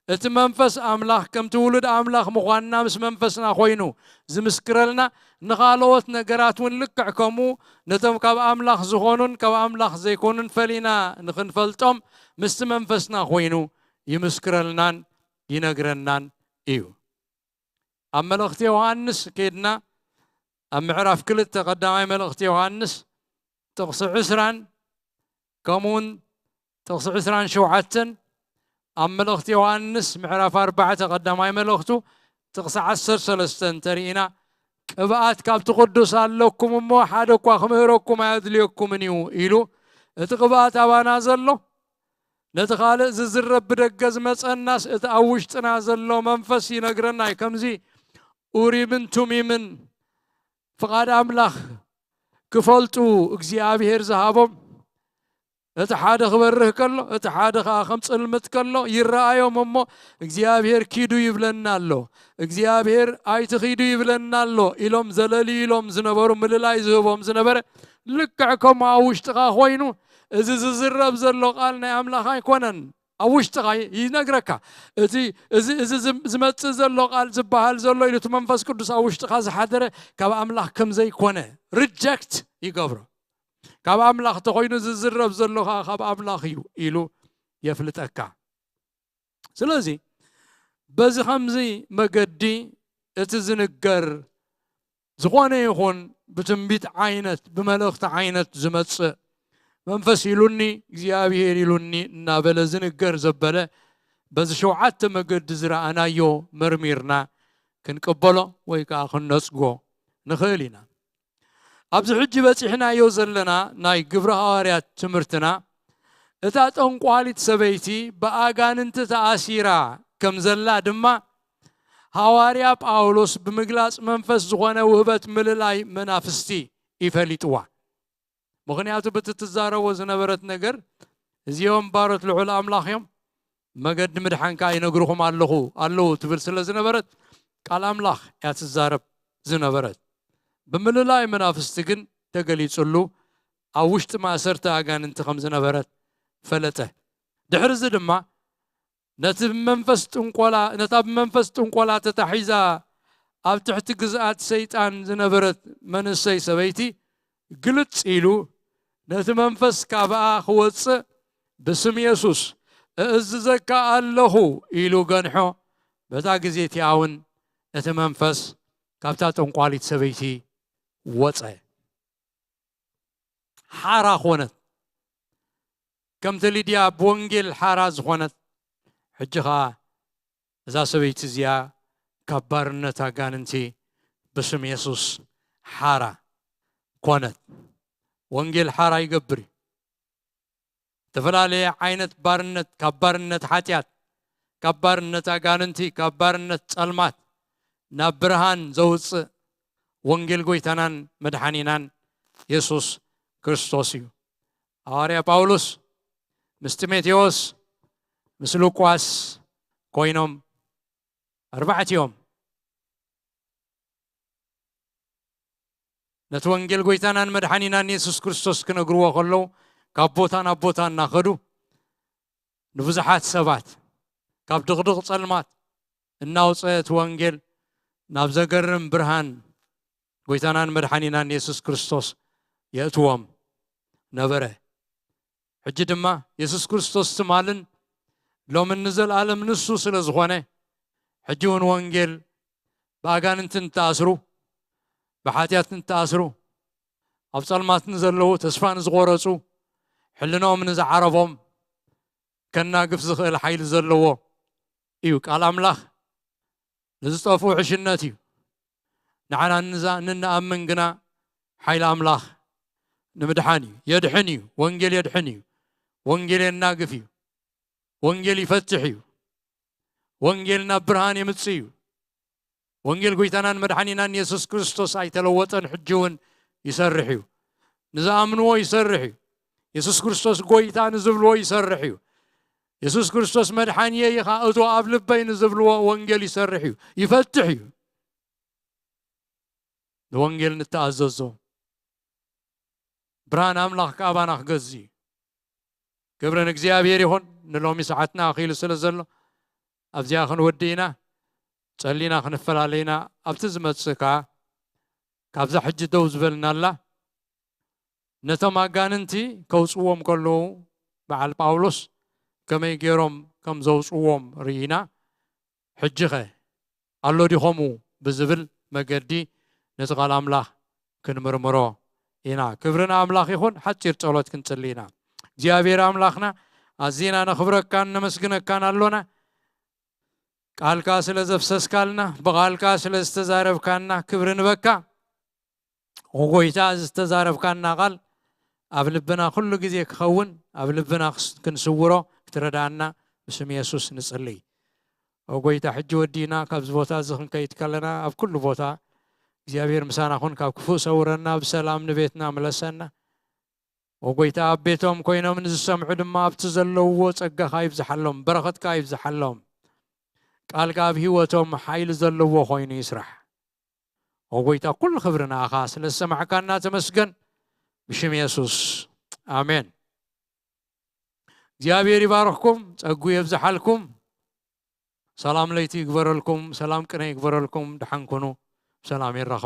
እቲ መንፈስ ኣምላኽ ከምቲ ውሉድ ኣምላኽ ምዃንና ምስ መንፈስና ኮይኑ ዝምስክረልና፣ ንኻልኦት ነገራት እውን ልክዕ ከምኡ ነቶም ካብ ኣምላኽ ዝኾኑን ካብ ኣምላኽ ዘይኮኑን ፈሊና ንኽንፈልጦም ምስቲ መንፈስና ኮይኑ ይምስክረልናን ይነግረናን እዩ። ኣብ መልእኽቲ ዮሃንስ ከይድና ኣብ ምዕራፍ ክልተ ቀዳማይ መልእኽቲ ዮሃንስ ጥቕሲ ዕስራን ከምኡውን ጥቕሲ ዕስራን ሸውዓተን ኣብ መልእኽቲ ዮሃንስ ምዕራፍ ኣርባዕተ ቀዳማይ መልእኽቱ ጥቕሲ ዓሰርተ ሰለስተ እንተርኢና፣ ቅብኣት ካብቲ ቅዱስ ኣለኩም እሞ ሓደ እኳ ክምህረኩም ኣየድልየኩምን እዩ ኢሉ። እቲ ቅብኣት ኣባና ዘሎ ነቲ ካልእ ዝዝረብ ብደገ ዝመጸናስ እቲ ኣብ ውሽጥና ዘሎ መንፈስ ይነግረና እዩ። ከምዚ ኡሪምን ቱሚምን ፍቓድ ኣምላኽ ክፈልጡ እግዚኣብሔር ዝሃቦም፣ እቲ ሓደ ክበርህ ከሎ እቲ ሓደ ኸዓ ከም ጽልምት ከሎ ይረኣዮም እሞ እግዚኣብሔር ኪዱ ይብለና ኣሎ፣ እግዚኣብሔር ኣይትኺዱ ይብለና ኣሎ ኢሎም ዘለልዩ ኢሎም ዝነበሩ፣ ምልላይ ዝህቦም ዝነበረ ልክዕ ከምኡ ኣብ ውሽጥኻ ኮይኑ እዚ ዝዝረብ ዘሎ ቃል ናይ ኣምላኽ ኣይኮነን። ኣብ ውሽጥኻ ይነግረካ። እቲ እዚ እዚ ዝም- ዝመጽእ ዘሎ ቃል ዝበሃል ዘሎ ኢሉ እቲ መንፈስ ቅዱስ ኣብ ውሽጥኻ ዝሓደረ ካብ ኣምላኽ ከም ዘይኮነ ሪጀክት ይገብሮ። ካብ ኣምላኽ ተኾይኑ ዝዝረብ ዘሎ ኸዓ ካብ ኣምላኽ እዩ ኢሉ የፍልጠካ። ስለዚ በዚ ኸምዚ መገዲ እቲ ዝንገር ዝኾነ ይኹን ብትንቢት ዓይነት ብመልእኽቲ ዓይነት ዝመጽእ መንፈስ ኢሉኒ እግዚኣብሔር ኢሉኒ እናበለ ዝንገር ዘበለ በዚ ሸውዓተ መገዲ ዝረኣናዮ መርሚርና ክንቅበሎ ወይ ከዓ ክንነጽጎ ንኽእል ኢና። ኣብዚ ሕጂ በጺሕናዮ ዘለና ናይ ግብረ ሃዋርያት ትምህርትና እታ ጠንቋሊት ሰበይቲ ብኣጋንንቲ ተኣሲራ ከም ዘላ ድማ ሃዋርያ ጳውሎስ ብምግላጽ መንፈስ ዝኾነ ውህበት ምልላይ መናፍስቲ ይፈሊጥዋ። ምኽንያቱ ብቲ ትዛረቦ ዝነበረት ነገር እዚኦም ባሮት ልዑል ኣምላኽ እዮም፣ መገዲ ምድሓን ከኣ ይነግርኹም ኣለኹ ኣለዉ ትብል ስለ ዝነበረት ቃል ኣምላኽ እያ ትዛረብ ዝነበረት። ብምልላይ መናፍስቲ ግን ተገሊጹሉ ኣብ ውሽጢ ማእሰርቲ ኣጋንንቲ ከም ዝነበረት ፈለጠ። ድሕሪ እዚ ድማ ነቲ ብመንፈስ ጥንቆላ ነታ ብመንፈስ ጥንቆላ ተታሒዛ ኣብ ትሕቲ ግዝኣት ሰይጣን ዝነበረት መንእሰይ ሰበይቲ ግልጽ ኢሉ ነቲ መንፈስ ካብኣ ክወጽእ ብስም የሱስ እእዝዘካ ኣለኹ ኢሉ ገንሖ። በታ ግዜ እቲኣ እውን እቲ መንፈስ ካብታ ጠንቋሊት ሰበይቲ ወጸ። ሓራ ኾነት። ከምቲ ሊድያ ብወንጌል ሓራ ዝኾነት፣ ሕጂ ኸኣ እዛ ሰበይቲ እዚኣ ካብ ባርነት ኣጋንንቲ ብስም የሱስ ሓራ ኮነት። ወንጌል ሓራ ይገብር እዩ። ዝተፈላለየ ዓይነት ባርነት፣ ካብ ባርነት ሓጢኣት፣ ካብ ባርነት ኣጋንንቲ፣ ካብ ባርነት ጸልማት ናብ ብርሃን ዘውጽእ ወንጌል ጎይታናን መድሓኒናን የሱስ ክርስቶስ እዩ። ሃዋርያ ጳውሎስ ምስ ጢሞቴዎስ ምስ ሉቃስ ኮይኖም ኣርባዕቲኦም ነቲ ወንጌል ጎይታናን መድሓኒናን የሱስ ክርስቶስ ክነግርዎ ከለዉ ካብ ቦታ ናብ ቦታ እናኸዱ ንብዙሓት ሰባት ካብ ድቕድቕ ጸልማት እናውፀ እቲ ወንጌል ናብ ዘገርም ብርሃን ጎይታናን መድሓኒናን የሱስ ክርስቶስ የእትዎም ነበረ። ሕጂ ድማ የሱስ ክርስቶስ ትማልን ሎምን ንዘለኣለም ንሱ ስለ ዝኾነ ሕጂ እውን ወንጌል ብኣጋንንቲ ንተኣስሩ፣ ብሓጢኣት ንተኣስሩ፣ ኣብ ጸልማት ንዘለዉ፣ ተስፋ ንዝቖረጹ፣ ሕልናኦም ንዝዓረቦም ከናግፍ ዝኽእል ሓይሊ ዘለዎ እዩ። ቃል ኣምላኽ ንዝጠፍኡ ዕሽነት እዩ። ንዓና ንዛ እንኣምን ግና ሓይሊ ኣምላኽ ንምድሓን እዩ። የድሕን እዩ። ወንጌል የድሕን እዩ። ወንጌል የናግፍ እዩ። ወንጌል ይፈትሕ እዩ። ወንጌል ናብ ብርሃን የምጽእ እዩ። ወንጌል ጎይታናን መድሓኒናን የሱስ ክርስቶስ ኣይተለወጠን፣ ሕጂ እውን ይሰርሕ እዩ። ንዝኣምንዎ ይሰርሕ እዩ። የሱስ ክርስቶስ ጎይታ ንዝብልዎ ይሰርሕ እዩ። የሱስ ክርስቶስ መድሓንየ ኢኻ እቶ ኣብ ልበይ ንዝብልዎ ወንጌል ይሰርሕ እዩ። ይፈትሕ እዩ። ንወንጌል ንተኣዘዞ ብርሃን ኣምላኽ ከኣባና ክገዝ እዩ። ክብሪ ንእግዚኣብሔር ይኹን። ንሎሚ ሰዓትና ኣኺሉ ስለ ዘሎ ኣብዚኣ ክንወዲ ኢና። ጸሊና ክንፈላለ ኢና። ኣብቲ ዝመጽእ ከኣ ካብዛ ሕጂ ደው ዝበልናላ ነቶም ኣጋንንቲ ከውጽዎም ከለዉ በዓል ጳውሎስ ከመይ ገይሮም ከም ዘውጽዎም ርኢና። ሕጂኸ ኣሎ ዲኾሙ ብዝብል መገዲ ነቲ ቃል ኣምላኽ ክንምርምሮ ኢና። ክብሪ ንኣምላኽ ይኹን። ሓጺር ጸሎት ክንጽሊ ኢና። እግዚኣብሔር ኣምላኽና ኣዚና ነኽብረካን ነመስግነካን ኣሎና። ቃልካ ስለ ዘፍሰስካልና፣ ብቓልካ ስለ ዝተዛረብካና ክብሪ ንበካ። ኦ ጎይታ፣ እዚ ዝተዛረብካና ቃል ኣብ ልብና ኩሉ ግዜ ክኸውን፣ ኣብ ልብና ክስ-፣ ክንስውሮ ክትረዳና ብስም የሱስ ንጽልይ። ኦ ጎይታ፣ ሕጂ ወዲና ካብዚ ቦታ እዚ ክንከይድ ከለና ኣብ ኩሉ ቦታ እግዚኣብሔር ምሳና ኩን፣ ካብ ክፉእ ሰውረና፣ ብሰላም ንቤትና ምለሰና። ኦ ጎይታ፣ ኣብ ቤቶም ኮይኖም ንዝሰምዑ ድማ ኣብቲ ዘለውዎ ጸጋኻ ይብዝሓሎም፣ በረኸትካ ይብዝሓሎም። ቃልካ ኣብ ህይወቶም ሓይሊ ዘለዎ ኮይኑ ይስራሕ። ኦ ጎይታ፣ ኩሉ ክብሪ ንኣኻ ስለ ዝሰማዕካና ተመስገን። ብሽም የሱስ፣ ኣሜን። እግዚኣብሔር ይባርኽኩም፣ ጸጉ የብዝሓልኩም። ሰላም ለይቲ ይግበረልኩም፣ ሰላም ቅነ ይግበረልኩም። ደሓን ኩኑ፣ ሰላም ይራኸብ።